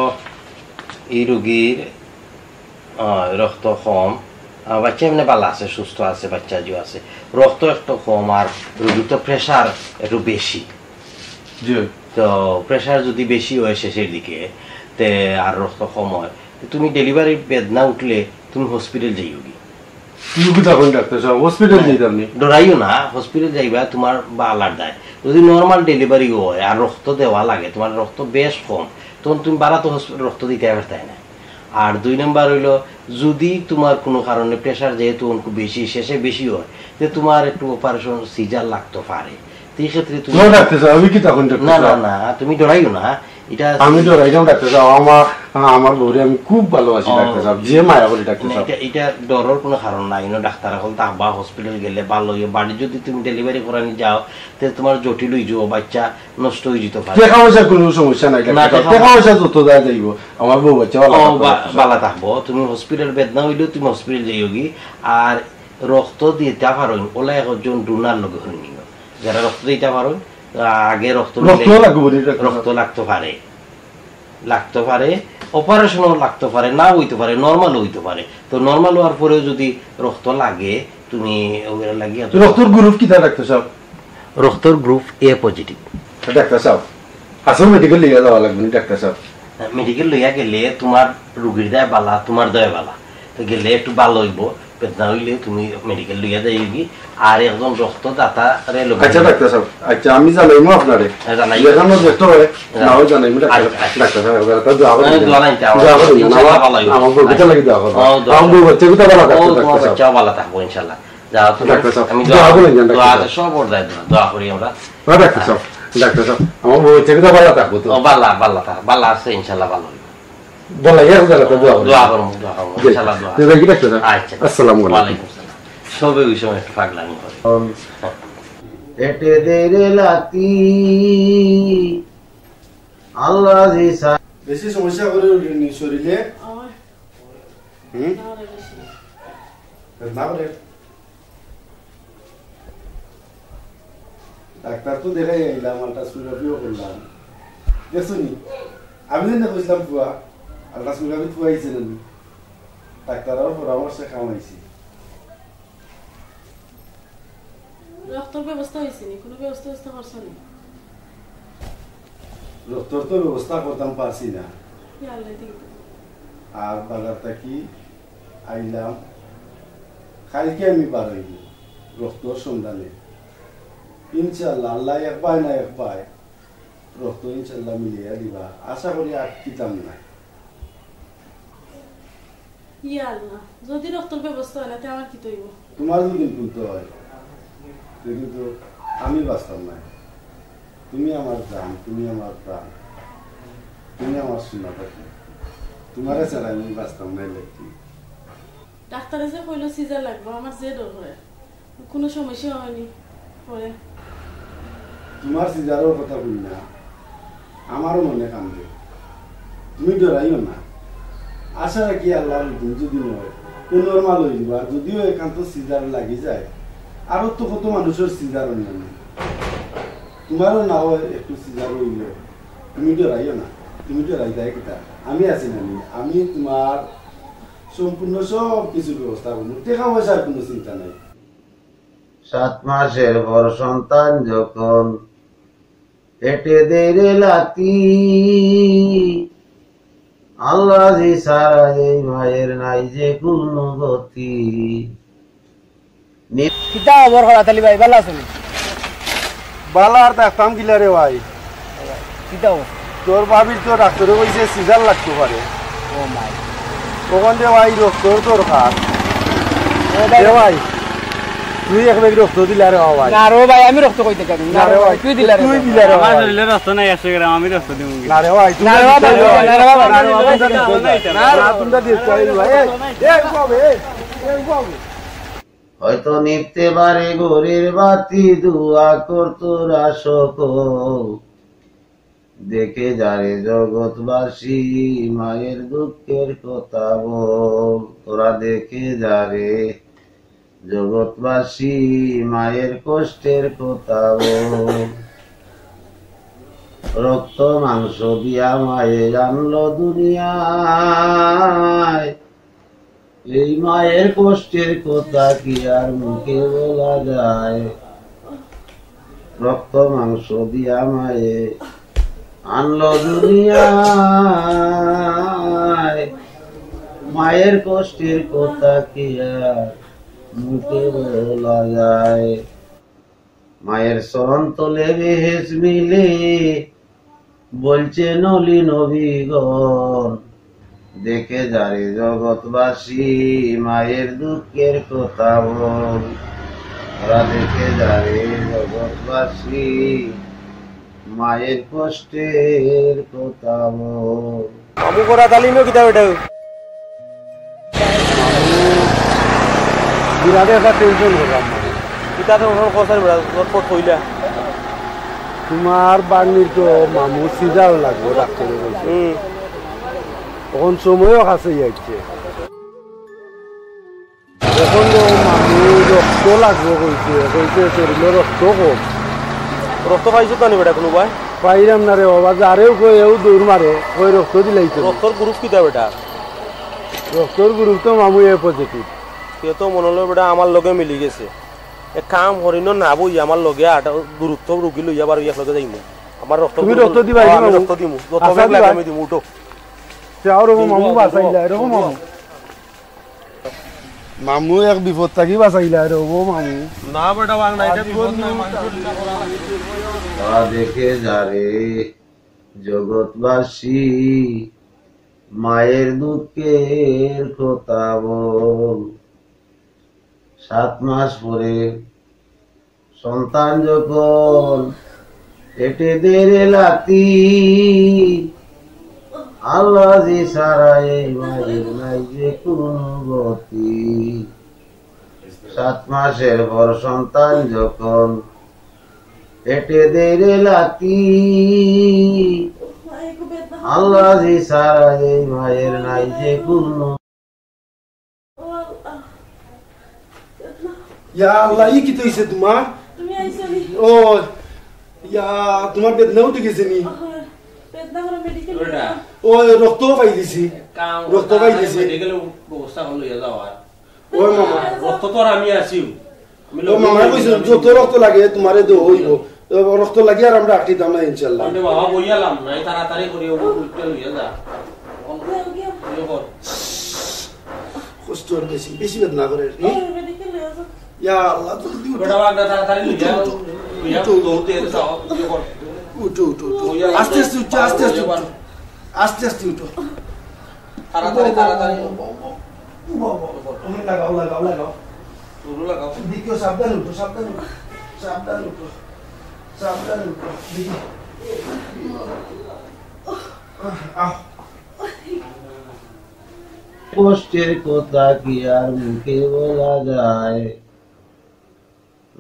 এই রুগীর, আহ, রক্ত কম। আহ, বাচ্চা এমনে ভালা আছে, সুস্থ আছে, বাচ্চা যে আছে। রক্ত একটু কম, আর রুগীর তো প্রেশার একটু বেশি। জি। তো প্রেশার যদি বেশি হয় শেষের দিকে, তে আর রক্ত কম হয়, তো তুমি ডেলিভারি বেদনা উঠলে তুমি হসপিটাল যাইওগি। তুমি কিতা কইন ডাক্তার সাব, হসপিটাল যাইতাম নি? ডরাইও না, হসপিটাল যাইবা তোমার বালার দায়। যদি নরমাল ডেলিভারি হয় আর রক্ত দেওয়া লাগে, তোমার রক্ত বেশ কম, তখন তুমি বারা তো হসপিটাল রক্ত দিতায় পারতায় না। আর দুই নাম্বার অইলো, যদি তোমার কুনু কারণে প্রেশার যেহেতু অনকু বেশি, শেষে বেশি হয়, তে তোমার একটু অপারেশন সিজার লাগতো পারে। তো এই ক্ষেত্রে তুমি নো ডাক্তার সাব, আমি কিতা কইন ডাক্তার সাব? না, না, না, তুমি ডরাইও না। ইটা আমি ডরাইতাম ডাক্তার সাব, আমার, আমার বউরে আমি খুব ভালোবাসি ও। ডাক্তার সাব, যে মায়া করি ডাক্তার না, সাব। ইটা, ইটা ডরর কুনু কারণ নাই। ইনো ডাক্তার অকল থাকবা, হসপিটাল গেলে ভালা অইবো। বাড়িত যদি তুমি ডেলিভারি করানি যাও, তে তোমার জটিল অইযিবো, বাচ্চা নষ্ট অইযিতো পারে। টেকা পয়সার কুনু সমস্যা নাই না, ডাক্তার সাব, টেকা টেকা পয়সা যত যায় যাইবো, আমার বউ বাচ্চা ভালা ও, থাকবো বা-, ডাক্তার সাব। ভালা থাকবো। তুমি হসপিটাল বেদনা অইলেও তুমি হসপিটাল যাইওগি। আর রক্ত দিতা পারইন, অলা একজন ডোনার লগে করি নিও। যারা রক্ত দিতা পারইন, আগে রক্ত রক্ত দিলে লাগবো নি ডাক্তার সাব? রক্ত লাগতো পারে। লাগতো পারে, অপারেশনও লাগতো পারে, নাও অইতো পারে, নরমালও অইতো পারে। তো নরমাল অওয়ার পরেও যদি রক্ত লাগে, তুমি ওগুলা লাগিয়া তো রক্তর গ্রুপ কিতা ডাক্তার সাব? রক্তর গ্রুপ এ পজিটিভ। ডাক্তার সাব, আচ্ছা, মেডিকেল লইয়া যাওয়া লাগবো নি ডাক্তার সাব? মেডিকেল লইয়া গেলে তোমার রুগীর দায় বালা, তোমার দায় বালা। তো গেলে একটু ভালা অইবো, বেদনা অইলে তুমি মেডিকেল লইয়া যাইওগি। আর একজন রক্তদাতারে লগে আচ্ছা, নিয়া ডাক্তার সাব, আচ্ছা, আমি জানাইমু আপনারে। হ্যাঁ, জানাই। যেখানো যেটা হয়, হ্যাঁ। না হয় জানাইমু ডাক্তার সাব। আচ্ছা, আচ্ছা। ডাক্তার সাব, এবার তো দোয়া করি হ্যাঁ, না। দোয়া নাই, দোয়া দোয়া করি না। ইনশাআল্লাহ আমার, ভালা অইবো। আমার বউর কথা লাগি দোয়া করবা। ও, দোয়া আমার বউ বাচ্চা কথা ভালা ও, থাকতো, তোমার ডাক্তার সাব। বাচ্চাও ভালা থাকবো ইনশাআল্লাহ। যাও তুমি, দোয়া করইন না, আমি ডাক্তার দোয়া সাব। করি, দোয়া দোয়া আছে, সব ওর দায়, দোয়া, দোয়া করি আমরা। না, ডাক্তার সাব, ডাক্তার সাব, আমার বউ হচ্ছে কিন্তু ভালো থাকবো তো? ও, বালা, বালা থাক, বালা আছে, ইনশাল্লাহ বালা অইবো। বলা, ইয়া, দোয়া করো। দোয়া করবো, দোয়া করবো, জি। ইনশাল্লাহ দোয়া। তো, দেখি ডাক্তার সাব। আচ্ছা। আসসালামু আলাইকুম। ওয়ালাইকুম সালাম। সবে ওই সময় একটু পাগলামি করে। এটে দে রে লাতি, আল্লাহ জি সা- বেশি সমস্যা করে উঠেনি শরীরে? আমার হুম? না রে বেশি। না করে। ডাক্তার তো দেখাই আইলাম, আল্ট্রাসোনোগ্রাফিও করলাম। দেখছো নি? আমি যেন কইছিলাম পুয়া, আল্ট্রাসোনোগ্রাফি পুয়া আইছে না নি? ডাক্তারর পরামর্শে কাম আইছে। রক্তর ব্যবস্থা হইছে নি? কোনো ব্যবস্থা ব্যবস্থা করছো নি? রক্তর তো ব্যবস্থা করতাম পারছি না। ইয়া আল্লাহ, দেখি তো। আর বাজার থাকি আইলাম, কালকে আমি বার হইব রক্তর সন্ধানে। ইনশাল্লাহ, আল্লাহ এক পায় না এক পায়, রক্ত ইনশাল্লাহ মিলিয়া দিবা। আশা করি আর কিতাম না। ইয়া আল্লাহ, যদি রক্তর ব্যবস্থা হয় না, তে আমার কিতা অইবো? তোমার যদি কিন্তু হয়, তে কিন্তু আমি বাঁচতাম না। তুমি আমার জান, তুমি আমার প্রাণ, তুমি আমার সোনা পাখি। তোমারে ছাড়া আমি বাঁচতাম না, লক্ষ্মী। ডাক্তারে যে কইলো সিজার লাগবো, আমার যে ডর করে। কোনো সমস্যা হয়নি পরে। তোমার সিজারর কথা কই না, আমারও মনে কান্দে। তুমি ডরাইও না, আশা রাখি আল্লাহর হুকুম যদি নয়, তো নরমাল হয়ে যাবো। আর যদিও একান্ত সিজার লাগি যায়, আরো তো কত মানুষের সিজার অন্যান্য। তোমারও না হয় একটু সিজার হইলে, তুমি ডরাইও না, তুমি ডরাই যায় কিতা? আমি আছি না নি? আমি তোমার সম্পূর্ণ সব কিছুর ব্যবস্থা করবো, টাকা পয়সার কোনো চিন্তা নাই। সাত মাসের পর সন্তান যখন পেটে দেয় রে লাতি, আল্লাহ জি ছাড়া এই মায়ের নাই যে কোনো গতি। নি- কিতা খবর করাত আলী ভাই, ভালা আছো নি? ভালা আর থাকতাম কিলা রে ভাই? কিতা খবর? তোর ভাবির তো ডাক্তারে কইছে সিজার লাগতে পারে। ও মাই। ওখান দে ভাই রক্তর দরকার। ও ভাই। দে ভাই, তুই এক ব্যাগ রক্ত দিলা রে ভাই। না রে ভাই, আমি রক্ত কইতে জানি না। না রে ভাই, তুই দিলা রে। তুই দিলা রে আমার ভাই। শরীরে রক্ত নাই একশো গ্রাম, আমি রক্ত দিমু কি? না রে ভাই, না রে ভাই, তুই না রে ভাই, না রে ভাই, না রে ভাই। না, না, তোমরা দিও, এই ভাই, এই, এই, উবাবে, এই, এই, উবাবে। হয়তো নিভতে পারে ঘরের বাতি, দোয়া কর তোরা সকল। দেখে যারে জগৎবাসী, মায়ের দুঃখের কথা বল। তোরা দেখে যারে জগৎবাসী, মায়ের কষ্টের কথা বল। রক্ত মাংস দিয়া মায়ে আনলো দুনিয়ায়, এই মায়ের কষ্টের কথা কি আর মুখে বলা যায়? রক্ত মাংস দিয়া মায়ে আনলো দুনিয়ায়, মায়ের কষ্টের কথা কি আর মুখে বলা যায়? মায়ের চরণ তলে বেহেশত মিলে, বলছে নলি নবীগণ। দেখে যারে জগৎবাসী, মায়ের দুঃখের কথা বল। ওরা দেখে যারে জগৎবাসী, মায়ের কষ্টের কথা বল। মামু করা তালিমও কিতা বেটা? বিরাট একটা টেনশন করলাম। কিতা তো ওখানে কথা বেটা, ঝটপট কইলা। তোমার বাগনির তো মামু সিজার লাগবো, ডাক্তারে কইছে। হুম। এখন সময়ও কাছে যাচ্ছে। এখন তো মামু রক্ত লাগবো কইছে, কইছে শরীরে রক্ত কম। রক্ত পাইছো তো নি বেটা কোনো ভাই? পাইলাম না রে বাবা, যারেও কই এও দৌড় মারে, কই রক্ত দিলাইতো না। রক্তর গ্রুপ কিতা বেটা? রক্তর গ্রুপ তো মামু এ পজিটিভ। সে তো মনে হলো বেটা আমার লগে মিলি গেছে। এক কাম করি ন না বই আমার লগে আটা গুরুত্ব রুগী লইয়া বারো এক লগে যাইমু। আমার রক্ত তুমি গ্রুপ রক্ত দিবা, হ্যাঁ, নি আমি মামু? রক্ত দিমু। যত আশা ব্যাগ লাগে দিবা? আমি দিমু, উঠো। সে আর ও মামু বাঁচাইলা, এরকম মামু। মামু এক বিপদ থাকি বাঁচাইলা রে ও মামু। না বেটা, বাং না, এটা বিপদ নয়, মানুষের চিন্তা করা লাগে। তা দেখে যারে জগৎবাসী, মায়ের দুঃখের কথা বল। সাত মাস পরে সন্তান যখন পেটে দেরে লাতি, আল্লাহ জি সারা এই মায়ের নাই যে কোনো গতি। সাত মাসের পর সন্তান যখন পেটে দেরে লাতি, আল্লাহ জি সারা এই মায়ের নাই যে কোনো। ও আল্লাহ। ইয়া আল্লাহ, ই কিতা অইছে তুমার? তুমি আইছো নি? ও, ইয়া, তুমার বেদনা উঠি গেছে নি? ও, বেদনা করে মেডিকেল নিয়ে যাও। ও, রক্ত পাই দিছি। কাম রক্ত পাই দিছি। মেডিকেলে ব্যবস্থা করলো, ইয়া যাও আর। ওই মামা। রক্ত তো আর আমি আছি। ও মামা কইছে, যত রক্ত লাগে তুমারে দেওয়া অইবো। তো রক্ত লাগি আর আমরা আটকিতাম না ইনশাআল্লাহ। আরে বাবা, বইয়ালাম না, এই তাড়াতাড়ি করি ও উঠতে লইয়া যা। এখন ইয়ে কর। কষ্ট আর বেশি, বেশি বেদনা করে। ইয়া আল্লাহ, জলদি উঠো। বেটা, বাগনা তাড়াতাড়ি লইয়া, উঠো, উঠো। লইয়া উঠো, উঠো, উঠো, উঠো। ইয়ে কর। উঠো, উঠো, উঠো। বইয়ালাম। আস্তে আস্তে উঠো, আস্তে আস্তে উঠো। আস্তে আস্তে উঠো। তাড়াতাড়ি, তাড়াতাড়ি। ও বাবা, ও বাবা, ও বাবা। তুমি লাগাও, লাগাও, লাগাও। তুলো লাগাও। দেখিও, সাবধানে উঠো, সাবধানে উঠো, সাবধানে উঠো, সাবধানে উঠো। দেখি। আহ, আহ। কষ্টের কথা কি আর মুখে বলা যায়?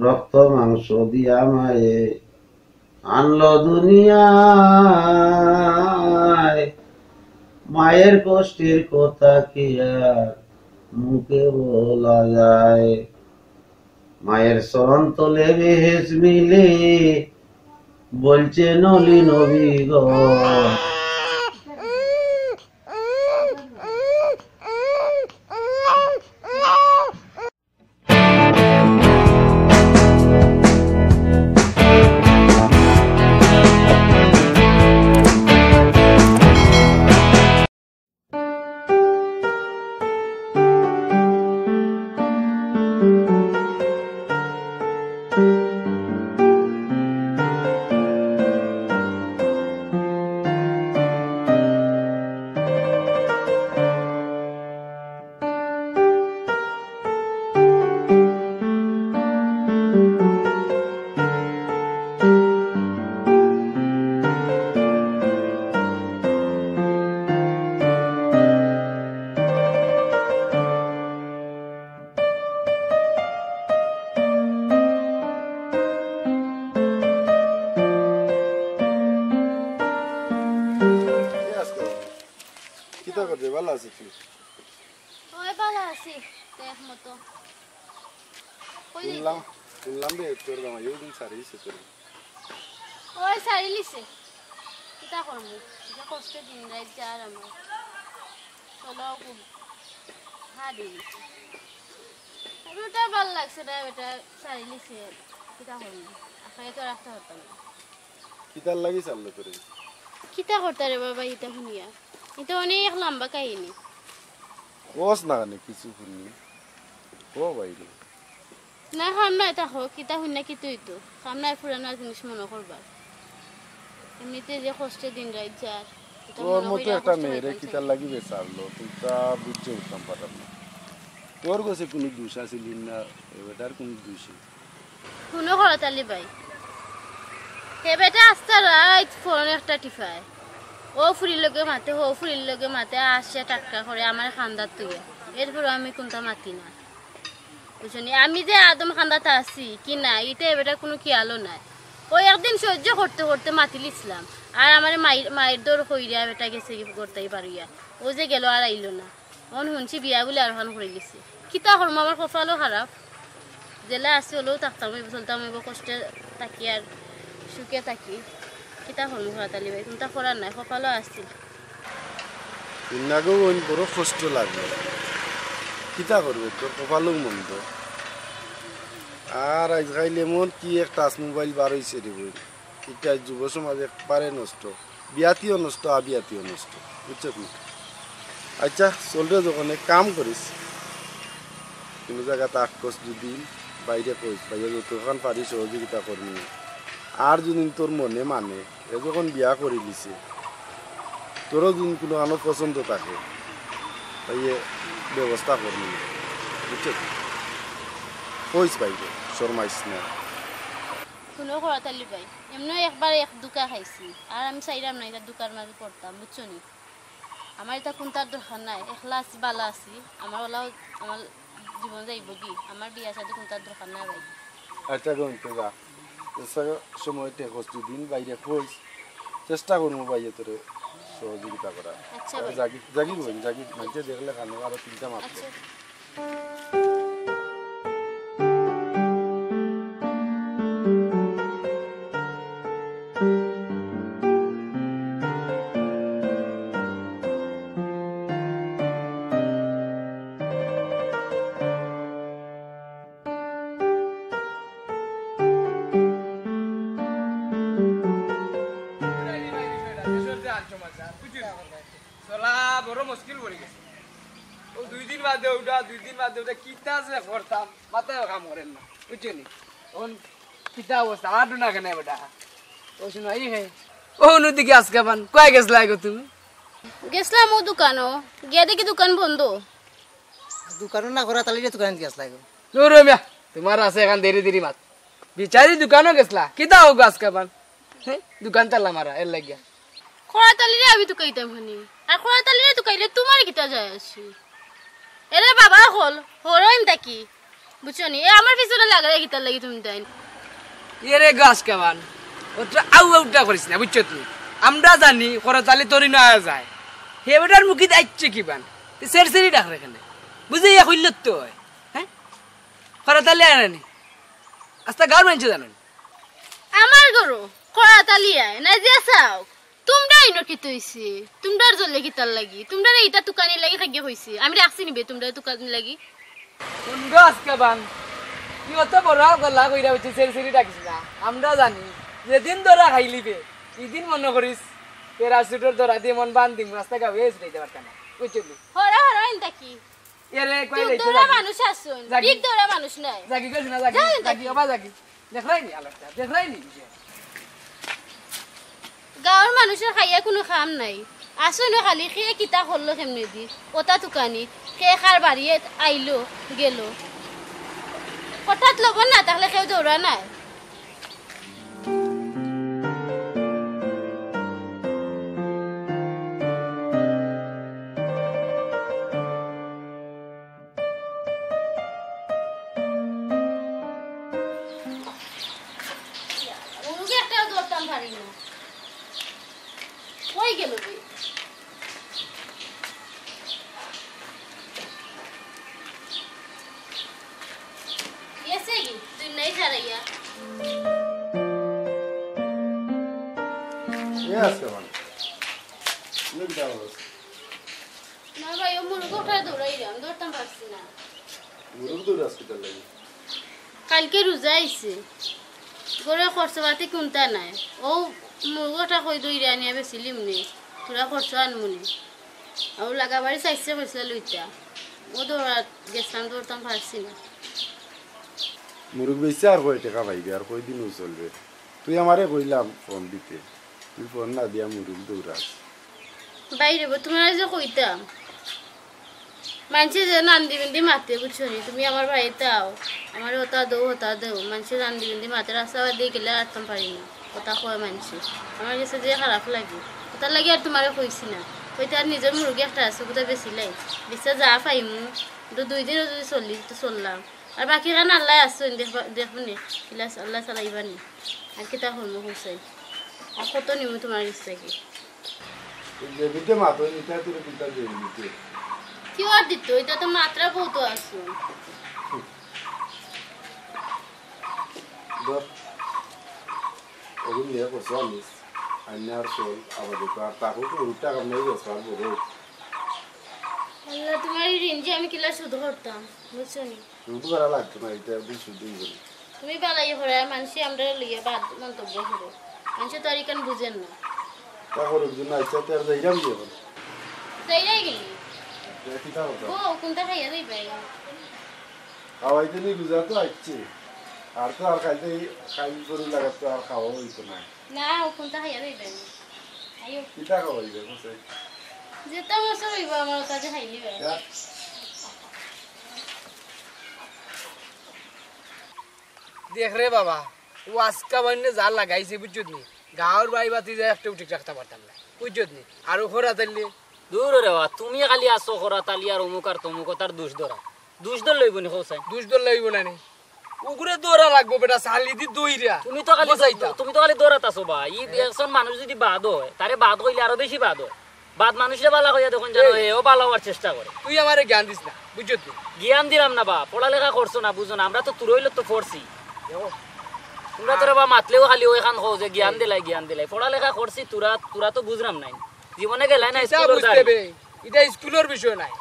রক্ত মাংস দিয়া মায়ে আনলো দুনিয়ায়, মায়ের কষ্টের কথা কি আর মুখে বলা যায়? মায়ের চরণ তলে বেহেশ মিলে, বলছে নলি নবী গো। কিতা করবে? ভালা আছো তুই? ওই ভালা আছি, দেখ মতো। কই যাইতে? শুনলাম, শুনলাম রে, তোর জামাই ওই দিন ছাড়ি দিছে তোরে। ওই ছাড়ি লিছে। কিতা করমু? যে কষ্টে দিন রাইত যার আমার। চলাও খুব হারি দিছে। বেটা ভালা লাগছে না, বেটা ছাড়ি লিছে। কিতা করমু? আশায় তো রাখতে পারতাম না। কিতার লাগি ছাড়লো তোরে? কিতা করতা রে বাবা, ইতা হুনিয়া? ইতা অনেক লম্বা কাহিনী। কস না কেনে কিছু হুনি? ও ভাই রে। না, কাম নাই, তা হোক, কিতা হুনিয়া কিতা অইতো? কাম নাই, পুরানা জিনিস মনো করবা। এমনিতে যে কষ্টে দিন রাইত যার, ইতা তোর মনো মতো কইরা একটা কষ্ট মেয়েরে পাইতাম কিতার চাই। লাগি বেচারলো? তুই তা বুঝতে উঠতাম পারতাম না। তোর গেছে কোনো দোষ আছিল না, এ বেটার কোনো দোষ নাই। হুনো করতালি ভাই, হে বেটা আস্তা রাইত ফোন একটা টিপায়, ও ফুরির লগে মাতে, হো ফুরির লগে মাতে, আসে টাটকা করে আমার কান্দাত তুইয়া, এরপরও আমি কুনতা মাতি না, বুঝছো নি? আমি যে আদম কান্দাত আছি কি না, ইটা হে বেটার কুনু খিয়ালও নাই। ও একদিন সহ্য করতে করতে মাতিলিছলাম, আর আমারে মাইর, মাইর দর কইরা বেটা গেছে গি করতাই পারিয়া, ও যে গেল আর আইলো না। অন হুনছি বিয়া বুলে আরোহান করি গেছে। কিতা করমু, আমার কপালও খারাপ। যেলা আছি অলাউ থাকতাম অইবো, চলতাম অইবো, কষ্টে থাকি আর সুখে থাকি। কিতা করমু করতালি ভাই, কুনতা করার নাই, কপালও আছিল। ইন্নাগো বইন বড় কষ্ট লাগলো। কিতা করবে, তোর কপালও মন্দ। আর আইজকাইল এমন কি এক touch mobile বার অইছে রে বইন। ইটা যুব সমাজ একবারে নষ্ট, বিয়াতিও নষ্ট, আবিয়াতিও নষ্ট, বুঝছো নি? আচ্ছা, চল রে, যখন এক কাম করিস, কুনু জাগাত আটকস দুদিন, বাইরে কইস, বাইরে যতখান পারি সহযোগিতা করমু। আর যদি তোর মনে মানে, এ যখন বিয়া করিলিছে, তোরও যদি কুনু আনো পছন্দ থাকে, তাইলে ব্যবস্থা করমু, বুঝছো নি? কইস বাইরে, শরমাইস না। হুনো খরাত আলী ভাই, এমনেও একবার এক ধুকা খাইছি, আর আমি চাইরাম না ইতা ধুকার মাঝে পড়তাম, বুঝছো নি? আমার ইতা কুন্তার দরকার নাই, একলা আছি, বালা আছি, আমার অলাও আমার জীবন যাইবোগি, আমার বিয়া শাদি কুন্তার দরকার নাই ভাই। আচ্ছা গো, ইন্তেজা, আচ্ছা, সময় তে কষ্ট দিন বাইরে কইস, চেষ্টা করমু ভাই তোরে সহযোগিতা করার। আচ্ছা ভাই। জাগি, জাগি বইন, জাগি, মানষে দেখলে খানো আরো চিন্তা মারতো। আচ্ছা। চলা বড় মুশকিল পড়ি গেছে। ও দুই দিন বাদে উঠা, দুই দিন বাদে উঠা, কিতা যে করতাম, মাথায় কাম করের না, বুঝছো নি? অখন কিতা অবস্থা, আটু না কেনে বেটা? ও শুনো, এই হে। ও নদী কি আজকে পান, কই গেছলা গো তুমি? গেছলাম ও দোকানো, গিয়া দেখি দোকান বন্ধ। দোকানো না, খরাত আলীরে দোকানো গেছলা গো। নুরু মিয়া, তুমার আছে এখান দেরি দেরি মাত। বিচারি দোকানো গেছলা, কিতা অউক আজকে পান? হে, দোকান তালা মারা, এর লাগিয়া। খরাত আলীরে আমি তুকাইতাম খানি। আর খরাত আলীরে তুকাইলে তুমার কিতা যায় আছে? এরে বাবা অকল, হরইন তাকি। বুঝছো নি? এ আমার পিছনে লাগাইরা কিতার লাগি তুমি তাইন? এরে গাছ কাবান, অতটা আউ আউটা করিস না, বুঝছো তুই? আমরা জানি খরাত আলী তোর ইনো আয়া যায়। হে বেটার মুখিত আইচ্ছে কি বান? তুই সেরসেরি ডাক রে কেনে। বুঝে ইয়া কইল তো হয়। হ্যাঁ? খরাত আলী আয় না নি? আস্তা গাঁওর মানষে জানইন। আমার ঘরো খরাত আলী আয় না যে চাও। তুমরা ইনো কিতা অইছে? তুমরার জ্বলে কিতার লাগি? তুমরারে ইতা তুকানির লাগি খাইগে কইছে। আমি রাখছি নিবে তুমরারে তুকানির লাগি। হুনগো আজকে বান, তুই অত বড় গলা কইরা অইছে সেরসেরি ডাকিস না। আমরা জানি, যেদিন ধরা খাইলিবে, ইদিন মনো করিস, প্যারাশুটর ধরা দিয়া মন বান দিমু, রাস্তা গাউয়ে ছুটাইতে পারতা না। বুঝলি? হরা হরা ইনতা কি? এরে, কই তুই লইছে দৌড়া জাগি? মানুষ আছুন, জাগি। বিগ দৌড়া মানুষ নাই। জাগি কইছ না, জাগি, যাও, জাগি, জাগি। ওবা জাগি। দেখরায় নি আলাদা, দেখরায় নি যে। গাঁওর মানুষর খাইয়া কুনু কাম নাই। আছুন খালি কে কিতা করলো কেমনে দি। ওটা তুকানি, কে কার বাড়িয়ে আইলো, গেলো। হঠাৎ লবণ না থাকলে কেউ দৌড়া নাই। মুরগি একটাও ধরতাম পারি না। কই গেল রে? গেছে কি? তুই নাই ছাড়াইয়া। এ আজকে মানে। না ভাই, ও মুরগ ওটা দৌড়াইলাম, ধরতাম পারছি না। মুরগ দৌড়াস কিতার লাগি? কালকে রোজা আইছে, ঘরো খরচপাতি কুন্তা নাই। ও মুরগ ওটা কই দৌড়াইয়া আনিয়া বেচিলিমু নে, থুড়া খরচ আনমু নে। আর লাগাবাড়ি চাইছে কইছিলা লইতা, ও দৌড়াত গেছলাম, ধরতাম পারছি না। মুরগ বেচিয়া আর কয় টেকা পাইবে, আর কয়দিন ও চলবে? তুই আমারে কইলাম ফোন দিতে, তুই ফোন না দিয়া মুরগ দৌড়াস। বাইরে বো, তুমারে যে কইতাম, মানষে যে নান্দি বিন্দি মাতে, বুঝছো নি? তুমি আমার বাড়িত আও, আমারে ওটা দেও, ওটা দেও। মানষে নান্দি বিন্দি মাতে, রাস্তা বাদ দিয়া গেলে আটতাম পারি না। ওটা কয় মানষে, আমার গেছে যে খারাপ লাগে, ওটার লাগি আর তুমারে কইছি না। কইতে আর নিজর মুরগি একটা আছে, ওটা বেচিলাই, বেচিয়া যা পাইমু, তো দুই দিনও যদি চলি, তো চললাম। আর বাকি খান আল্লায় আছইন, দেখবা, দেখবো নে, কিলা আল্লায় চালাইবা নে। আর কিতা করমু কও চাই? আর কত নিমু তুমার গেছ থাকি? এই যে বিটে মাতো, এটা তোর কিতা দিয়ে দিতে? কিতা আর দিত? ইটা তো মাত্রা বহুত আছে। ধর, ওগুন নিয়া করছো আনিস। আইনা আর চল, আবার দেখো, আর তাকেও তো বহুত টাকা নাই গেছে, আর বড়। আল্লাহ, তুমার এই ঋণ যে আমি কিলা শোধ করতাম, বুঝছো নি? শোধ করা লাগতো না, ইটা একদম শোধ অইবো না। তুমি বালাই করো, আর মানষে আমরারে লইয়া বাদ মন্তব্য করে। মানষে তো আর ইখান বুঝের না। তা করুক যে না, ইচ্ছা তো আর যাইরাম কি এখন? যাইরায় গেলি? ইটা কিতা কথা? ও, কুনটা খাইয়া যাইবায়? খাওয়াইতে নি বুঝা তো আইছে। আর তো আর খাইতে, খাই গরু লাগাত তো আর খাওয়া অইতো না। না, ও কুনটা খাইয়া যাইবায়? আইও। কিতা খাওয়াইবে, কও চাই? যেটা মজা অইবো আমার কাছে খাইলিবায়। যা। দেখ রে বাবা, ও আজকা বান্নে যা লাগাইছে, বুঝছত নি? গাঁওর বাই বাতি যায় একটাও ঠিক রাখতা পারতাম না, বুঝছত নি? আর ও খরা তাইলে দূর রে বা, তুমি খালি আছো খরা তালি আর অমুক আর তমুক, তার দোষ ধরা। দোষ ধরলে অইবো নি, কও চাই? দোষ ধরলে অইবো না নি? উগুরে ধরা লাগবো বেটা, চালি দি দইরা। তুমি তো খালি, বুঝাইতাম। তুমি তো খালি ধরাত আছো বা। ই হ্যাঁ। একজন মানুষ যদি বাদ হয়, তারে বাদ কইলে আরো বেশি বাদ হয়। বাদ মানুষরে বালা কইয়া দেখুন জানো, এই। এও বালা হওয়ার চেষ্টা করে। তুই আমারে জ্ঞান দিস না, বুঝছত নি? জ্ঞান দিলাম না বা, পড়ালেখা করছো না, বুঝো না। আমরা তো তুরইল তো পড়ছি। দেখো। তোমরা তোরা বা মাতলেও খালি ওইখান কও যে জ্ঞান দিলাই, জ্ঞান দিলাই। পড়ালেখা করছি, তোরা, তোরা তো বুঝলাম নাই। জীবনে গেলাই না ইটা স্কুলের বুঝতে দাঁড়ি। হবে। ইটা স্কুলের বিষয় নাই।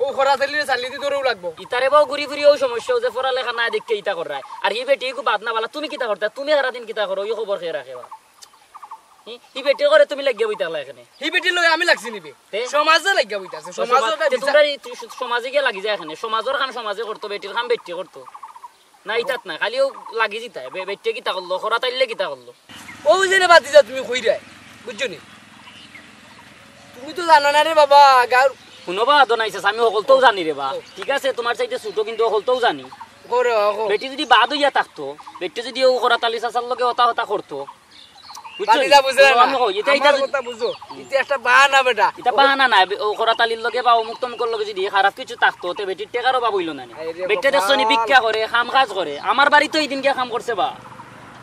ও খরা চালিয়ে চালিয়ে দিতে ওরেও লাগবো। ইতারে বাও ঘুরি ফিরি ও সমস্যা, ও যে পড়ালেখা না দেখে ইটা কর রায়। আর হি বেটি ইগু বাদ না বালা, তুমি কিতা করতে? তুমি সারাদিন কিতা করো? ওই খবর খেয়ে রাখে বা। হি, হি বেটি করে তুমি লাগিয়া বইতে আলা এখানে। হি বেটির লগে আমি লাগছি নিবে। তে? সমাজে লাগিয়া বইতে আছে। তো সমাজে সমাজ-, ওটা তে বিচার। তোমরা এই, তুই সু-, সমাজে গিয়া লাগি যায় এখানে। সমাজর কাম সমাজে করতো, বেটির কাম বেটি করতো। না, ইতাত না, খালি ও লাগি যিতায়। বে-, বেটিয়ে কিতা করলো? খরা তাইলে কিতা করলো? ও যে রে বাতিজা তুমি কইরায়, বুঝছো নি? তুমি তো জানো না রে বাবা, গাঁর হুনো বা, দোনাই চাচা, আমি হকলতাউ জানি রে বা। ও। ঠিক আছে, তোমার চাইতে ছোট কিন্তু হকলতাউ জানি। করো, করো। বেটি যদি বাদ অইয়া থাকতো, বেটি যদি ও খরা তালি চাচার লগে হতা হতা করতো, বুঝছো নি? বাতিজা বুঝলে না। আমি কই, ইটা, ইটা আমার যদি কথা বুঝো। ইটা একটা বাহানা বেটা। ইটা বাহানা না, বে-, ও খরা তালির লগে বা অমুক তমুকর লগে যদি খারাপ কিছু থাকতো, তে বেটির টেকার অভাব অইলো না নি। আরে বেটিয়ে দেখছো নি, কপাল। ভিক্ষা করে, কাম কাজ করে। আমার বাড়িত ইদিন গিয়া কাম করছে বা।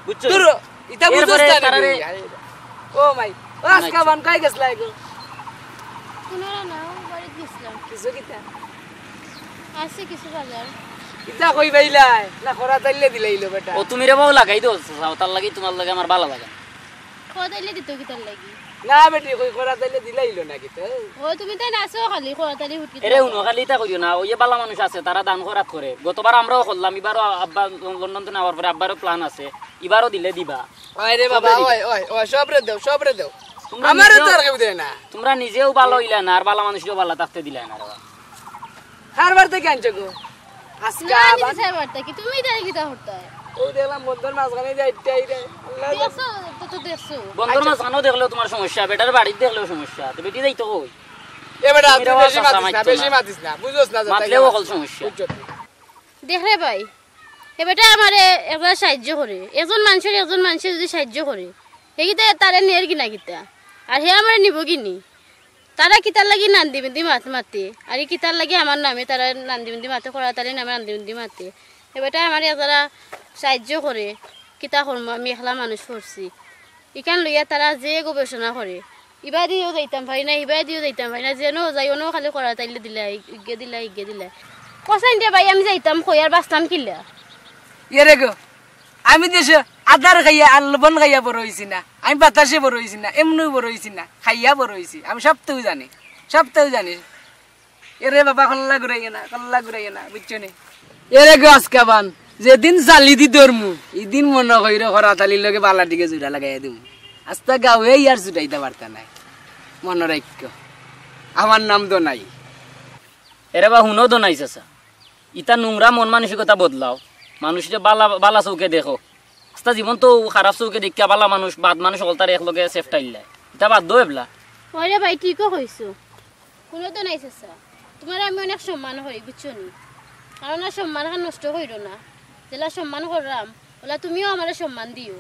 বুঝছো? দূর, ইতা বুঝোস এরপরে না নি তারারে তুই? আরে, ও মাই, ও আজকা আচ্ছা। বান কই গেছলা এগো? কুনো না, ও বাড়িত গেছলাম। কিছু কিতা? আছে কিছু বাজার। ইতা কই পাইলাই? না, খরা তাইলে দিলাইলো বেটা। ও তুমি রে বাউ লাগাই দেও, চাও, তার লাগি তোমার লগে আমার বালা লাগে না। খরা তাইলে দিত কিতার লাগি? না বেটি, কই খরা তাইলে দিলাইলো না কিতা? ও তুমি তাই নাচো খালি, খরা তাইলে হুটকি এরে হুনো, খালি ইতা করিও না, ওই যে বালা মানুষ আছে, তারা দান খরাত করে। গতবার আমরাও করলাম, ইবারও আব্বা লন্ডন থেকে আওয়ার পরে আব্বারও প্ল্যান আছে। ইবারও দিলে দিবা। ওই রে বাবা, সবরে দিবা। ওই, ওই, ওই, সবরে দেও, সবরে দেও। তোমরা আমারে নিজেও, তো আর কেউ দেয় না। তোমরা নিজেও বালা অইলা না, আর বালা মানুষরেও বালা থাকতে দিলা না রে বাবা। কার বাড়ি থাকি আনছো গো? আজকা না, আমি আবার নিতে চাই বাড়ি থাকি। তুমি তাই কিতা করতায়? ও দেখলাম বন্দর মাঝখানে যাইতে আইরে। আল্লাহ জানে। দেখছো, তো, তো দেখছো। বন্দর আচ্ছা। মাঝখানেও দেখলেও তোমার সমস্যা, বেটার বাড়িত দেখলেও সমস্যা। তো বেটি যাইতো কই? এ বেটা, তুমি তুই রে বাবা বেশি চাচা মাতিস না, মাতিস বেশি না। মাতিস না। বুঝোস না যে মাতলেও তাই হকল সমস্যা। বুঝছো তুই। দেখ রে ভাই, হে বেটা আমারে একবার সাহায্য করে, একজন মানুষের একজন মানুষে যদি সাহায্য করে, হে কিতা তারে নের কি না কিতা? আর হে আমারে নিব কি নি? তারা কিতার লাগি নান্দি বিন্দি মাত মাতে, আর ই কিতার লাগি আমার নামে তারা নান্দি বিন্দি মাতে, খরা তালির নামে নান্দি বিন্দি মাতে। হে বেটা আমারে একজরা সাহায্য করে, কিতা করমু, আমি একলা মানুষ পড়ছি। ইখান লইয়া তারা যে গবেষণা করে, ইবাদিও যাইতাম পারি না, ইবাদিও যাইতাম পারি না, যেনো যাই, অনো খালি খরা তাইলে দিলাই, ইগে দিলাই, ইগে দিলাই। কসাইন দে ভাই, আমি যাইতাম কই আর বাঁচতাম কিলা? এরে গো, আমি দেশে আদার খাইয়া আর লবণ খাইয়া বড় অইছি না, আমি বাতাসে বড় অইছি না, এমনেও বড় অইছি না, খাইয়া বড় অইছি, আমি সবতাউ জানি, সবতাউ জানি। এরে বাবা, কল্লা ঘুরাইয়া না, কল্লা ঘুরাইয়া না, বুঝছো নি? এরে গো আজকা বান, যেদিন চালি দি ধরমু, ইদিন মনো কইরো খরা তালির লগে বালা টিকে জুড়া লাগাইয়া দিমু। আস্তা গাঁওয়ে ইয়ার জুড়াইতা পারতা নায়। মনো রাখিও, আমার নাম দোনাই। এরে বা হুনো দোনাই চাচা, ইতা নোংরা মন মানসিকতা বদলাও, মানুষরে বালা, বালা চউখে দেখো। আস্তা জীবন তো খারাপ চউখে দেখিয়া বালা মানুষ, বাদ মানুষ অকলতারে একলগে সেফটাইল্লায়। ইতা বাদ দেও এবলা। ওরে ভাই, ঠিকও কইছো। হুনো দোনাই চাচা, তুমারে আমি অনেক সম্মান করি, বুঝছো নি? কারণ আর সম্মান খান নষ্ট কইরো না। যেলা সম্মান কররাম, ওলা তুমিও আমারে সম্মান দিও,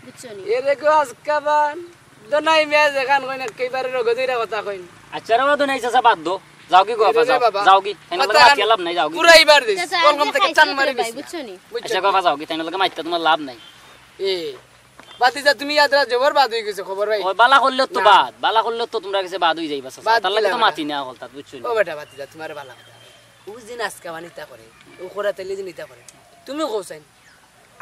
বুঝছো নি? এরে গো আজকা বান, দোনাই মিয়া যেখান কইন একেবারে রগজইরা কথা কইন। আচ্ছা রে বা দোনাই চাচা, বাদ দেও। যাওগি গো, এরে আপা, রে যাও। বাবা। যাওগি। তাইন কথা লগে মাতিয়া লাভ নাই, যাওগি। পুরা ইবার দিস। চাচা, কলম আমি থাকি খাইছি চান রে মারি ভাই, দিস না। বুঝছো নি? বুঝছো আচ্ছা নি? গো, আপা, যাওগি। তাইন লগে মাতিয়া তুমার লাভ নাই। এ, বাতিজা, তুমি ইয়াদ রাখ, জবর বাদ অই গেছে, খবর ভাই। ওই বালা করলে তো না। বাদ, বালা করলে তো তুমরার গেছে বাদ অই যাইবা, চাচা। বাদ তার লাগি দিলাম তো না। মাতি না অকলতাত, বুঝছো নি? ও বেটা, বাতিজা, তুমারে বালা কথা। ও যে নাচকা বানিতা করে, ও খরা তালি যে নিতা করে। তুমি কও চাইন।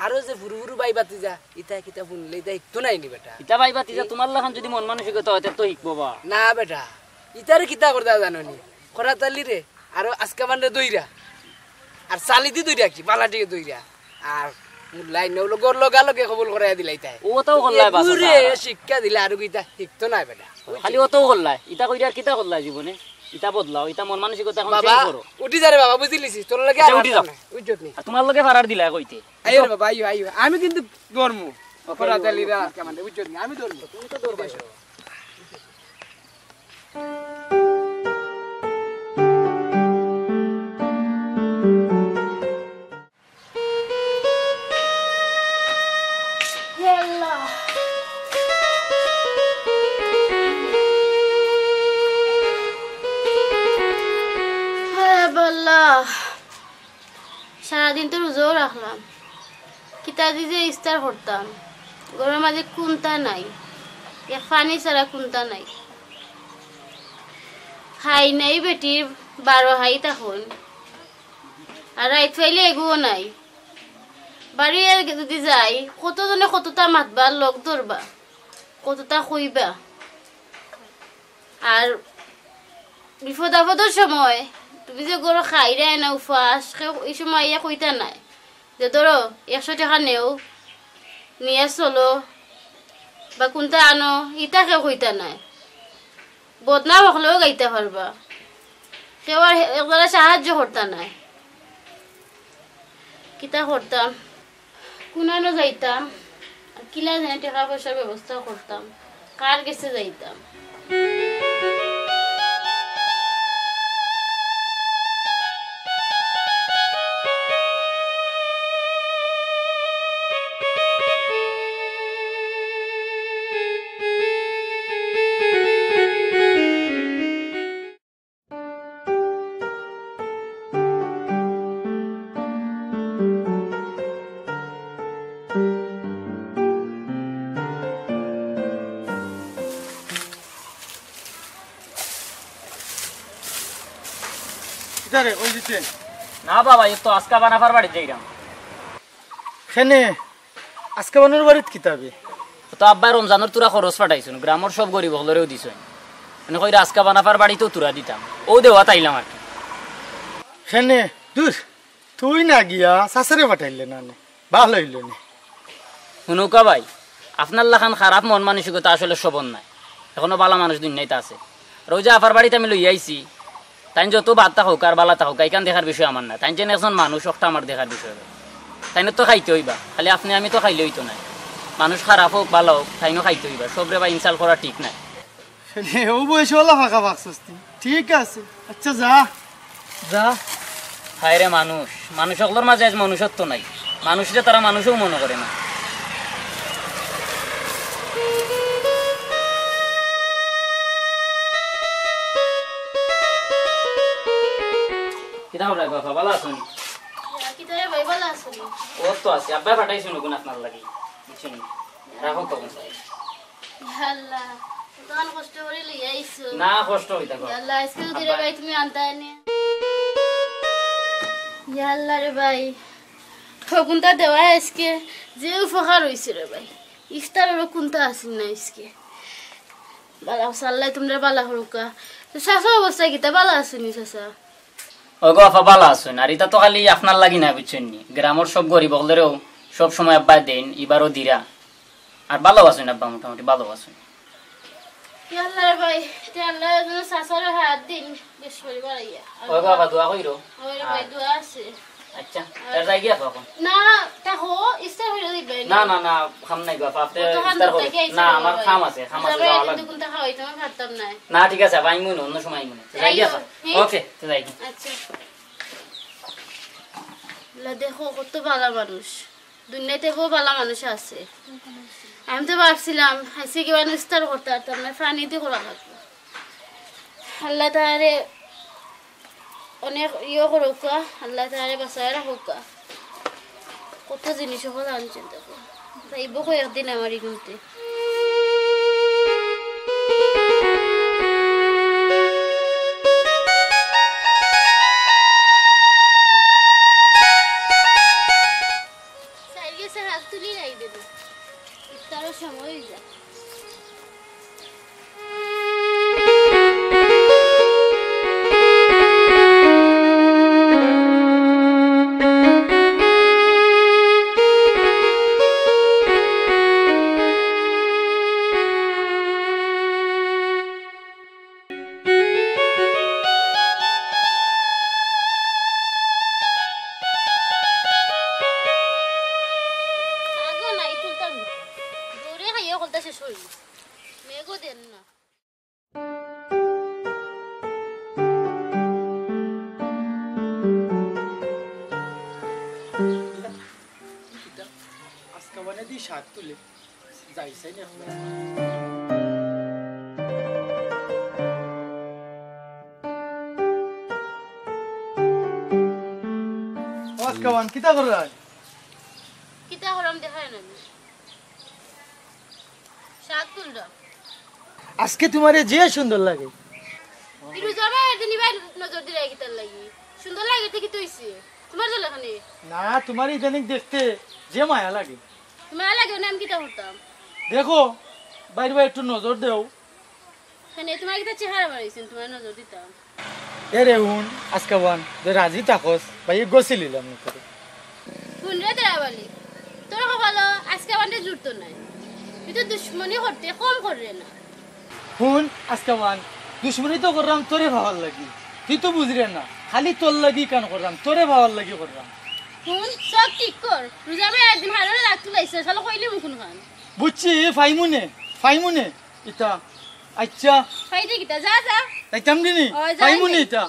আরো যে ফুরু ফুরু ভাই বাতিজা, ইতা কিতা হুনলে, ইতা হিকতো নায় নি বেটা। ইতা ভাই বাতিজা, তুমার লাখান যদি মন মানসিকতা অয়, তে তো হিকবো বা। না বেটা, ইতারে কিতা করতা জানো নি? খরা তালি রে, আরো আজকা বানরে দইরা। আর চালি দি দইরা কি, বালা টিকে দইরা। আর লাইন অইলো গর লগা লগে কবুল করাইয়া দিলাইতায়। ও তো করলাই বাস এগুরে আছে। শিক্ষা দিলে আর ইতা হিকতো নায় বেটা। খালি ও তো করলাই, ইতা কইরা আর কিতা করলাই জীবনে? ইতা বদলাও, ইতা মন মানসিকতা অখন বাবা, change করো। উঠি যা রে বাবা, বুঝিলিছি, তোর লগে আচ্ছা, আর উঠি যাও। পারতাম না, বুঝছত নি? আর তুমার লগে ফারার দিলা কইতে। আইও রে বাবা, আইও, আইও। আমি কিন্তু ধরমু। ওকে, খরা আইও, তালি আইও। রাত কামানে, বুঝছত নি? আমি ধরমু। তুমি তো ধরবাই। সারাদিন তো রোজাও রাখলাম, কিতা দি যে ইফতার করতাম, ঘরর মাঝে কুন্তা নাই, এক পানি ছাড়া কুন্তা নাই। খাই নাই বেটির বারো হাই তখন, আর রাইত পাইলে এগুও নাই। বাড়ি যদি যাই, কতজনে কততা মাতবা, লগ ধরবা, কততা কইবা। আর বিপদ আপদর সময় তুমি যে ঘরো খাইরায় না উপাস, কেউ ই সময় আইয়া কইতা নায় যে ধরো একশো টেকা নেও, নিয়া চলো, বা কুন্তা আনো, ইতা কেউ কইতা নায়। বদনাম অকলেও গাইতা পারবা, কেউ আর একজনে সাহায্য করতা নায়। কিতা করতাম, কুনানো যাইতাম, আর কিলা যেন টেকা পয়সার ব্যবস্থা করতাম, কার গেছে যাইতাম। কিতারে, ওই দিতে? না বাবা, এ তো আজকা বানাফার বাড়িত যাইরাম। কেনে? আজকা বানুর বাড়িত কিতা বে? তো আব্বায় রমজানর থুড়া খরচ পাঠাইছইন, গ্রামর সব গরিব অকলরেও দিছইন। মানে কইরা আজকা বানাফার বাড়িতও থুড়া দিতাম। অউ দেওয়াত আইলাম আর কি। কেনে? দূর, তুই না গিয়া চাচারে পাঠাইলে না নে। ভালা অইলো নে। হুনউক্কা ভাই, আপনার লাখান খারাপ মন মানসিকতা আসলে সবর নায়। এখনো ভালা মানুষ দুনিয়াত আছে। রোজা আফার বাড়িত আমি লইয়া আইছি, তাইন যত বাদ থাকউক্কা আর ভালা থাকউক্কা, ইখান দেখার বিষয় আমার না। তাইন যেন একজন মানুষ, অকটা আমার দেখার বিষয়। তাইনও তো খাইতে অইবা, খালি আপনে আমি তো খাইলে অইতো নায়। মানুষ খারাপ অউক, ভালা অউক, তাইনও খাইতে অইবা। সবরে বা insult করা ঠিক নায়। ও বয়সে ওলা ফাঁকা ফাঁকছস তুই। ঠিক আছে, আচ্ছা যা, যা। হায় রে মানুষ, মানুষ অকলর মাঝে আইজ মনুষ্যত্ব নাই। মানুষরে তারা মানুষও মনো করে না। কিতা খবর রাখবা, ভালা আছো নি? কিতা রে ভাই, ভালা আছো নি? অউ তো আছি, আব্বায় পাঠাইছইন অগুন আপনার লাগি, বুঝছো নি? রাখো কখন চাই। ইয়া আল্লাহ, অতখান কষ্ট করি লইয়া আইছো। না, কষ্ট অইতা কও। ইয়া আল্লাহ, আইজকে যদি রে আব্বা। ভাই তুমি আনতায় নি। ইয়া আল্লাহ রে ভাই, অগুনতা দেওয়ায় আইজকে যে উপকার অইছে রে ভাই। ইফতারর কুন্তা আছিল না আইজকে। ভালা আছো, আল্লায় তুমরারে ভালা করউক্কা। তো চাচার অবস্থা কিতা, ভালা আছো নি চাচা? অগো আফা, ভালা আছইন। আর ইতা তো খালি আপনার লাগি না, বুঝছইন নি? গ্রামর সব গরিব অকলরেও সব সময় আব্বায় দেইন, ইবারও দিরা। আর ভালা আছইন আব্বা, মোটামুটি ভালা আছইন। ইয়া আল্লাহ রে ভাই, তে আল্লায় যেন চাচারে হায়াত দিন, বেশ করি বাড়াইয়া। অগো আফা, দোয়া কইরো। ওই রে ভাই, আর দোয়া আছে। আচ্ছা, আর তার যাই গিয়া আফা অখন? না, তা হো, ইফতার করি দিবে না। না, না, না, কাম নাই গো আফা, আপনে ইফতার করো। না, আমার কাম আছে, কাম আছে, যাওয়া লাগবো। কুন্তা খাওয়াইতাম পারতাম না। না, ঠিক আছে আফা, আইমু নে, অন্য সময় আইমু নে। যাই গিয়া আফা। ওকে, তো যাই গি। আচ্ছা। আল্লাহ দেখো, কত ভালা মানুষ। দুনিয়াত বউ ভালা মানুষ আছে। আমি তো ভাবছিলাম, আইজকে কিবা ইফতার করতে পারতাম না, পানি দি করা লাগবো। আল্লায় তারে অনেক ইয়ে করউক্কা, আল্লায় তারে বাঁচাইয়া রাখউক্কা। কত জিনিস অকল আনছইন দেখো। যাইবো কয় একদিন আমার ইগুনতে। সাইড গেছে, হাত তুলি নাই দেবো। ইফতারর সময় অই যায়। আগো নাই তুলতাম। জোরে খাইয়া কলতা শেষ অইল। মেঘও দেন না। আজকে মানে দি শাক তুলে যাইছে না। কামান কিতা কররায়? কিতা কররাম দেখায় না নি? শাক তুলরাম। আজকে তুমারে যে সুন্দর লাগে। ই রোজা মাইয়ার দিন ইবায় নজর দিরায় কিতার লাগি? সুন্দর লাগে তে কিতা অইছে? তুমার জ্বালা খানি। না, তুমারে ইদানিং দেখতে যে মায়া লাগে। মায়া লাগে, অনে আমি কিতা করতাম? দেখো, বাইরে বাইরে একটু নজর দেও। কেনে, তুমার কিতা চেহারা বাড়াইছইন, তুমার নজর দিতাম? এরে হুন, আজকে ওয়ান, যে রাজি থাকস, ভাই, গছিলিলাম না তোরে। হুন রে দেরাবালি, তোর কপালো আজকে ওয়ানরে জুটতো নায়। তুই তো দুশমনি করতে কম কররে না। হুন, আজকে ওয়ান, দুশমনি তো কররাম তোরে পাওয়ার লাগি। তুই তো বুঝরে না, খালি তোর লাগি কান কররাম, তোরে পাওয়ার লাগি কররাম। হুন, সব ঠিক কর। রোজা মাইয়ার দিন হাররে রাগ তুলাইছে, শালা কইলি মুখুন খান। বুঝছি, ফাইমুনে, ফাইমুনে। ইতা, আচ্ছা। ফাইদে কিতা? যা, যা। যাইতাম দিনি? ও, যা, ফাইমুনি যা। ইতা।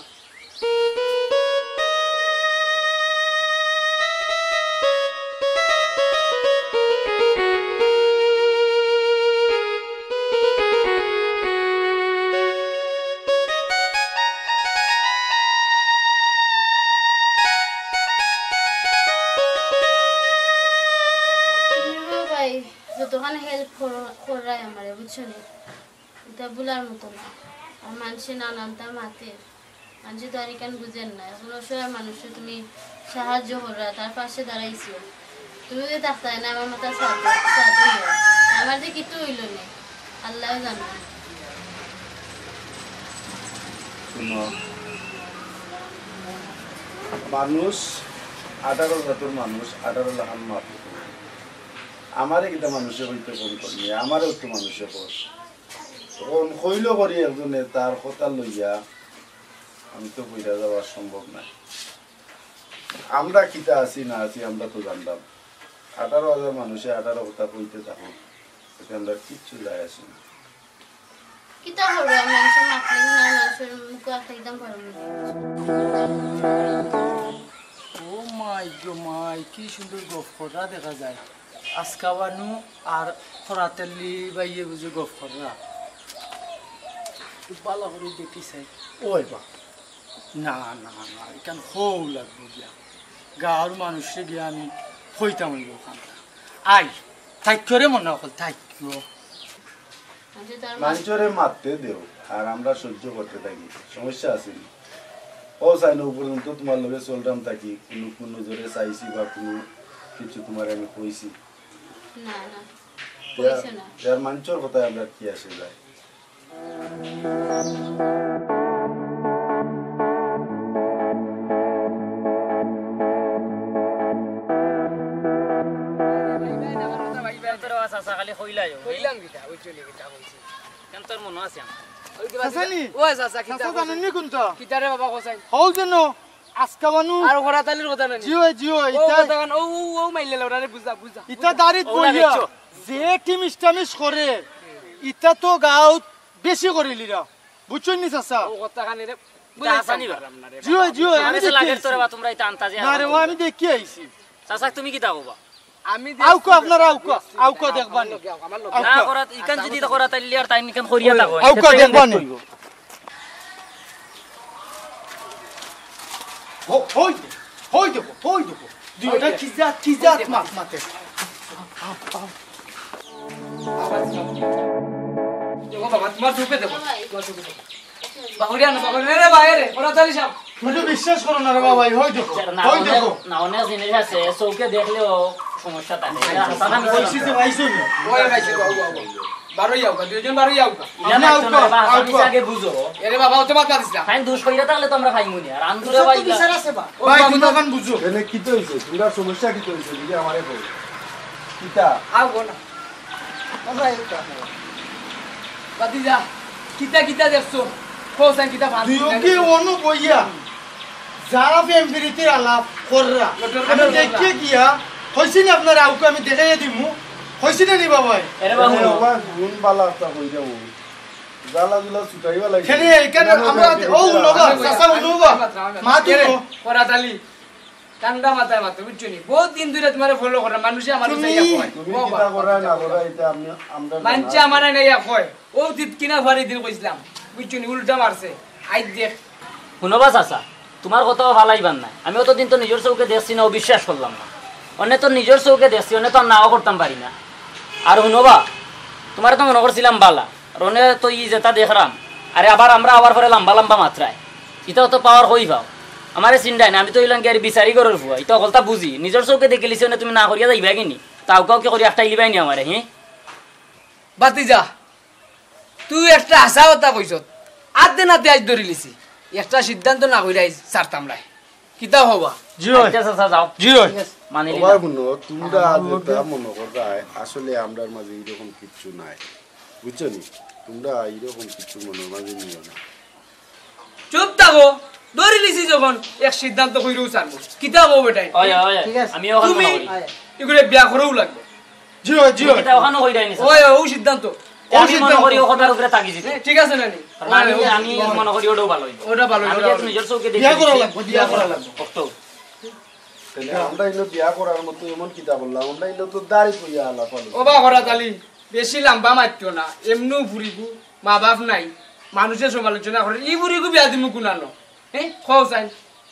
তুমি বাবাই যতখান হেল্প কররায় আমারে, বুঝছো নি? ইতা ভুলার মতো না। আর মানষে নানানতা মাতের, মানষে তো আর ইখান বুঝের না। এখন অসহায় মানুষরে তুমি সাহায্য কররায়, তার পাশে দাঁড়াইছো। তুমি যদি থাকতায় না, আমার মাথার ছাদ, ছাদ অইলো। আমার যে কিতা অইলো নে, আল্লায় জানইন। হুনো, মানুষ আঠারো জাতর মানুষ, আঠারো লাখান মাত। আমারে কিতা মানষে কইতো কম করি, আমারেও তো মানষে কয়। অখন কইলো করি একজনে তার কথা লইয়া, আমি তো কইরা যাওয়া সম্ভব নায়। আমরা কিতা আছি না আছি আমরা তো জানরাম। আঠারো হাজার মানষে আঠারো কথা কইতে থাকুক, এতে আমরার কিচ্ছু যায় আসে না। কিতা কররাম, মানষে মাতলে না, মানষর মুখো আটকাইতাম পারমু না। ও মাই গো মাই, কি সুন্দর গফ কররা দেখা যায়। আজকা বানু আর খরাতালি বাইয়ে বুঝি গফ কররা। খুব ভালা করি দেখি চাই। ওই বা, না, না, না, ইখান হউ লাগবো গিয়া। গাঁওর মানষরে গিয়া আমি কইতাম অইবো অখানতা। আই, থাইক্কো রে মনো অকল, থাইক্কো। মানষরে মাততে দেও, আর আমরা সহ্য করতে থাকি, সমস্যা আছে নি? ও চাই না, উপরে তো তুমার লগে চলরাম থাকি, কুনু, কুনু নজরে চাইছি বা কুনু কিছু তুমারে আমি কইছি? না, না, কইছো না। ইয়ার মানষর কথায় আমরার কি আসে যায়? তোর বাবা চাচা খালি কইলাই, কইলাম কিতা, ওই চলে কিতা কইছি। কেন তোর মনো আছে আমার? ওই যে চাচা নি? ও চাচা, কিতা চাচা কইছি? জানেন নি কোনটা? কিতা রে বাবা কইছাই? হউ যেন, আজকা মানু। আর খরাতালির কথা নানি? জি অয়, জি অয়, ও ইতা কথা কান, ও, ও, ও মাইলে ওরারে বুঝা, বুঝা, ইতা বুঝা। দাড়িত ওরা বইয়া দেখছো? যে টিমিস টামিস করে, ইতা তো গাঁওত বেশি করিলিরা। বুঝছইন নি চাচা? ও কথা কানে রে, ইতা বুঝাইতাম হাসানি বা? পারলাম না রে জি অয়, বাবা। জি অয়, আমি আমি তো দেখি লাগের আইছি। তোরে বা তোমরা ইতা আনতা যে না রে, হারাম ও আমি করিবা। দেখি আইছি। চাচা, তুমি কিতা কবা? আমি আউকা দেখছি আপনারা, আউকা, আউকা দেখবানি। আমার লগে, আমার লগে। আউকা। না করা, ইখান যদি তো করা, তাইলে আর তাইন ইখান করিয়া থাকো। আউকা দেখবানি। হো-, হই দে, হই দেবো, হই দেবো। দুইটা কি জাত, কি জাত মাত মাতে। দেখো বাবা, তোমার চোখে দেখো, তোমার চোখে দেখো। বাহুরিয়া না, বাহুরিয়া রে, বাইরে, ওরা তালি সাপ। তুমি তো বিশ্বাস করো না রে বাবা, এই হই দেখো, না, হই অনেক, দেখো। না, অনেক জিনিস আছে, চোখে দেখলেও সমস্যা থাকে। এটা হাসান আমি কইছি যে ভাই শুনি। ওই ভাই, ওই, ওই, ওই। বারোই আউকা, দুইজন বারোই আউকা। ইলা আপনি মারতো না রে বা, আউকা, হাসান আউকা। আগে বুঝো। এরে বাবা, অত মাত মাতিস না। ফাইন দুষ কইরা থাকলে তো আমরা খাইমু নি। আর আন্দুরে সব তো ভাই ইলা বিচার আছে বা। ও ভাই, বাবা, তুমি তো এখন বুঝো। এনে কিতা অইছে? তোমরা সমস্যা কিতা অইছে? যদি আমারে কও। কিতা? আও গো না। বাবা, এই তো। বাতিজা, কিতা কিতা দেখছো? কও চাই কিতা ভান? দুইওগি অনু বইয়া যা প্রেম প্রীতির আলাপ কররা। লটর আমি পটর দেখে কররা। গিয়া, কইছি না আপনারে আউকা আমি দেখাইয়া দিমু। কইছি না নি বাবাই? এরে বাবু। এরে বাবা, কোন বালা একটা কই যাবো। জ্বালা গুলা ছুটাইবা লাগে। খেলে এখানে কেন আমরা প্রেম ও প্রীতির উনবা, আলাপ? চাচা উনবা। মা তুই এরে, কো। করাতালি। ঠান্ডা মাথায় মাতো, বুঝছো নি? বহুত দিন ধরে তোমারে ফলো করা, মানুষে আমার তুমি, চাইয়া কয়। তুমি ও কিতা বাবা। করা না করা, এটা আপনি, আমরা মানছে জানা। আমার নাই ইয়া কয়। ও দিত কিনা ফারি দিন কইছিলাম, বুঝছো নি? উল্টা মারছে। আই দেখ। হুনো বা চাচা, তুমার কথাও ফালাইবার নায়। আমি অতদিন তো নিজর চউখে দেখছি না, অবিশ্বাস করলাম না। অনে তো নিজর চউখে দেখছি, অনে তো আর নাও করতাম পারি না। আর হুনো বা, তুমারে তো মনো করছিলাম বালা, আর অনে তো ই যেটা দেখরাম, আরে আবার আমরা আবার পরে লাম্বা লাম্বা মাতরায়। ইতা অত পাওয়ার কই পাও? আমারে চিনরায় না, আমি তো অইলাম গিয়া বিচারি ঘরর ফুয়া, ইতা হকলতা বুঝি। নিজর চউখে দেখিলিছি, অনে তুমি না করিয়া যাইবায় কিনি? তাও কাও কি করি আটকাইলিবায় নি আমারে, হি? বাতিজা, তুই একটা হাছা কথা কইছত। আতে নাতে আইজ ধরিলিছি। একটা সিদ্ধান্ত না কইরা আইজ ছাড়তাম নায়। কিতা কও বা? জি অয়। আচ্ছা, চাচা, যাও। জি অয়। মানিলিলাম। ওবা হুনো, তুমরা যেটা মনো কররায়, আসলে আমরার মাঝে ইরকম কিচ্ছু নাই। বুঝছো নি? তুমরা ইরকম কিচ্ছু মনর মাঝে নিও না। চুপ থাকো, ধরিলিছি যখন, এক সিদ্ধান্ত কইরাউ ছাড়মু। কিতা কও বেটাইন? অয়, অয়, অয়। ঠিক আছে। আমি অখন মনো করি। ইগুরে বিয়া করাউ লাগবো। জি অয়, জি অয়। কিতা অখানো কইরায় নি, চাচা? অয়, অয়, অউ সিদ্ধান্ত। তে আমি মনো করি অউ কথার উপরে থাকি যিতে। এ, ঠিক আছে না নি? কারণ আমি, অয়, অয়, আমি মনো করি অটাউ ভালা অইবো। অটা ভালা অইবো, আমি অটা যেহেতু ভালা অইবো। নিজর চউখে দেখি বিয়া করা লাগবো, বিয়া করা লাগবো। অক্ত। তাইলে আমরা ইনো বিয়া করার মতো এমন কিতা করলাম? আমরা ইনো তো দাড়ি কইয়া আলাপ আলোচনা। ওবা করা তালি, বেশি লাম্বা মাতিও না। এমনেউ ফুরিগু, মা বাপ নাই, মানুষে সমালোচনা করে। ই ফুরিগু বিয়া দিমু কুনানো? হে, কও চাইন।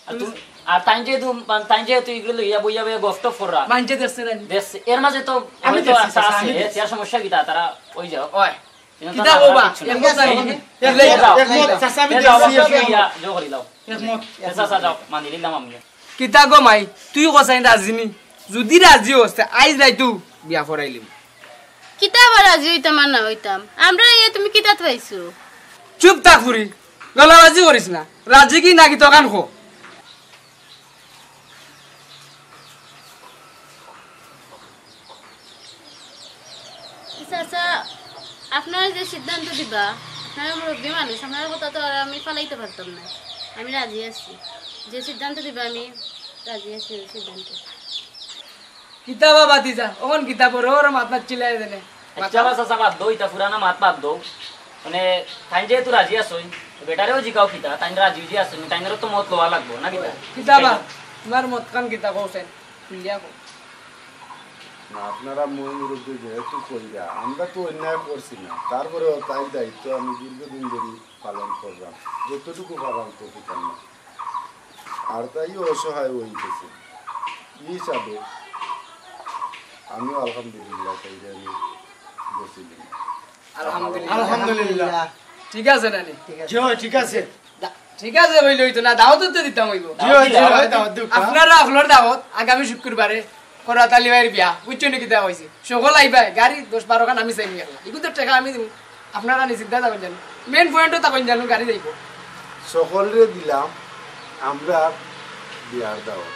আর তুমি, আর তাইন যেহেতু, তাইন যেহেতু ইগুরে লইয়া বইয়া বইয়া গফ টফ কররা। মাইনষে দেখছে না নি? দেখছে। এর মাঝে তো আমি হয়তো দেখছি, আশা চাচা, আছে। আমি এ, দেখছি। তার সমস্যা কিতা? তারা ওই যাও। ওই। এখানে কিতা তো কও বা? কিচ্ছু নাই। একমত নাই। এ, যাও। একমত, চাচা, আমি এ, যাও, দেখছি, বাবা, একমত। ইয়া, জো করি লাও। একমত। এ, চাচা, যাও, মানিলিলাম আমি। কিতা গো মাই, তুই কছাইন রাজি নি? যুদি রাজি অস, তে আইজ রাইতউ বিয়া করাইলিমু। কিতা আবার রাজি অইতাম আর না অইতাম? আমরারে ইয়া তুমি কিতাত পাইছো? চুপ থাক ফুরি, গলাবাজি করিস না। রাজি কি না কিতা অখান ক। চাচা, আপনারা যে সিদ্ধান্ত দিবা, আপনারা মুরব্বি মানুষ, আপনারার কথা তো আর আমি ফালাইতাম পারতাম না। আমি রাজি আছি, যে সিদ্ধান্ত দিবা আমি রাজি আছি ওই সিদ্ধান্তে। কিতা বা বাতিজা, অখন কিতা বড় বড় মাত মাতরায় যেনে। আচ্ছা বা চাচা, বাদ দেও, ইতা পুরানা মাত বাদ দেও। মানে, তাইন যেহেতু রাজি আছইন, বেটারেও জিকাও কিতা, তাইন রাজি যে আছইন, তাইনরও তো মত লওয়া লাগবো, না কিতা? কিতা বা, তুমার মতখান কিতা কও চাইন, খুলিয়া কও। না, আপনারা ময় মুরব্বি যেহেতু কইরা, আমরা তো অন্যায় করছি না, তারপরেও তাইর দায়িত্ব আমি দীর্ঘদিন ধরি পালন কররাম, যতটুকু পাররাম ততটুকু পাররাম। আর তাইও অসহায় অইগেছে। ই হিসাবে আমিও আলহামদুলিল্লাহ, তাইরে আমি গেছিলাম। আলহামদুলিল্লাহ। আলহামদুলিল্লাহ। ঠিক আছে না নি? ঠিক আছে। জি অয়, ঠিক আছে। দা-, ঠিক আছে অইলে অইতো না, দাওয়াত তো দিতাম অইবো। জি অয়, জি অয়, দাওয়াত দিতাম। আপনারা অকলর দাওয়াত আগামী শুক্রবারে করাত আলী ভাইর বিয়া, বুঝছো নি কিতা কইছি? সকল আইবায়, গাড়ি দশ বারো খান আমি চাইমু একলা। ইগুন তো টেকা আমি দিমু। আপনারা নিশ্চিন্তা থাকইন জানো। Main point-ও থাকইন জানো, গাড়ি যাইবো। সকলরে দিলাম আমরা বিয়ার দাওয়াত।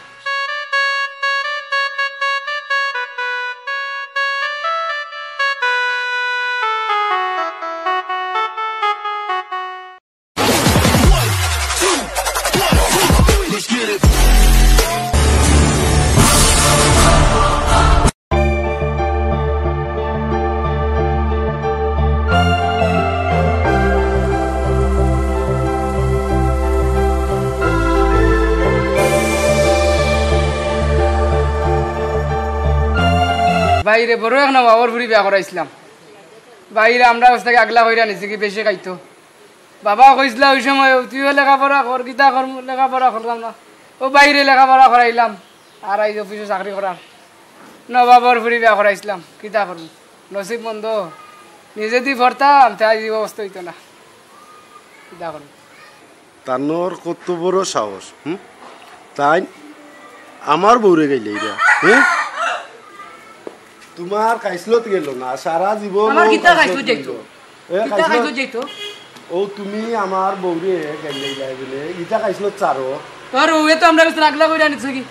ভাইরে, বড় এক নবাবর ফুরি বিয়া করাইছলাম। ভাইরে, আমরা অবস্থাকে আগলা কইরা নিছি কি বেশি খাইতো। বাবা কইছলা ওই সময়, "তুইও লেখাপড়া কর, কিতা কর, লেখাপড়া করলাম না।" ও ভাইরে লেখাপড়া করাইলাম, আর আইজ অফিসো চাকরি করার। নবাবর ফুরি বিয়া করাইছলাম, কিতা করমু? নসিব মন্দ। নিজেদি পড়তাম, তে আইজ ই অবস্থা অইতো না। কিতা করমু? তানর কত বড় সাহস, হুম? তাইন আমার বউরে গাইলাইরা, হুম? তুমার খাইছলত গেল না, সারা জীবন আমার ও কিতা খাইছলত খাইছলত যাইতো? গেল। এ, কিতা খাইছলত? খাইছলত যাইতো? ও তুমি আমার বউরে গাইলাইলা বলে, ইতা খাইছলত চারো। তোর ওয়ে তো আমরা বেশ আগলা কইরা নিছে কি?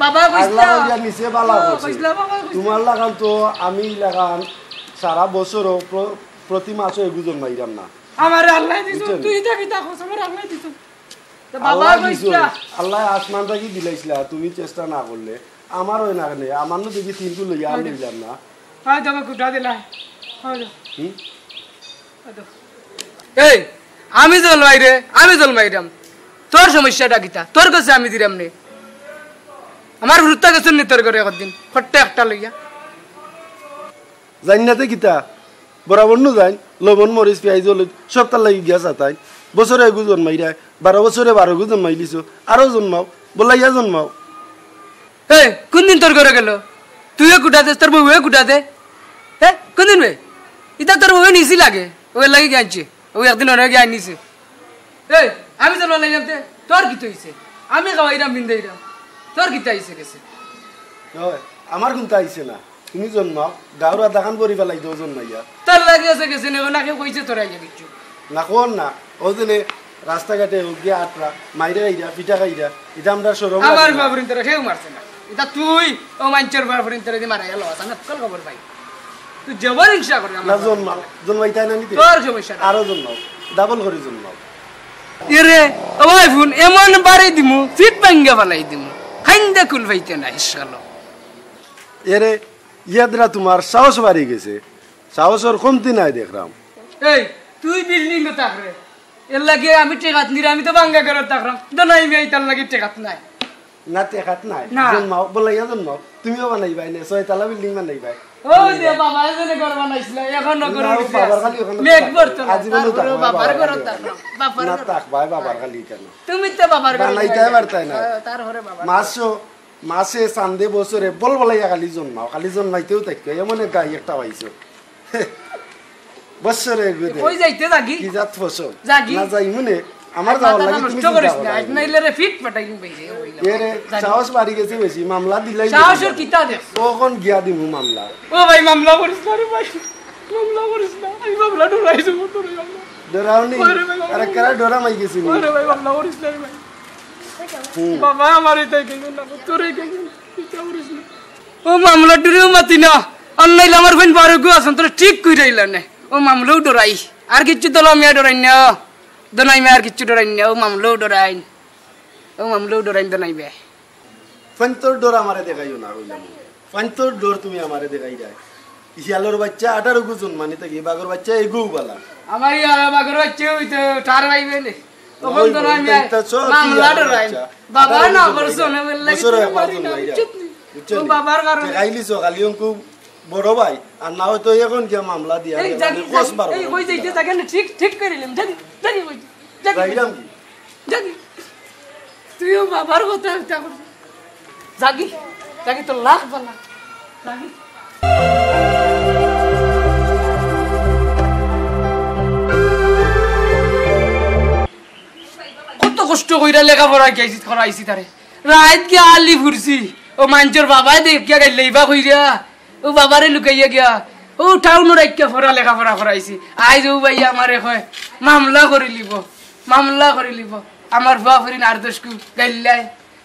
বাবা আগলা কইছলা। কইরা নিছে, বালা ও, করছে। কইছলা, বাবা কইছলা। তুমার লাখান তো আমি লাখান সারা বছরও প্র-, প্রতি মাসও এগু জন্মাইরাম না। আমারে আল্লায় দিছইন, বুঝছেন? তুই ইতা কিতা কস, আমারে আল্লায় দিছইন। তো বাবা আল্লায় কইস দিছইন, না। আল্লায় আসমান থাকি দিলাইছলা, তুমি চেষ্টা না করলে। আমার অয় না কেনে, আমার নু দেখি তিনটু লইয়া আর হয় দে। লইলাম না। হয় দে, আমারে কুটা দিলা। হয় দে। হুম? হয় দে। এই, আমি জন্মাইরে, আমি জন্মাইরাম। তোর সমস্যাটা কিতা? তোর গেছে আমি দিরাম নে। আমার হুরুত্তা গেছইন নি তোর ঘরে একদিন, খট্টা একটা লইয়া। জানি না তে কিতা, বরাবর নু যাইন, লবণ, মরিচ, পিয়াইজ, হলুদ, সব তার লাগি গিয়া চাতাইন। বছরে এগু জন্মাইরায়, বারো বছরে বারোগু জন্মাইলিছো, আরো জন্মাও, বলাইয়া জন্মাও। এই, কুনদিন তোর ঘরো গেল? তুইও কুটা দেস, তোর বউয়ে কুটা দে। হে, কুনদিন বে? ইতা তোর বউয়ে নিছি লাগে, অউ এরলাগি গিয়া আনছে। অউ একদিন অনেক গিয়া আনিছে। এই, আমি তো লড়াইলাম তে, তোর কিতা অইছে? আমি খাওয়াইরাম, বিন্দাইরাম, তোর কিতা অইছে গেছে? ওই, আমার কুনতা আইছে না। তুমি জন্মাও, গাউর আধাখান ভরি ফালাই দেও জন্মাইয়া। তোর লাগি আছে গেছে নি, না কেউ কইছে তোর আইয়া কিচ্ছু? না, কর না। ও জেনে রাস্তাঘাটে হোক গিয়া আটরা, মাইরা খাইরা, পিটা খাইরা, ইটা আমরা শরম আমার লাগে না? বাবুরিন তোরা কেউ মারছে না। ইটা তুই ও মাইনষর বাবুরিন তোরা দি মারাইয়া লস, আমি অকল খবর পাই। তুই জবর হিংসা করে না আমার জন্মাও, জন্মাইতায় না নিতে? তোর সমস্যা না। আরো জন্মাও, ডাবল করি জন্মাও। এরে, ও ভাই ফোন, এমন বাড়ি দিমু, ফিট ভাঙ্গা ফালাই দিমু। খাইন্দা কুল পাইতে না, ইশালো। এরে, ইয়াদরা তোমার সাহস বাড়ি গেছে, সাহসর কমতি নাই দেখরাম। এই, তুই বিল্ডিং এ থাকরে, এরলাগি আমি টেকাত নিরে, আমি তো ভাঙ্গা ঘরো থাকরাম। দোনাই মিয়া ইতার লাগি টেকাত নাই। না, টেকাত নাই। না। জন্মাও, বলাইয়া জন্মাও। তুমিও বানাইবায় নে, ছয়তলা বিল্ডিং বানাইবায়। ও দে বাবা, এজনে ঘর বানাইছিল, এখন না, ঘর ও উঠে বাবার আছে। খালি ওখানে মেঘ থাকো। পড়তো না, আজীবনও তারপরে থাকো, বাবার বাবার ঘরো খালি থাকো। ওখানে। বাবার না, ঘরো থাক ভাই, বাবার খালি কেন? তুমি তো বাবার ঘরো বানাইতে থাকো। পারতায় না। হ্যাঁ, তারপরে বাবার মাছ মাসে চান্দে বছরে বল বলাইয়া খালি জন্মাও, খালি জন্মাইতেও থাকো, এমন এক গাই একটা পাইছো। বছরে এগুদে। কই যাইতে যাগি? কি জাত ফসল? যাগি। না যাই মনে, আমার যাওয়ার মাথাটা লাগি তুমি নষ্ট চিন্তা করিস না, করো। আজ নাইলে রে ফিট ফাটাই দিমু ভাই রে, ওই এ রে, যাগি। সাহস বাড়ি গেছে বেশি, মামলা দিলাই সাহসর দিলাম। কিতা দেখ? ও কোন গিয়া দিমু মামলা? ও ভাই, মামলা করিস না রে ভাই, মামলা করিস না, আমি মামলা ডরাইছি, মন ডরাই মামলা। ডরাওনি? ওরে ভাই, মামলা আরে কারা ডরা মাই গেছি নি? ওরে ভাই, মামলা করিস না রে ভাই। হুম। বাবা, আমার এটাই কেন না, তোরে কেন না, এটা করিস না। ও মামলা ডরেও মাতি না, আর নাইলে আমার ফোন বারো গো আছেন, তোরা ঠিক কইরা আইলা নে। ও মামলাও ডরাই, আর কিচ্ছু দোলা মিয়া ডরাই না, দোনাই মিয়া আর কিচ্ছু ডরাই না, ও মামলাও ডরাই, ও মামলাও ডরাই দোনাই মিয়া। ফাইন্তর ডর আমারে দেখাইও না, কইলাম। ফাইন্তর ডর তুমি আমারে দেখাই যায়। শিয়ালর বাচ্চা আঠারো গু জন্মানি থাকি, বাঘর বাচ্চা এগু বালা। আমার এই বাঘর বাচ্চা ওই তো ঠার পাইবে নে। তখন ওই তো নয় ওই মিয়া তো সব মামলা শিয়ালর ডরাই। বাচ্চা। বাবা আঠারো না গু করছো জন্মানি। না বললে বছরে একবার জন্মাই যায়। বুঝছো ও নি? বাবার কারণে। দেখাইলিছো খালি অঙ্কু বড় ভাই, আর না হয়তো এখন গিয়া মামলা দিয়া এই রে, জাগি, মানে, কস জাগি, বারো এই করে ওই যে দিতা। জায়গা না, ঠিক, ঠিক করে নিলাম। জাগি, জাগি ওই যে, জাগি। যাইলাম কি? জাগি। তুইও বাবার কথা চিন্তা কর। জাগি, জাগি তোর লাখ বালা। জাগি। কত কষ্ট কইরা লেখাপড়া শিখাইছি, করাইছি তারে। রাইত গিয়া আলি ফুরছি। ও মাইনষর বাবায় দেখিয়া গাইল্লাইবা কইরা। ও বাবারে লুকাইয়া গিয়া। ও টাউনর আইক্কা ফরা লেখাপড়া করাইছি। আইজ ও ভাই আমারে কয়, মামলা করি লিব, মামলা করি লিব। আমার ফুয়া ফুরিন আর দশকু গাইল্লায়।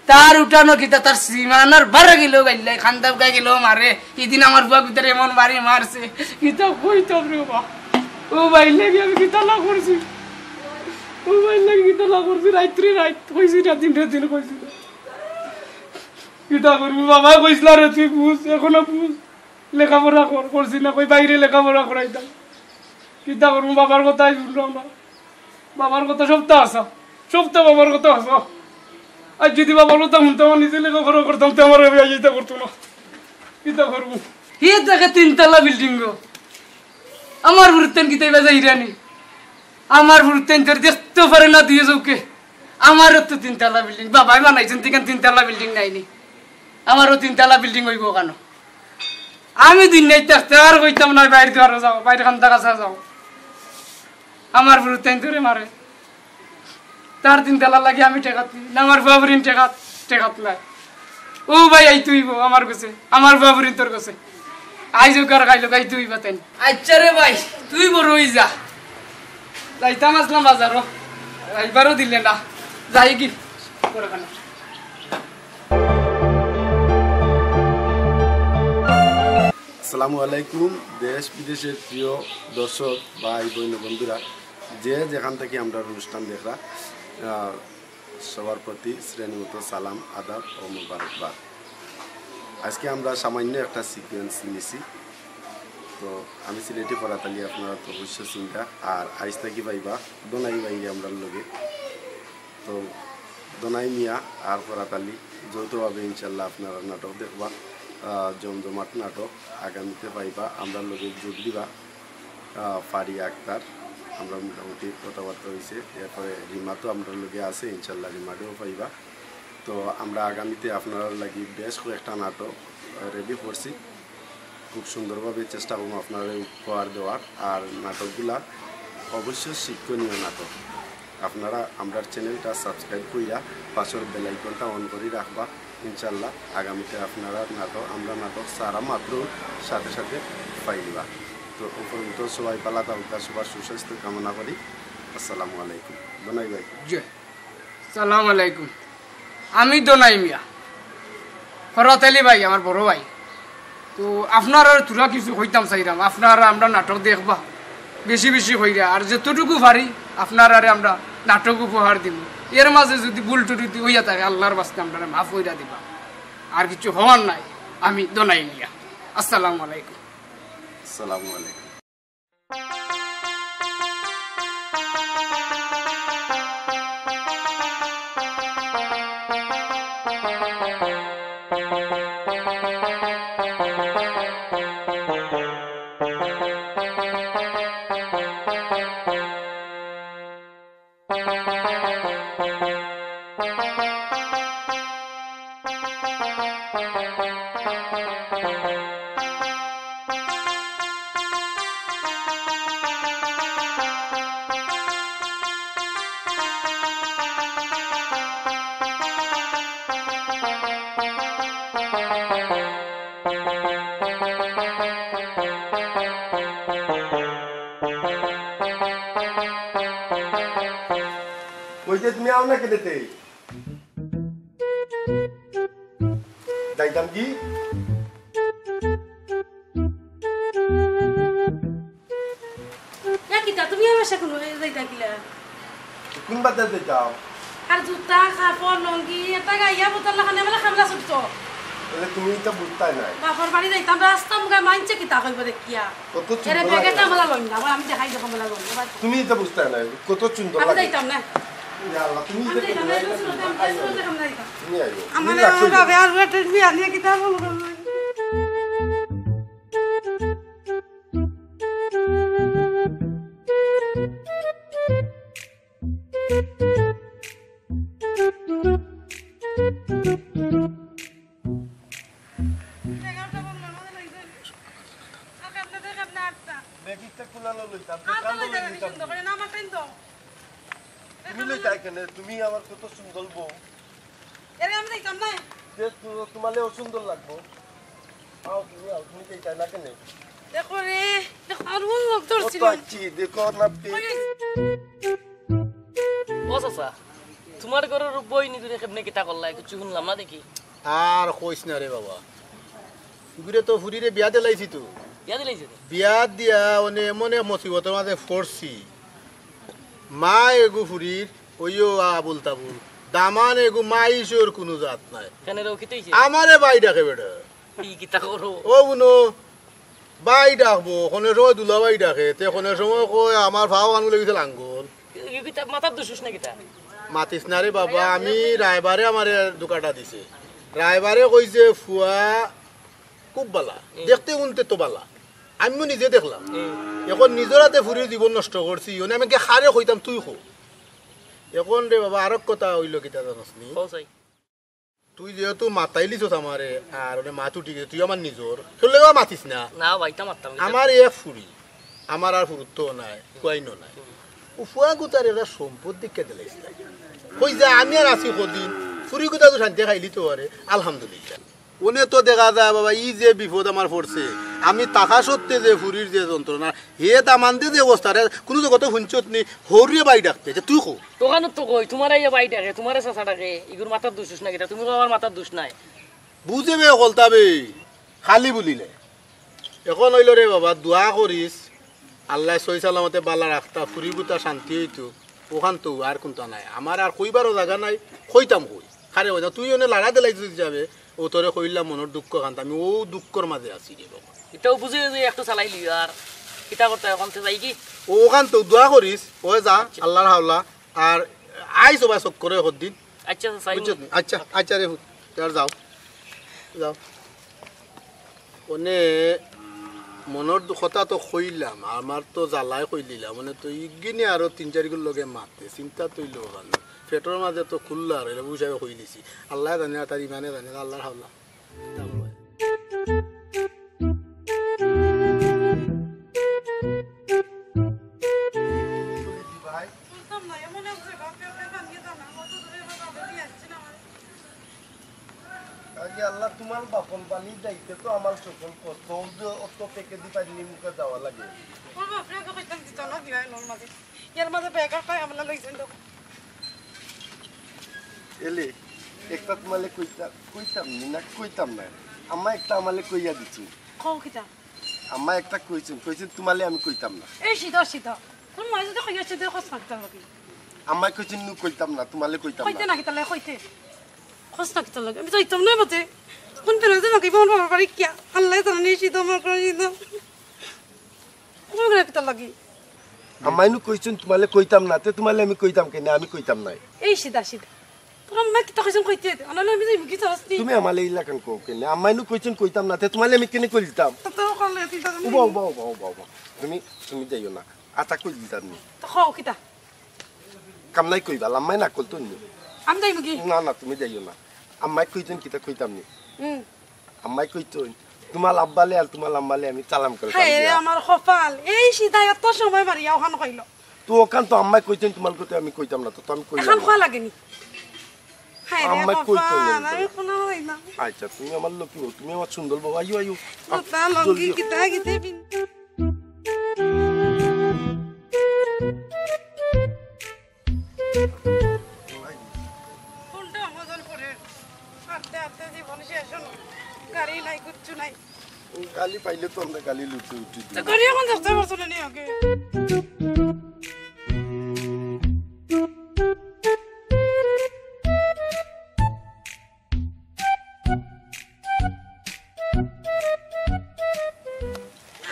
তার উঠানো কিতা, তার সীমানার বারে গেলেও গাইল্লায়, খান্দা উকায় গেলেও মারে। ইদিন আমার ফুয়া ভিতরে এমন বাড়ি মারছে, কিতা কইতাম রে বা। ও ভাই লাগি আমি কিতা না করছি, ও ভাই লাগি কিতা না করছি, রাইত্রে রাইত কইছি না, দিনরে দিন কইছি না। কিতা করবি বাবা, কইছিলা রে তুই বুঝ, এখনো বুঝ, লেখাপড়া কর, করছি না, কই বাইরে লেখাপড়া করাইতাম। কিতা করবো, বাবার কথাই শুনলো আমার। বাবার কথা সবটা হাছা, সবটা বাবার কথা হাছা। আর যদি বাবার কথা শুনতাম, আর নিজে লেখাপড়া করতাম, তে আমার বিয়া ইতা করতো না। কিতা করবো? হে থাকে তিনতলা বিল্ডিং গো। আমার ফুরুত্তাইন কিতা ইবা যাইরা নি? আমার ফুরুত্তাইন তোর দেখতে পারে না দুইও চোখে। আমারও তো তিনতলা বিল্ডিং, বাবায় বানাইছেন, তিনখান তিনতলা বিল্ডিং নাইনি? আমারও তিনতলা বিল্ডিং অইবো কেন? আমি দুনিয়াত থাকতে আর কইতাম না, বাইর দুয়ারো যাও, বাইর খান্দা কাছা যাও। আমার ফুরুত্তাইন তোরে মারে। তার তিনতলা লাগি আমি ঠেকাত নি, না আমার ফুয়া ফুরিন ঠেকাত, ঠেকাত নাই। ও ভাই, আইতে অইবো আমার গেছে, আমার ফুয়া ফুরিন তোর গেছে। আইজ হোক আর কাইল হোক, আইতে অইবা তাইন। আচ্ছা রে ভাই, তুই বড় অই যা। যাইতাম আছলাম বাজারো, আইবারও দিলে না। যাই কি? পরে কেন? আসসালামু আলাইকুম। দেশ বিদেশের প্রিয় দর্শক, ভাই, বোন, বন্ধুরা, যে যেখান থাকি আমরার অনুষ্ঠান দেখরা, আহ, সবার প্রতি শ্রেণীমতো সালাম, আদাব ও মোবারকবাদ। আজকে আমরা সামান্য একটা সিকোয়েন্স নিছি। তো আমি সিলেটি ফরাত আলী, আপনারা তো অবশ্য চিনরা। আর আইজ থাকি পাইবা দোনাই ভাইরে আমরার লগে। তো দোনাই মিয়া আর ফরাত আলী যৌথভাবে ইনশাল্লাহ আপনারা নাটক দেখবা, আহ, জমজমাট নাটক আগামীতে পাইবা। আমরার লগে যোগ দিবা, আহ, ফারিয়া আক্তার, আমরা মোটামুটি কথাবার্তা হইছে। এরপরে রিমা তো আমরার লগে আছে, ইনশাল্লাহ রিমারেও পাইবা। তো আমরা আগামীতে আপনারার লাগি বেশ কয়েকটা নাটক রেডি করছি। খুব সুন্দরভাবে চেষ্টা করবো আপনারারে উপহার দেওয়ার। আর নাটকগুলা অবশ্য শিক্ষণীয় নাটক। আপনারা আমরার চ্যানেলটা সাবস্ক্রাইব কইরা পাশর বেল আইকনটা অন করি রাখবা। ইনশাল্লাহ আগামীতে আপনারার নাটক, আমরার নাটক ছাড়া মাত্র সাথে সাথে পাইবা। তো উপরন্ত সবাই ভালা থাকউক্কা, সবার সুস্বাস্থ্য কামনা করি। আসসালামু আলাইকুম। দোনাই ভাই। জি। সালাম আলাইকুম। আমি দোনাই মিয়া, ফরহাত আলী ভাই, আমার বড় ভাই। তো আপনারারে থুড়া কিছু কইতাম চাইরাম, আপনারা আমরার নাটক দেখবা বেশি বেশি কইরা, আর যতটুকু পারি আপনারারে আমরা নাটক উপহার দিমু। এর মাঝে যুদি ভুল ত্রুটি অইয়া থাকে, আল্লার ওয়াস্তে আমরারে মাফ কইরা দিবা। আর কিছু কওয়ার নাই, আমি দোনাই মিয়া। আসসালামু আলাইকুম। আসসালামু আলাইকুম। কই যে তুমি আও না কেনে তে? যাইতাম কি? এ কিতা, তুমি আমার সাথে কোনো যাইতা কিলা? কোন বাদে যাইতাম? আর জুতা, কাপড়, লুঙ্গি, এটা গাইয়া বোতল লাখানে মানে খামলা ছুটতো। তাহলে তুমি এটা বুঝতায় নাই। বাপর বাড়ি যাইতাম, রাস্তা মুখে মাইনষে কিতা কইবো দেখিয়া। কত এরে সুন্দর ব্যাগে লাগে। তো আমলা লইন না, আমি দেখাই দেখো আমলা লইন না। তুমি এটা বুঝতায় নাই, কত সুন্দর আমি লাগে। যাইতাম না। ইয়া আল্লাহ, তুমি আমি এটা যাইতাম না, বুঝতায় এই না। সুরতে আমি, এই সুরতে আমি যাইতাম। তুমি আইও। আমার তুমি রাখো। বাবা আর বেটের বিয়া নিয়ে কিতা বলবো? ব্যাগটা কুলালো লইতাম, আর তো কান্দো লইতাম, লইতাম। সুন্দর করে না, আমার টাইম দাও। তুমি লইতাই কেনে? তুমি আমার কত সুন্দর বউ। এরে আমি যাইতাম না। যে তু-, তোমালে অসুন্দর লাগবো। আও তুমি, আও তুমি, যাইতাই না কেনে? দেখো রে, দেখো আর কোন লোক ধরছিল। কত আছি, দেখো না পে- ওই। ও চাচা, তোমার ঘরর বইন ইগুরে কেমনে কিতা করলা? কিচ্ছু শুনলাম না দেখি। আর কইস না রে বাবা, ইগুরে তো ফুরিরে বিয়া দিলাইছি তো। বিয়া দিলাইছে তো? বিয়া দিয়া অনে এমন এক মুসিবতর মাঝে পড়ছি। মা এগু ফুরির, ওইও আবুল তাবুল। দামান এগু মাইশর কুনু জাত নাই। কেনে রে, ও কিতা অইছে? আমারে ভাই ডাকে বেটা। ই কিতা করো? ও বুনো, ভাই ডাকবো, কুনু সময় দুলাভাই ডাকে, তে কুনু সময় কয় আমার ফাও আঙুলে গেছে লাঙ্গল। ই কিতা মাথার দুষ না কিতা? মাতিস না রে বাবা, আমি রায়বারে আমারে ধোকাটা দিছে। রায়বারে কইছে ফুয়া খুব বালা, হুম। দেখতে গুনতে তো বালা, আমিও নিজে দেখলাম। হুম। এখন নিজর হাতে ফুরির জীবন নষ্ট করছি, অনে আমি কারে কইতাম, তুই কো। এখন রে বাবা, আরক কথা অইলো কিতা জানোস নি? কও চাই। তুই যেহেতু মাতাইলিছস আমারে, আর অনে মাত উঠি গেছে, তুই আমার নিজর, তোর লগে মাতিস না। না ভাই, তা মাততাম কিতা? আমার এক ফুরি, আমার আর ফুরুত্ত নাই, কুয়াইনো নাই। ও ফুয়া গুতার একটা সম্পদ দেখিয়া দিলাইস না। কই যে আমি আর আছি কদিন, ফুরি গুতা তো শান্তি খাইলি তো আরে, আলহামদুলিল্লাহ। অনে তো দেখা যায় বাবা, ই যে বিপদ আমার পড়ছে, আমি থাকা সত্ত্বে যে ফুরির যে যন্ত্রণা, হে দামান্দে যে অবস্থা রে, কুনু জগতো হুনছত নি, হউরে ভাই ডাকতে, যে তুই কো। দোকানত তো কই, তোমারে ইয়া ভাই ডাকে, তোমারে চাচা ডাকে, ইগুর মাথার দুষ না কিতা, তুমি কও আমার মাথার দুষ নাই। বুঝে বে, হকলতা বে, খালি বুলিলে। এখন অইলো রে বাবা, দোয়া করিস, আল্লায় সহি সালামতে বালা রাখতা, ফুরি গুতা শান্তি অইতো, অখান তো আর কুনতা নাই। আমার আর কইবারও জাগা নাই, কইতাম কই। কারে কইতাম, তুই অনে লাড়া দিলাইতে যাবে, ও তোরে কইলাম মনর দুঃখ খান, আমি অউ দুঃখর মাঝে আছি রে বাবা। ইটাও বুঝে যে একটু চালাই লিও আর কিতা করতে অখন তে যাই কি? অখান তো দোয়া করিস, অয় যা, আল্লার হাওলা, আর আইস ওবা চক্করে হদ্দিন। আচ্ছা, চাই। বুঝছত নি? আচ্ছা, আচ্ছা রে ফুত, আর যাও, যাও। অনে মনর দু-, কথা তো কইলাম, আমার তো জ্বালায় কইলিলাম, মানে তো ইগিনে আরো তিন চারিগুর লগে মাতে, চিন্তা তো অইলো ওখানে। পেটর মাঝে তো খুললা আর এলা বুঝাইয়া কই দিছি। আল্লাহ জানে, আর তার ইমানে জানে, আল্লাহর হাওলা। আগে আল্লাহ, তোমার বাপন পানি যাইতে তো আমার সকল কষ্ট, ও যে অত পেকে দি পারিনি মুখে যাওয়া লাগে। ওর বাপরে ওকে কইতাম দিত না দিবা এর মাঝে। এর মাঝে বেকার পাই আমলা লইছেন তো। এলে, একটা তোমালে কইতা-, কইতাম নি না, কইতাম না। আম্মা একটা আমালে কইয়া দিছইন। কও কিতা? আম্মা একটা কইছইন, কইছইন তোমালে আমি কইতাম না। এই সিধা, সিধা। তোর মায়ে যদি কইয়া আসছে, তুই খোঁজ মারতে লাগি। আম্মায় কইছইন নু কইতাম না, তোমালে কইতাম কইতে না। না কিতা লাগে, কইতে। খোঁজ না কিতা লাগে। আমি যাইতাম না বাজে। কোন বেলা যে মাগিব আমার বাবার বাড়ি কিয়া? আল্লাহ জানে, সিধা আমার করে সিধা। কোন বেলা কিতা লাগি? আম্মায় নু কইছইন তোমালে কইতাম না, তে তোমালে আমি কইতাম কেনে? আমি কইতাম নাই। এই সিধা, সিধা। তোর আম্মা কিতা কইছইন কইতে দে। আনালে আমি যাইমু কি চাস নি? তুমি আমালে ইলাখান কও কেনে? আম্মায় নু কইছইন কইতাম না, তে তোমালে আমি কেনে কইতাম? তো তো করলে তুই তো উবা, উবা, উবা, উবা, উবা। তুমি, তুমি যাইও না। আতা কই দিতাম নি। তো কও কিতা? কাম নাই কইবা, আম্মায় না কইতো নি। আমি যাইমু কি? না, না, তুমি যাইও না। আম্মায় কইছইন কিতা কইতাম নি। হুম। আম্মায় কইছইন, তোমার আব্বালে আর তোমার আম্মালে আমি চালাম করে হায় রে, আমার কপাল। এই সিধা এত সময় মারিয়া ওখান কইলো। তো ওখান তো আম্মায় কইছইন তোমার কথা আমি কইতাম না, তো, তো আমি কইলাম এখন না। খোয়া লাগেনি। হায় রে, আম্মায় কইতো না, কপাল, আমি আমি কোনো হই না। আচ্ছা, তুমি আমার লক্ষ্মী বউ, তুমি আমার সুন্দর বউ, আইও, আইও। আও, জুতা, লুঙ্গি, জলদি। কিতা, কিতা পিন- কোনটা মজার পরে? আটতে আটতে জীবন শেষ হলো। গাড়ি নাই, কিচ্ছু নাই। গালি পাইলে তো আমরা গালি লুটে উঠি তো দিই। গাড়ি এখন যাচ্ছে পারছো না নি আগে?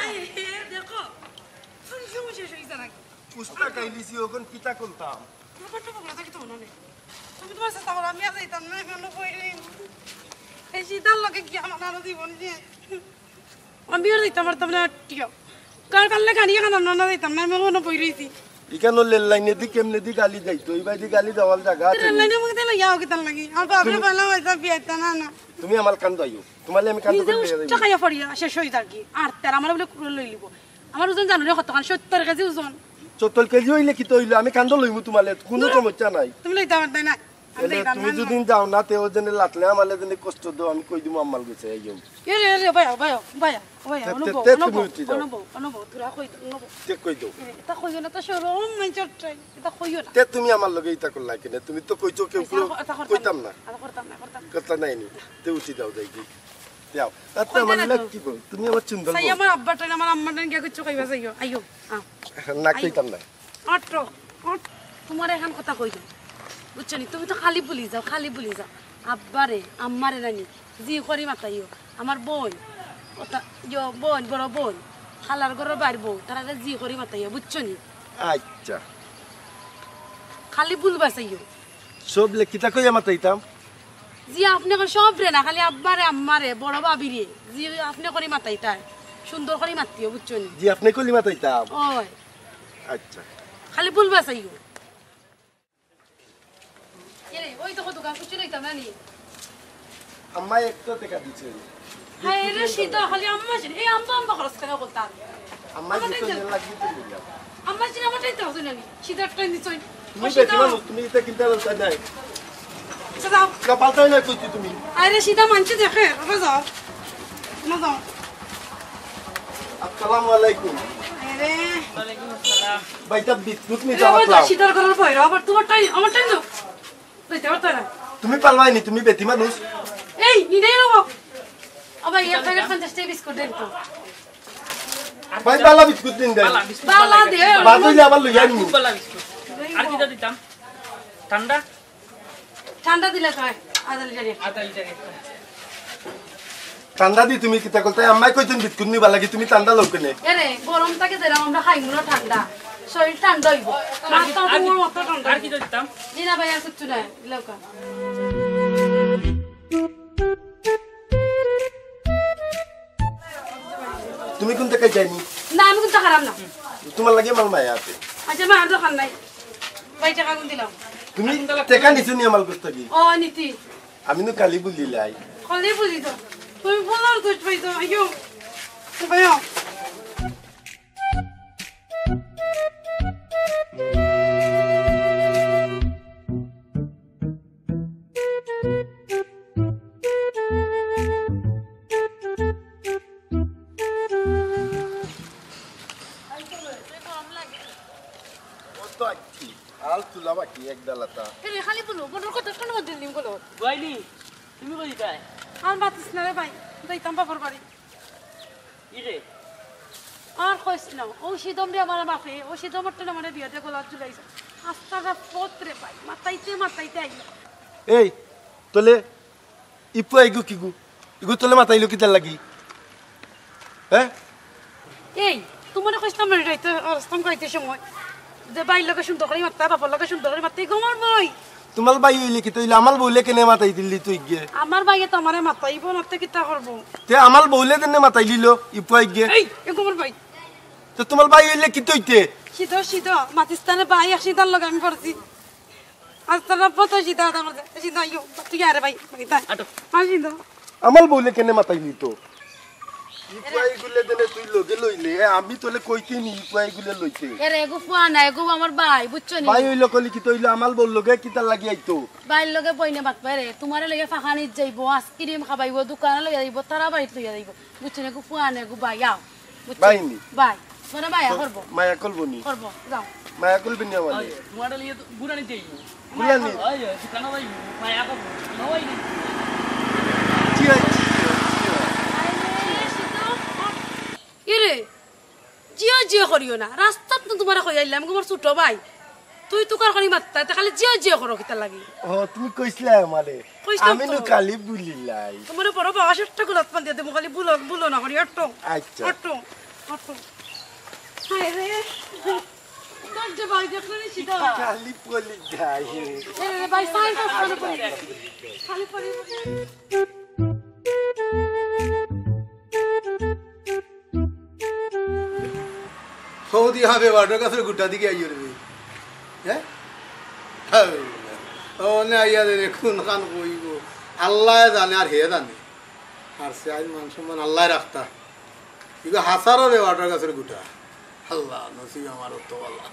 আরে, দেখো, তুমি সময় শেষ হয়ে যান আগে। উস্তা খাইলিছি, ওখান কিতা করতাম? তোমার তো বগুড়া থাকি তো মনে নেই। তুমি তোমার চেষ্টা করো, আমি আর যাইতাম না, আমি অন্য বই নেই। এই শীতার লগে কি আমার আরো জীবন নিয়ে? আমি আর যাইতাম পারতাম না, টিয়া। কার কারণে গাড়ি এখন আমরা না যাইতাম না, আমি অন্য বই রইছি। ইখানো লেল লাইনে দি কেমনে দি গালি যাইতো? ইবাদি গালি দেওয়াল জাগা আছে রেল নি? লাইনের মধ্যে লইয়া হোক তার লাগি। আর বাপরে তুমি বললাম, "ওইটা বিয়াইতা না, না।" তুমি আমার কান্দো আইও। তোমালে আমি কান্দো নিজে করে লইয়া উষ্টা যাইবো। খাইয়া পড়িয়া শেষ হয়ে যার কি। আর তার আমার বলে কুড়ুল লই লিব। আমার ওজন জানো রে কতখান? সত্তর কেজি ওজন। সত্তর কেজি হইলে কি তো হইলো? আমি কান্দো লইমু তোমালে, কোনো না। সমস্যা নাই। তুমি লইতে পারতাই না। আমি এলে যাইতাম তুমি না, যদি না। যাও না, তে ও যেন লাতলে আমালে যেন কষ্ট দেও, আমি কই দিমু আম্মাল গেছে, এই যাও। এ রে, এ রে, ভাইয়া, ভাইয়া, ভাইয়া, ভাইয়া, তে, অনু তে, বউ, তে অনু তুমি বউ, উঠি যাও। অনু বউ, অনু বউ, তোরা কই দে, অনু বউ। তে কই দেও। এ, এটা কইও না, তো শরম, মাইনষর টাই, এটা কইও না। তে তুমি আমার লগে ইটা করলা কেনে? তুমি তো কইছো কেউ আচ্ছা, কেউ আর ক-, এটা করতাম কইতাম না। না, আর করতাম না, করতাম না। করতাম নাই নি? তে উঠি যাও, যাই কি? যাও। আর তো কই আমার দেনা তো? লক্ষ্মী বউ, তুমি আমার সুন্দর সাই বউ। আমার আব্বা টাইন, আমার আম্মা টাইন গিয়া কিচ্ছু কইবা যাইও, আইও, আ। না, আইও। কইতাম না। অটো, অট, তোমার এখন কথা কই দিই, বুঝছো নি? তুমি তো খালি ভুলি যাও, খালি ভুলি যাও। আব্বারে, আম্মারে নানি, জি করি মাতাইও। আমার বোন, ওটা, ইয়ো, বোন, বড় বোন, খালার ঘরর বাইর বউ, তারারে জি করি মাতাইও, বুঝছো নি? আচ্ছা। খালি ভুল বাঁচাইও। সব লেখিতা কইয়া মাতাইতাম। জি, আপনি কই সব রে না, খালি আব্বারে, আম্মারে, বড় ভাবিরে, জি, আপনি করি মাতাইতায়, সুন্দর করি মাতিও, বুঝছো নি? জি, আপনি কলি মাতাইতাম। ওই। আচ্ছা। খালি ভুল বাঁচাইও। এরে, ওই দেখো দোকান খুঁজে লইতাম না নি? আম্মা একটা টাকা দিছে। হায় রে, সীতা, খালি আম্মা ছিল। এই আম্মা, আম্মা খরচ করে বলতাম। আম্মা আমার দিছে, টাইম লাগি তো বললাম। আম্মা ছিল, আমার টাইম তো হতো না নি। সীতা টাইম দিছই। তুমি ও সীতা। বেটি মানুষ, তুমি এটা কিনতে পারো, তাই নাই? আচ্ছা, যাও। না, পাল্টাই না কইছি তুমি। আরে সীতা মানছে দেখে, ওটা যাও। না যাও। আসসালামু আলাইকুম। আরে। ওয়ালাইকুম আসসালাম। ভাইটা বিদ্যুৎ নিতে এ, ওই তো আসলাম। সীতার ঘরের বইরা, আবার তোমার টাইম, আমার টাইম তো। বুঝতে পারতো না। তুমি পারবাই নি, তুমি বেটি মানুষ। এই, নিনেই নেবো। ও ভাই, এক প্যাকেট পঞ্চাশ টাকা বিস্কুট দেন তো। ভাই, বালা বিস্কুট দিন দেন। বালা বিস্কুট বালা বালা দে। বাদ হইলে আবার লইয়া আনমু। বালা বিস্কুট। আর কিতা দিতাম? ঠান্ডা? ঠান্ডা দিলে তো হয়, আধা লিটার একটা। আধা লিটার একটা। ঠান্ডা দি তুমি কিতা করতে? আম্মাই কইছেন বিস্কুট নিবা লাগি, তুমি ঠান্ডা লও কেনে? এরে, গরম থাকে যেরাম আমরা খাইমু না ঠান্ডা। শরীর ঠান্ডা হইব। আর কি, মাথা আর কি, তোমার মাথা ঠান্ডা আর হইব। কি দিতাম? জি না ভাই, আর কিচ্ছু নাই। লও কা। তুমি কুন টেকা যায়নি? না, আমি কুনতা খারাপ না। তুমার লাগি আমার মায়া আছে। আচ্ছা, মা, আর দরকার নাই। ভাই, টেকা কুন দিলাম? তুমি টেকা নিছো নি আমার গেছ থাকি? ও, নিতি। আমি নু খালি বুলিলাই। খালি বুলি তো। তুমি বলার দোষ পাইছো, আইও। ভাইও। অত আইছি, আল তুলা বাকি এক ডালাতা। এরে, খালি বলো, বলো, কত টাকা দিন দিন বলো। বুয়াইনি, তুমি কই যাইতায়? আর মাতিস না রে ভাই, যাইতাম বাপর বাড়ি। ই রে? আর কইস না, ও সিদম রে আমার বাপে, ও সিদম একটা আমারে বিয়া দিয়া গলাত ঝুলাইছে। আস্তা রাত পথ রে ভাই, মাতাইতে মাতাইতে আইলো। এই, তলে ইপুয়া ইগু কিগু? ইগু তলে মাতাইলো কিতার লাগি? হে? এই, তুমারে কইছলাম না, রাইতে, রাস্তাম কইতে সময়, যে ভাইর লগে সুন্দর করি মাততা, বাপর লগে সুন্দর করি মাততা, ইগু আমার ভাই। তুমার ভাই অইলে কিতা অইলো? আমার বউলে কেনে মাতাই দিলি তুই গিয়ে? আমার ভাইয়ে তো আমারে মাতাইবো না, তে কিতা করবো? তে আমার বউলে দেনে মাতাই দিল, ইপুয়া গিয়ে। এই, ইগু আমার ভাই। তো তুমার ভাই অইলে কিতা অইতে? সিধা, সিধা, মাতিস্তানে ভাই, এক সিধার লগে আমি পড়ছি। আজ তারা পথ সিধা, তার মধ্যে সিধা, ইয়ো, তুই আরে ভাই, ভাই, তাই। আটো। আর সিধা। আমার বউলে কেনে মাতাই নিত? ইপুয়া ইগুলে দেনে তুই লগে লইলে, এ, আমি তোলে কইতে নি, ইপুয়া ইগুলে লইতে। এরে, এগু ফুয়া না, এগু আমার ভাই, বুঝছো নি? ভাই অইলো কলি কিতা অইলো, আমার বউর লগে কিতার লাগি আইতো? ভাইর লগে বইনে মাতবে রে, তুমারে লইয়া ফাঁকানিত যাইবো, আইসক্রিম খাবাইবো, দোকানে লইয়া যাইবো, তারা বাড়িত লইয়া যাইবো। বুঝছো নি, এগু ফুয়া না, এগু ভাই, আও। বুঝছো? ভাই নি? ভাই। তোরা ভাই, তো করবো। মায়া করবো নি? করবো, যাও। মায়া করবি নি আমারে? ওই, তোমার লিয়ে তো ঘুরানি যাইবো। ঘুরানি? ওই, ওই, দোকানে যাইবো, মায়া করবো। না, ওই নি। কি হয়? কি হয়? কি হয়? আরে, সিধা। এরে, জিও জিও করিও না। রাস্তাত তো তুমারে কই আইলাম, আমার ছোট ভাই। তুই তুকার করি মাততা, তে খালি জিও জিও করো কিতার লাগি? ও, তুমি কইছলায় আমারে। কইছলাম আমি তো। নু খালি বুলিলাই। তুমারে বড় বাবা একটা গোলাপ পান দিয়া দেবো, খালি বুলো, বুলো না করি, অটো। আচ্ছা। Auto, auto. হায় রে। ধৈর্য ভাই, দেখলে রে সিধা। খালি পলি যায়। এ রে ভাই, সাইন করতে হবে। খালি পলি, পলি। সৌদি হবে ওয়াটার গাছের গুটা দিকে আইও রে। হ্যাঁ? হায়। ও, না, আইয়া দে রে, কোন খান কইব? আল্লায় জানে আর হে জানে। আর সে আইন মান সম্মান আল্লায় রাখতা। ইগো হাসারো রে ওয়াটার গাছের গুটা। আল্লাহ, নসিব আমার অত আল্লাহ।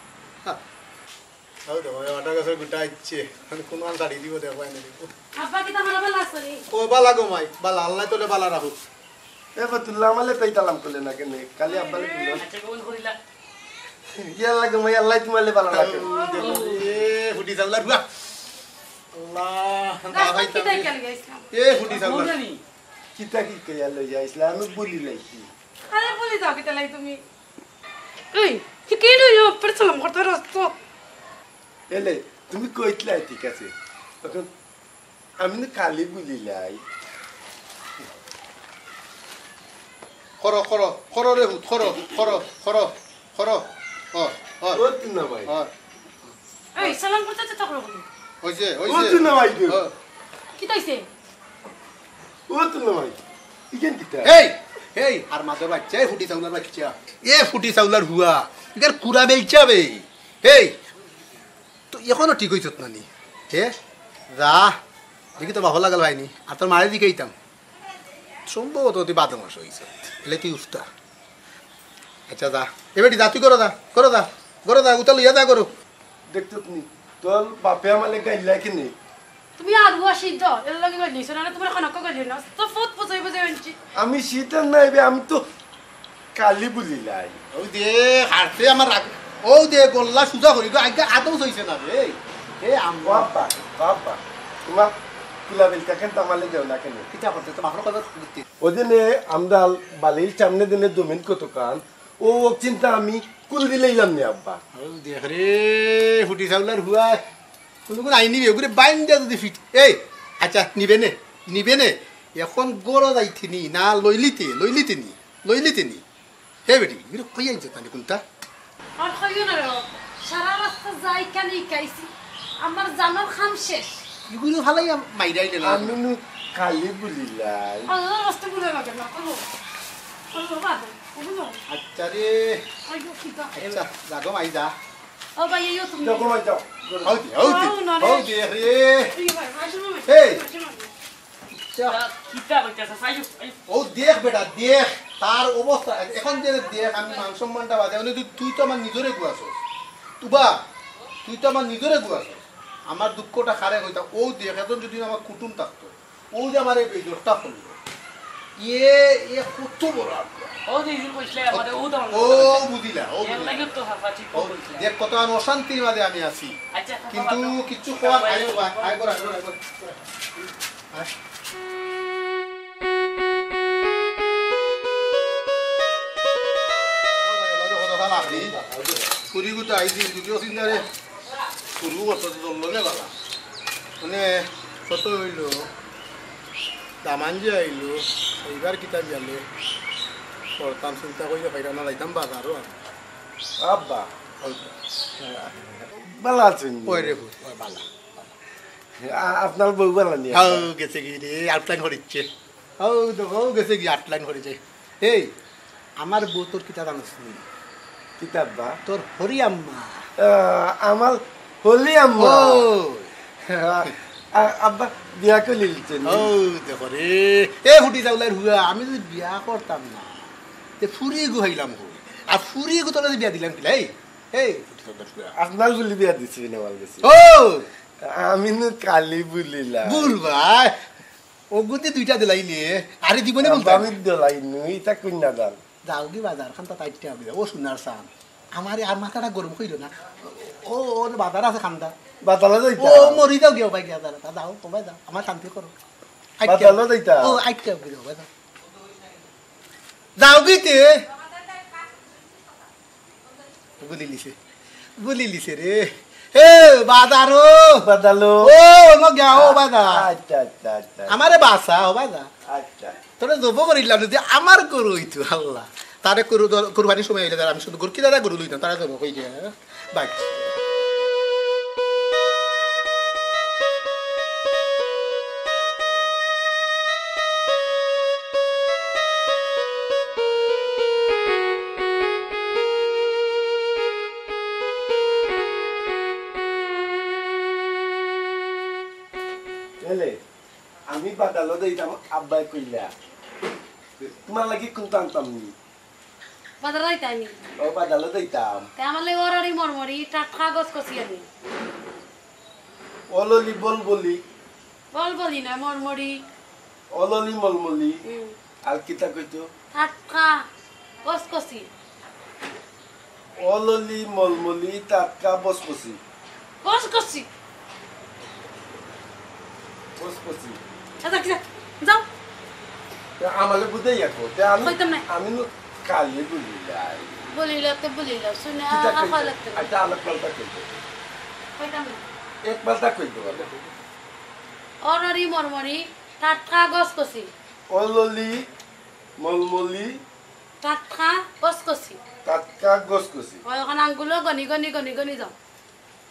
তাও দেখো, এই ওয়াটার গাছের গুটা আইছে। মানে কোন গান ছাড়ি দিব, দেখো, এনে দিব। আব্বা, কিতা ভালা ভালা আছো নি? ও, বালা গো মাই, বালা, আল্লাহ তোরে বালা রাখুক। এ ফতুল্লাহ, আমালে তাই তালাম করলে না কেনে? খালি আব্বালে দিল। আচ্ছা, গোল করিলা। ইয়া আল্লাহ গো মাই, আল্লাহ তোমালে বালা রাখে। এ, ফুটি চাউলার হুয়া। আল্লাহ, রাস্তাত কিতা ইকা লইয়া আইছলাম? এ, ফুটি চাউলার। মনে নি? কিতা কি কইয়া লইয়া আইছলা? আমি বলি লাইছি। আরে বলি যাও, কিতা লাই তুমি? এই, তুই কেন ওই ওপরে সালাম করতে পারস তো? এলে, তুমি কইতলাই, ঠিক আছে। তখন আমি না খালি বুলিলাই। করো, করো, করো রে হুত, করো, করো, করো, করো। ও, ও। ও তুই না ভাই। ও। এই, সালাম করতে তো তখন বলি। হইছে, ও হইছে। তুই না ভাই তুই। ও। কিতা অইছে? ও তুই না ভাই। ইখান কিতা? এই, এই, আর মাদর বাচ্চা, এই ফুটি চাউলার বাচ্চা। এ ফুটি চাউলার হুয়া। ইখান কুড়া বেলচা বে। এই, তো এখনো ঠিক হইছত না নি? হে? যা। দেখি তো বাফ লাগাল হয়নি। আর তোর মারে দিকে আইতাম। সম্ভবত তুই বাদে মাস হইছ। এলে তুই উফতা। আচ্ছা, যা। এ বেটি, যা, তুই করো যা। করো যা। করো যা, উতা লইয়া যা করো। দেখতো তুমি, তোর বাপে আমালে গাইল্লা কিনে। তুমি আর হুয়া সিদ্ধ, এর লগে গাইল্লা নিছো না, তোমার কনক গাইল্লা না। তো ফত পচাই পচাই আনছি। আমি শীতের না, এবে আমি তো কালি বুলিলাই। ওই দে, হারছে আমার রাগ। ও দে, গল্লা সুজা করি গো, আগে আদৌ সইছে না রে। এ আম-, বাবা, বাবা, তোমার কুলাবিল কাকেন তামালে দেও না কেন? কিতা করতে? তো বাপর কথা করতে। ওই দিনে আমরা বালির সামনে দিনে জমিন কত কান, ও, ও চিন্তা আমি কুল দিলাইলাম নে আব্বা। ও দেখ রে, ফুটি চাউলার হুয়া। কোনো কোনো আইনি বে, ওগুলো বাইন দেয়া যদি ফিট। এই, আচ্ছা, নিবে নে, নিবে নে। এখন গরো যাইতে নি, না লইলিতে, লইলিতে নি, লইলিতে নি। হে বেটি, এগুলো কই আনছো তাহলে কোনটা? আর কইও না রে, সারা রাস্তা যাই কানে ইকাইছি। আমার জানোর খাম শেষ। এগুলো ফালাই আম-, মাইরাই দিলাম। আমি নু খালি বুলিলাই। আল্লাহ রাস্তা বুলে লাগে না, করো। করো, বাদ। আচ্ছা রে। আচ্ছা, জাগো মাই যা। ও ভাই, এই তুমি। যাও, ঘুমাই যাও। হউ দে, হউ দে, ও না রে। হউ দে রে। এই ভাই, মাঝে মাঝে, এই। মাঝে মাঝে। যা। কিতা কইতাছ, চাচা? আইও, আইও। ও দেখ বেটা, দেখ। তার অবস্থা, এখন যে দেখ, আমি মান সম্মানটা বাদে, মানে তুই, তুই তো আমার নিজরে গুয়াছস। তুবা, তুই তো আমার নিজরে গুয়াছস। আমার দুঃখটা কারে কইতাম, ও দেখ, এখন যদি আমার কুটুম থাকতো, ও যে আমার এই বেজরটা করলো, ইয়ে, ইয়ে কত বড় আবদার। ও যে ইদিন কইছিলে আমারে, ও তো আমার ও বুঝিলা, ও এর বুঝিলা। লাগি তো হাফা ঠিক ও কইছিলে। দেখ, কত আর অশান্তির মাঝে আমি আছি। আচ্ছা, কিন্তু কিচ্ছু করার নাই। আয়, আয়, আয়, আয়, আয়। আয়। ফুরিগুতা আইছি, যদিও চিন্তারে শুরু করতে তো দল লগে বালা। মানে, কত হইল? দামান যে আইল, এইবার কিতা গেলে করতাম চিন্তা করিয়া পাইরা না, যাইতাম বাজারও আর। আব্বা, ভালা আছইন? ওই রে, ওই বালা। আ-, আপনার বউ বালা নি? হাউ, গেছে কি রে, আউটলাইন করিচ্ছে। হাউ, তো, হাউ, গেছে কি আউটলাইন করিচ্ছে। এই, আমার বউ তোর কিতা জানোস নি? কিতা আব্বা? তোর হরি আম্মা। আহ, আমার হলি আম্মা। ও। আ-, আব্বা, বিয়া করিলিছেন নি? ও, দেখো রে। এ, হুটি যাওলার হুয়া, আমি যদি বিয়া করতাম না, তে ফুরি গু হইলাম হই। আর ফুরি গু তোরা বিয়া দিলাম কিলা, এই? এই, হুটি যাওলার হুয়া। আপনার বুলি বিয়া দিছি না আমার কাছে। ও! আমি নু কালি বুলিলা। বুল ভাই। ওগুতে দুইটা দিলাইলে, আরে জীবনে বলতাম। আমি দিলাই নু, ইটা কইন না দান। যাওগি বাজার খান তা তাইটটা হবে, ও সোনার সান। আমারে আর মাথাটা গরম কইরো না। ও, ওর বাজার আছে খান্দা। বাজারও যাইতা? ও, মরি যাওগি, ও ভাই, গিয়া যাও, যাও, ও ভাই, যাও। আমার শান্তি করো। আইটটা বাজারও যাইতা? ও, আইটটা হবে, ও ভাই, যাও। যাওগি তে? বুলিলিছে। বুলিলিছে রে। এ, বাজারো। বাজালো। ও, ন গিয়া, ও বাজার। আচ্ছা, আচ্ছা, আচ্ছা। আমারে বাসা, ও বাজার। আচ্ছা। তোরে জব করিলাম যদি আমার গরু হইতো, আল্লাহ। তারে গরু দ-, কুরবানির সময় হইলে তারে আমি শুধু গরু কিনা গরু লইতাম, তারা জব কই গিয়া, হ্যাঁ? বাই। এলে, আমি বাদালো দিতাম, আব্বাই কইলা। তোমার লাগি কোনটা আনতাম নি? বাজারো যাইতায় নি? ও, বাদালো দিতাম। তে আমার লাগি অররি মরমরি, টাটকা গছকছি আনি। অললি বলবলি। বলবলি না, মরমরি। অললি মলমলি। হুম। আর কিতা কইতো? টাটকা গছকছি। অললি মলমলি টাটকা বসবসি। বসবসি। বসবসি। আচ্ছা, কিতা? যাও। তে আমারে বুঝাইয়া কও। তে আমি, কইতাম না। আমি নু কালি বুলিলাই। বুলিলা তো বুলিলা। শুনে কিতা আ-, কইতো? আফা লাগতো না। আচ্ছা, আলাপ পাল্টা কইতো। কইতাম না। এক পাল্টা কইতো। অররি মরমরি, টাটকা গছকছি। অললি মলমলি। টাটকা গছকছি। টাটকা গছকছি। অয়, অখন আঙ্গুলো গনি গনি গনি গনি যাও।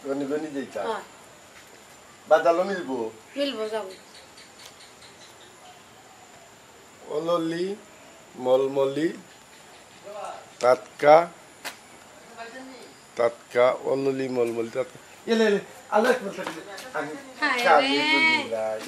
গনি গনি যাইতা। অয়। বাদালো মিলবো? মিলবো, যাও। অললি, মলমলি, টাটকা, টাটকা, অললি, মলমলি, টাটকা। এলে, এলে, আল্লাহ আকবার, আল্লাহ আকবার। আমি হায় কাজে রে। বুঝি নাই।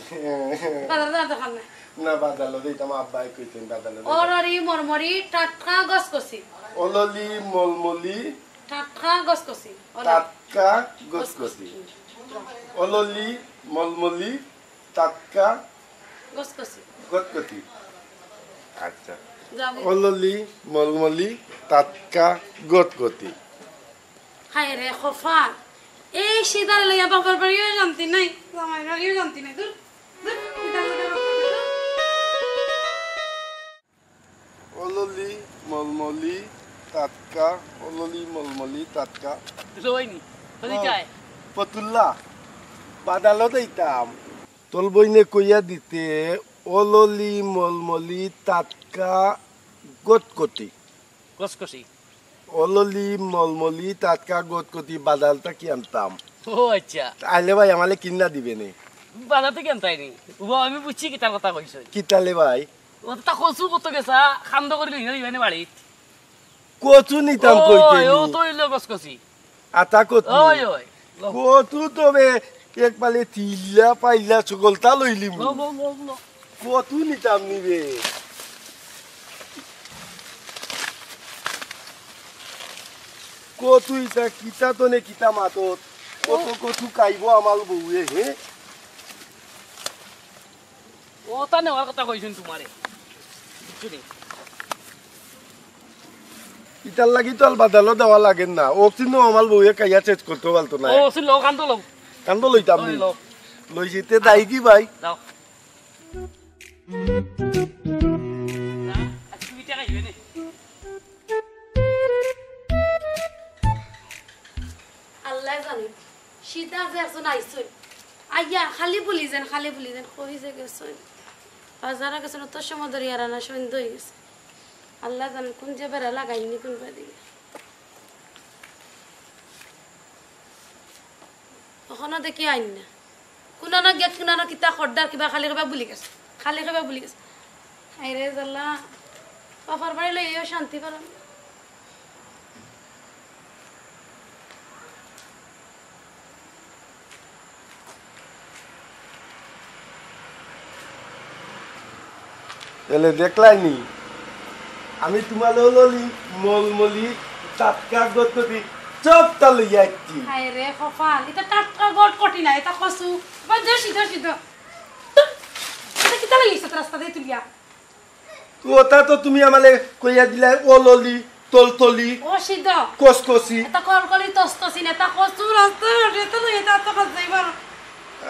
বাদালো দরকার নাই। না, বাদালো দিতাম, আব্বাই কইতেন বাদালো দিতাম। অররি, মরমরি, টাটকা, গছকছি। অললি, মলমলি, টাটকা গছকছি। অলা। টাটকা গছকছি। হুম। অললি মলমলি টাটকা গছকছি। গতগতি। আচ্ছা। যাও। অললি মলমলি টাটকা গতগতি। হায় রে কপাল। এই সিদার লইয়া বাবার বাড়িও শান্তি নাই, জামাইর বাড়িও শান্তি নাই। দূর, দূর, সিদার লইয়া বাবার বাড়িও। অললি মলমলি টাটকা, অললি মলমলি টাটকা। দুলাভাই নি? ও, কলিতায়? ফতুল্লা, বাদালো দিতাম। তোর বইনে কইয়া দিতে, অললি মলমলি টাটকা গতগতি। গছকছি। অললি মলমলি টাটকা গতগতি বাদালটা কি আনতাম? ও আচ্ছা। আইলে ভাই আমালে কিন্না দিবে নে? বাজার থাকি আনতায় নি? ও আমি বুঝছি কিতার কথা কইছইন। কিতালে ভাই? ও তা কচু কত গেছা, খান্দ করি লইয়া দিবানে বাড়িত। কচু নিতাম কইতে ওই, নি। ও তো অইলো গছকচি। আতা কচু। ওই, ওই, লো। কচু তো বে এক পালে তিল্লা, পাইল্লা, সকলতা লইলিমু। লো, লো, লো, লো। কচু নিতাম নি বে। কচু ইতা কিতা তো নে কিতা মাতত। কত কচু খাইবো আমার বউয়ে, হে? ওটা নেওয়ার কথা কইছইন তোমারে। বুঝছো নি? ইতার লাগি তো আল বাদালো দেওয়া লাগে না। ও কিন্তু আমার বউয়ে খাইয়া শেষ করতে পারতো না। ও, সে লো, কান্দো লো। কান্দো লইতাম নি। ওই লো। লইছি, তে দাই কি ভাই? দাও। না, আজকে মিঠা খাইবে নি। আল্লায় জানে, সিধা যে একজন আইছইন, আইয়া খালি বুলি যেন, খালি বুলি যেন, কই যে গেছইন, বাজারো গেছইন, অত সময় ধরি আর আনা সন্ধ্যা অই গেছে। আল্লায় জানে কুন যে বেড়া লাগাইনি কুন বাদি। অখনো দেখি আইন না। কুনানো গেট কুনানো কিতা খর্দার কিবা খালি কিবা বুলি গেছে। খালি কিবা বুলি গেছে। হায় রে জ্বালা। বাপর বাড়ি লইয়াও শান্তি পাইলাম না। এলে দেখলায়নি? আমি তোমালেও ললি, মলমলি, টাটকা গটগটি, সবতা লইয়া আইছি। হায় রে কপাল, ইটা টাটকা গটগটি না, ইটা কচু। বা যে সিধা সিধা। তো, ইটা কিতা লাগিছে রাস্তা দিয়া তুলিয়া? কথা তো তুমি আমারে কইয়া দিলায়, ও ললি, তলতলি, ও সিধা। কসকসি। ইটা কলকলি তস্তসি না, ইটা কচু রাস্তা, ইটা লইয়া ইটা তো খাস যাইবার।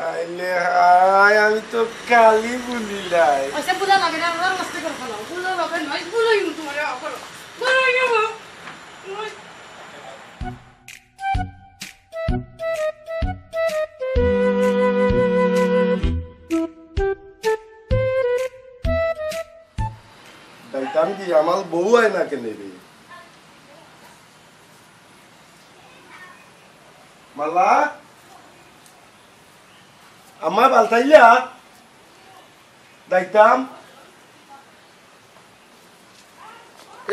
আইলে হায়, আমি তো খালি বুলিলাই। আচ্ছা, বুলা লাগে না, আমার মস্তি করে ফেলাও। বুলা লাগে না, বুলাই তোমারে, করো। বুলাই যাবো। যাইতাম কি, আমার বউ আয় না কেনে রে? মালা? আমার বালতাইলা? যাইতাম।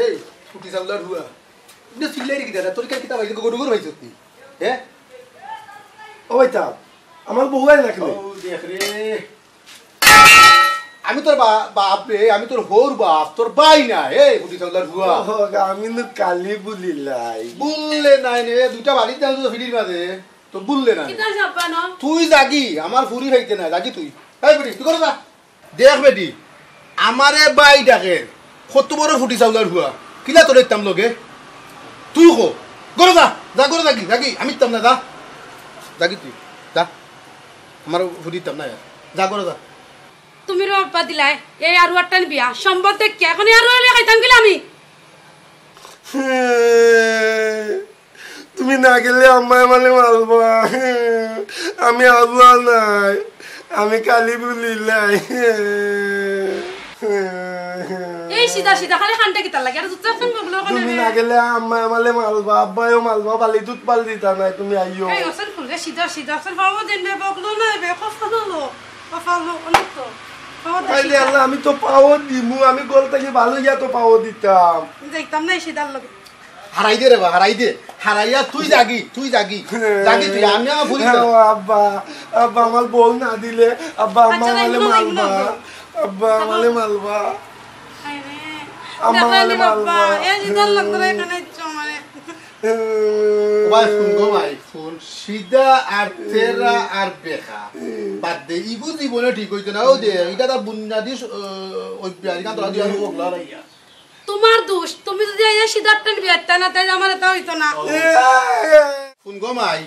এই, ফুটি চাউলার হুয়া। ইনে চিল্লাই রে কিতা? তোর কিতা ভাই, গরু গরু ভাই সত্যি? হ্যাঁ? ও ভাইতা, আমার বউ আয় না কেনে? ও, দেখ রে। আমি তোর বা-, বাপ রে, আমি তোর হউর বাপ, তোর ভাই না। এই, ফুটি চাউলার হুয়া। ও, আমি নু খালি বুলিলাই। বুললে নাই রে, দুইটা বাড়িত যাও তো ফিরির মাঝে। তো বুললে না। কিতা যাবা না? তুই যাগি, আমার ফুরি খাইতে না, যাগি তুই। এই বেটি, তুই করে যা। দেখ বেটি, আমারে ভাই ডাকে, কত বড় ফুটি চাউলার হুয়া, কিলা তোরে ইতাম লগে? তুই কো, ঘরো যা, যা ঘরো যাগি, যাগি, আমি ইতাম না, যা। যাগি তুই, যা। আমার ফুরি ইতাম না, যা ঘরো যা। তুমি রে আব্বা দিলায়, এই আরুয়ারটান বিয়া, সম্বন্ধে কি এখন এই আরুয়ার লইয়া খাইতাম কিলা আমি? তুমি না গেলে আম্মায় আমারে মারবা। আমি আল্লাহ নাই, আমি খালি বুলিলাই। এই সিধা সিধা খালি কান্দে কিতার লাগি? আর জুতা খান বগলো কেনে তুমি রে? না গেলে আম্মায় আমারে মারবা, আব্বায়ও মারবা, বালি দুধ পাল দিতা নাই, তুমি আইও। এই হোসেন ফুল রে, সিধা সিধা, হোসেন বাবু দিন রে, বগলো না বে, কফা লো, কফা লো, অনেক তো। কফা দে তাইলে সিধা। আল্লাহ, আমি তো পাও দিমু, আমি গল থাকি ভালো ইয়া তো পাও দিতাম। যাইতাম না এই সিধার লগে। হারাই দে রে বা, হারাই দে। হারাইয়া তুই যাগি, তুই যাগি। যাগি তুই, আমি আমার ফুরি ও আব্বা, আব্বা, আমার বউ না দিলে, আব্বা, আম্মা আচ্ছা, আমারে এগুলো, এগুলো, মারবা। এগুলো। আব্বা, আমারে মারবা। আরে, আম্মা আমারে মারবা। এই যে তোর লোক ধরে এখানে ইচ্ছা আমারে। ও ভাই, হুন গো ভাই, হুন। সিধা আর তেরা আর বেকা। বাদ দে, ইগু জীবনে ঠিক অইতো না। ও দে, ইটা তো বুনিয়াদি, আহ, অভ্যাস, ইখান তোরা দিয়া আমি বগলা লাইয়া। তোমার দোষ, তুমি যদি এই সিদ্ধার্থ নিবে, তা না, তাই আমার এটা হইতো না। হুন গো মাই,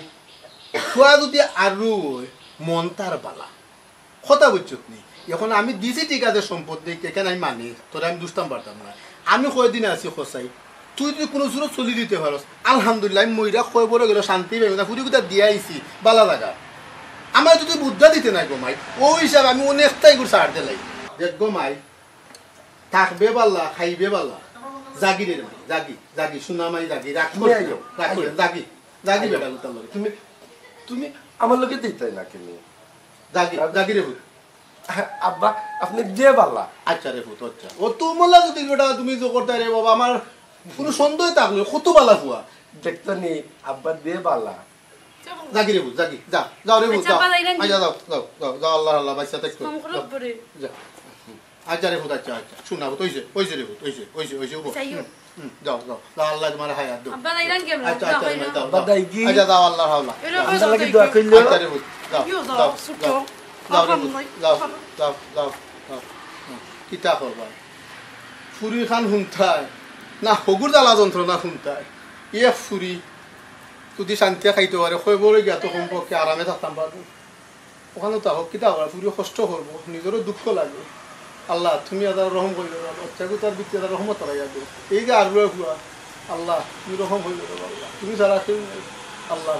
ফুয়া যদি আরু অয়, মন তার বালা। কথা বুঝছত নি? এখন আমি দিছি ঠিক আছে সম্পদ দেখি, কেন আমি মানি, তোরে আমি দুষতাম পারতাম না। আমি কয়দিন আছি কসাই, তুই যদি কোনো সুরত চলি দিতে পারস, আলহামদুলিল্লাহ, আমি মইরা কয় বড় গেল শান্তি পাইব না, ফুরি গুতা দিয়া আইছি, বালা লাগা। আমার যদি বুদ্ধা দিতে নাই গো মাই, ও হিসাবে আমি অনেকটাই করে ছাড় দিলাই। দেখ গো মাই, থাকবে বালা, খাইবে বালা। জাগি রে মাই, জাগি, জাগি, সোনা মাই জাগি, রাগ তুমি করিস না, আইও, রাগ করিস আইও। না, জাগি, জাগি আইও। বেটা গুতার লগে। তুমি, তুমি আমার লগে দিতাই না কেনে? জাগি, জাগি রে পুত। আব্বা, আপনি যে বালা। আচ্ছা রে পুত, আচ্ছা। ও তুমলা যদি বেটা তুমি জো করতে রে বাবা, আমার কোনো সন্দেহ থাকলে কত বালা ফুয়া। দেখতো নি, আব্বা দে বালা। যাগি রে পুত, যাগি, যা, যাও রে পুত, আচ্ছা, যাও। আব্বা, যাইরাম কি? আচ্ছা, যাও, যাও, যাও, যাও, আল্লাহ, আল্লাহ, বাচ্চা থাকো। কম করো যাও, পরে। যাও। আচ্ছা রে পুত, আচ্ছা, আচ্ছা। শোনা পুত, ওইছে, ওইছে রে পুত, ওইছে, ওইছে, ওইছে, উঠো। আচ্ছা, ইয়ো। হুম, হুম, যাও, যাও, যাও, আল্লাহ তোমার হায়াত দেও। আব্বা, যাইরাম কি আমরা? আচ্ছা, যাও, আচ্ছা, যাও। আব্বা, যাই কি? আচ্ছা, যাও, আল্লাহ, আল্লাহ। এরকম আল্লাহ লাগি দোয়া করলে। আচ্ছা রে পুত, যাও, ইয়ো, যাও, যাও, ছোট। যাও, যাও রে পুত, যাও, যাও, যাও, যাও। হুম, কিতা করবা? ফুরির খান হুনতায়, না হগুর জ্বালা যন্ত্রণা হুনতায়। ইয়ে ফুরি, যদি শান্তিয়ে খাইতো পারে, কয়বরো গিয়া তো কমপক্ষে আরামে থাকতাম পারবো। ওখানো তা হোক, কিতা করা, ফুরি কষ্ট করবো, নিজরও দুঃখ লাগে। আল্লাহ, তুমি আদার রহম করি দেও, বাচ্চাগু তার ভিতরে আদার রহমত রাখিয়া দেও। এই যে আর ফুয়া, আল্লাহ, তুমি রহম করি দেও, আল্লাহ, তুমি ছাড়া কেউ নাই। আল্লাহ।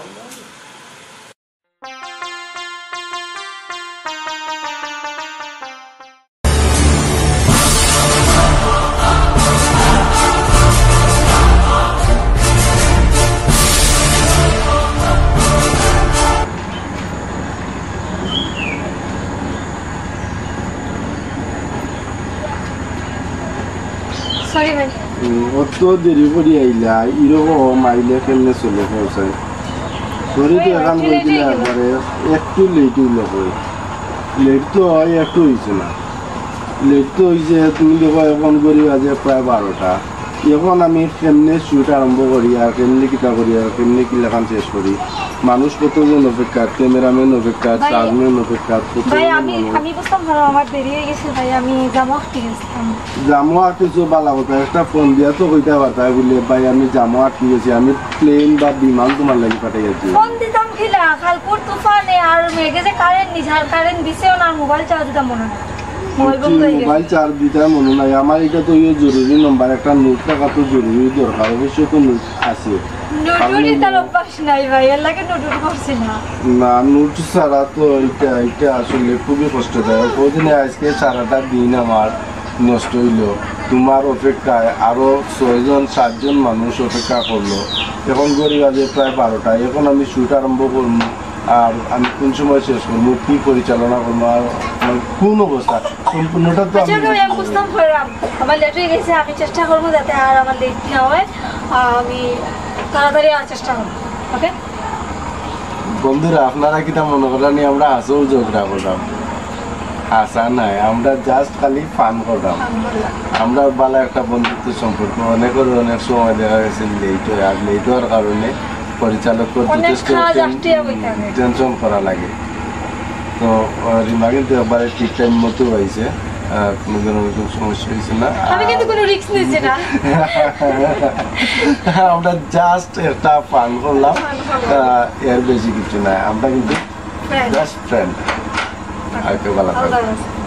সরি ভাই। হুম, অত দেরি করি আইলা, এরকম আইলে কেমনে চলে পৌঁছায়? সরি তো ভাই, এখন একটু লেট কইছিলা হয়ে গেল। একবারে, একটু লেট হইলে হয়। লেট তো হয়, একটু হইছে না। লেট তো হইছে, তুমি দেখো এখন ঘড়ি বাজে প্রায় বারোটা। এখন আমি কেমনে শুট আরম্ভ করি আর কেমনে কিতা করি আর কেমনে কি লেখান শেষ করি? মানুষ কতজন অপেক্ষা, ক্যামেরাম্যান অপেক্ষা, ভাই, চেয়ারম্যান অপেক্ষা, কত ভাই, আমি, মানুষ। আমি বুঝতাম না, আমার দেরি হয়ে গেছে ভাই, আমি জামো আটকে গেছিলাম। জামো আটকেছো, বালা কথা, একটা ফোন দিয়া তো কইতা পারতায় বুলে, "ভাই, আমি জামো আটকে গেছি, আমি প্লেন বা বিমান তোমার লাগি পাঠাই আছি।" ফোন দিতাম কিলা, কালকুর তুফানে আর মেঘে যে কারেন্ট নিছে, আর কারেন্ট দিছেও না, আর মোবাইল চার্জ দিতাম মনে নাই। মোবাইল বন্ধ হয়ে গেছে। মোবাইল চার্জ দিতাম মনে নাই, আমার এটা তো ইয়ে জরুরি নাম্বার, একটা নোট রাখা তো জরুরি দরকার, অবশ্য তো নোট আছে। নুটুরি তার অভ্যাস নাই ভাই, এর লাগে নুটুরি করছি না। না, নুটু ছাড়া তো এটা, এটা আসলে খুবই কষ্টদায়ক। ওই দিনে আজকে সারাটা দিন আমার নষ্ট হইলো। তোমার অপেক্ষায় আরো ছয়জন, সাতজন মানুষ অপেক্ষা করলো। এখন ঘড়ি বাজে প্রায় বারোটা। এখন আমি শুট আরম্ভ করবো, আর আমি কোন সময় শেষ করবো, কি পরিচালনা করবো, আর আমার কোন অবস্থা, সম্পূর্ণটা তো আচ্ছা, আমি আমি বুঝতাম পারলাম। আমার লেট হয়ে গেছে, আমি চেষ্টা করবো যাতে আর আমার লেট না হয়। আহ, আমি তাড়াতাড়ি আওয়ার চেষ্টা করবো। ওকে? বন্ধুরা, আপনারা কিতা মনে করেন নি আমরা হাছাউ ঝগড়া করলাম? হাছা নাই, আমরা জাস্ট খালি ফান করলাম। ফান করলাম। আমরা ভালা একটা বন্ধুত্ব সম্পর্ক, অনেকের অনেক সময় দেখা গেছে লেট হয়, আর লেট হওয়ার কারণে পরিচালক অনেক যথেষ্ট কাজ টেন-, আটকে যাবে এখানে। টেনশন করা লাগে। তো, আহ, রিমা কিন্তু একবারে ঠিক টাইম মতো আইছে, আহ, কোনো ধরনের কোনো সমস্যা হয়েছে না। আমি কিন্তু কোনো রিস্ক নিচ্ছি না। আমরা জাস্ট একটা ফান করলাম, ফান করলাম। আহ, এর বেশি কিছু না। আমরা কিন্তু ফ্রেন্ড। Just friend. আর কেউ ভালো আল্লাহ থাকবে। হাফেজ।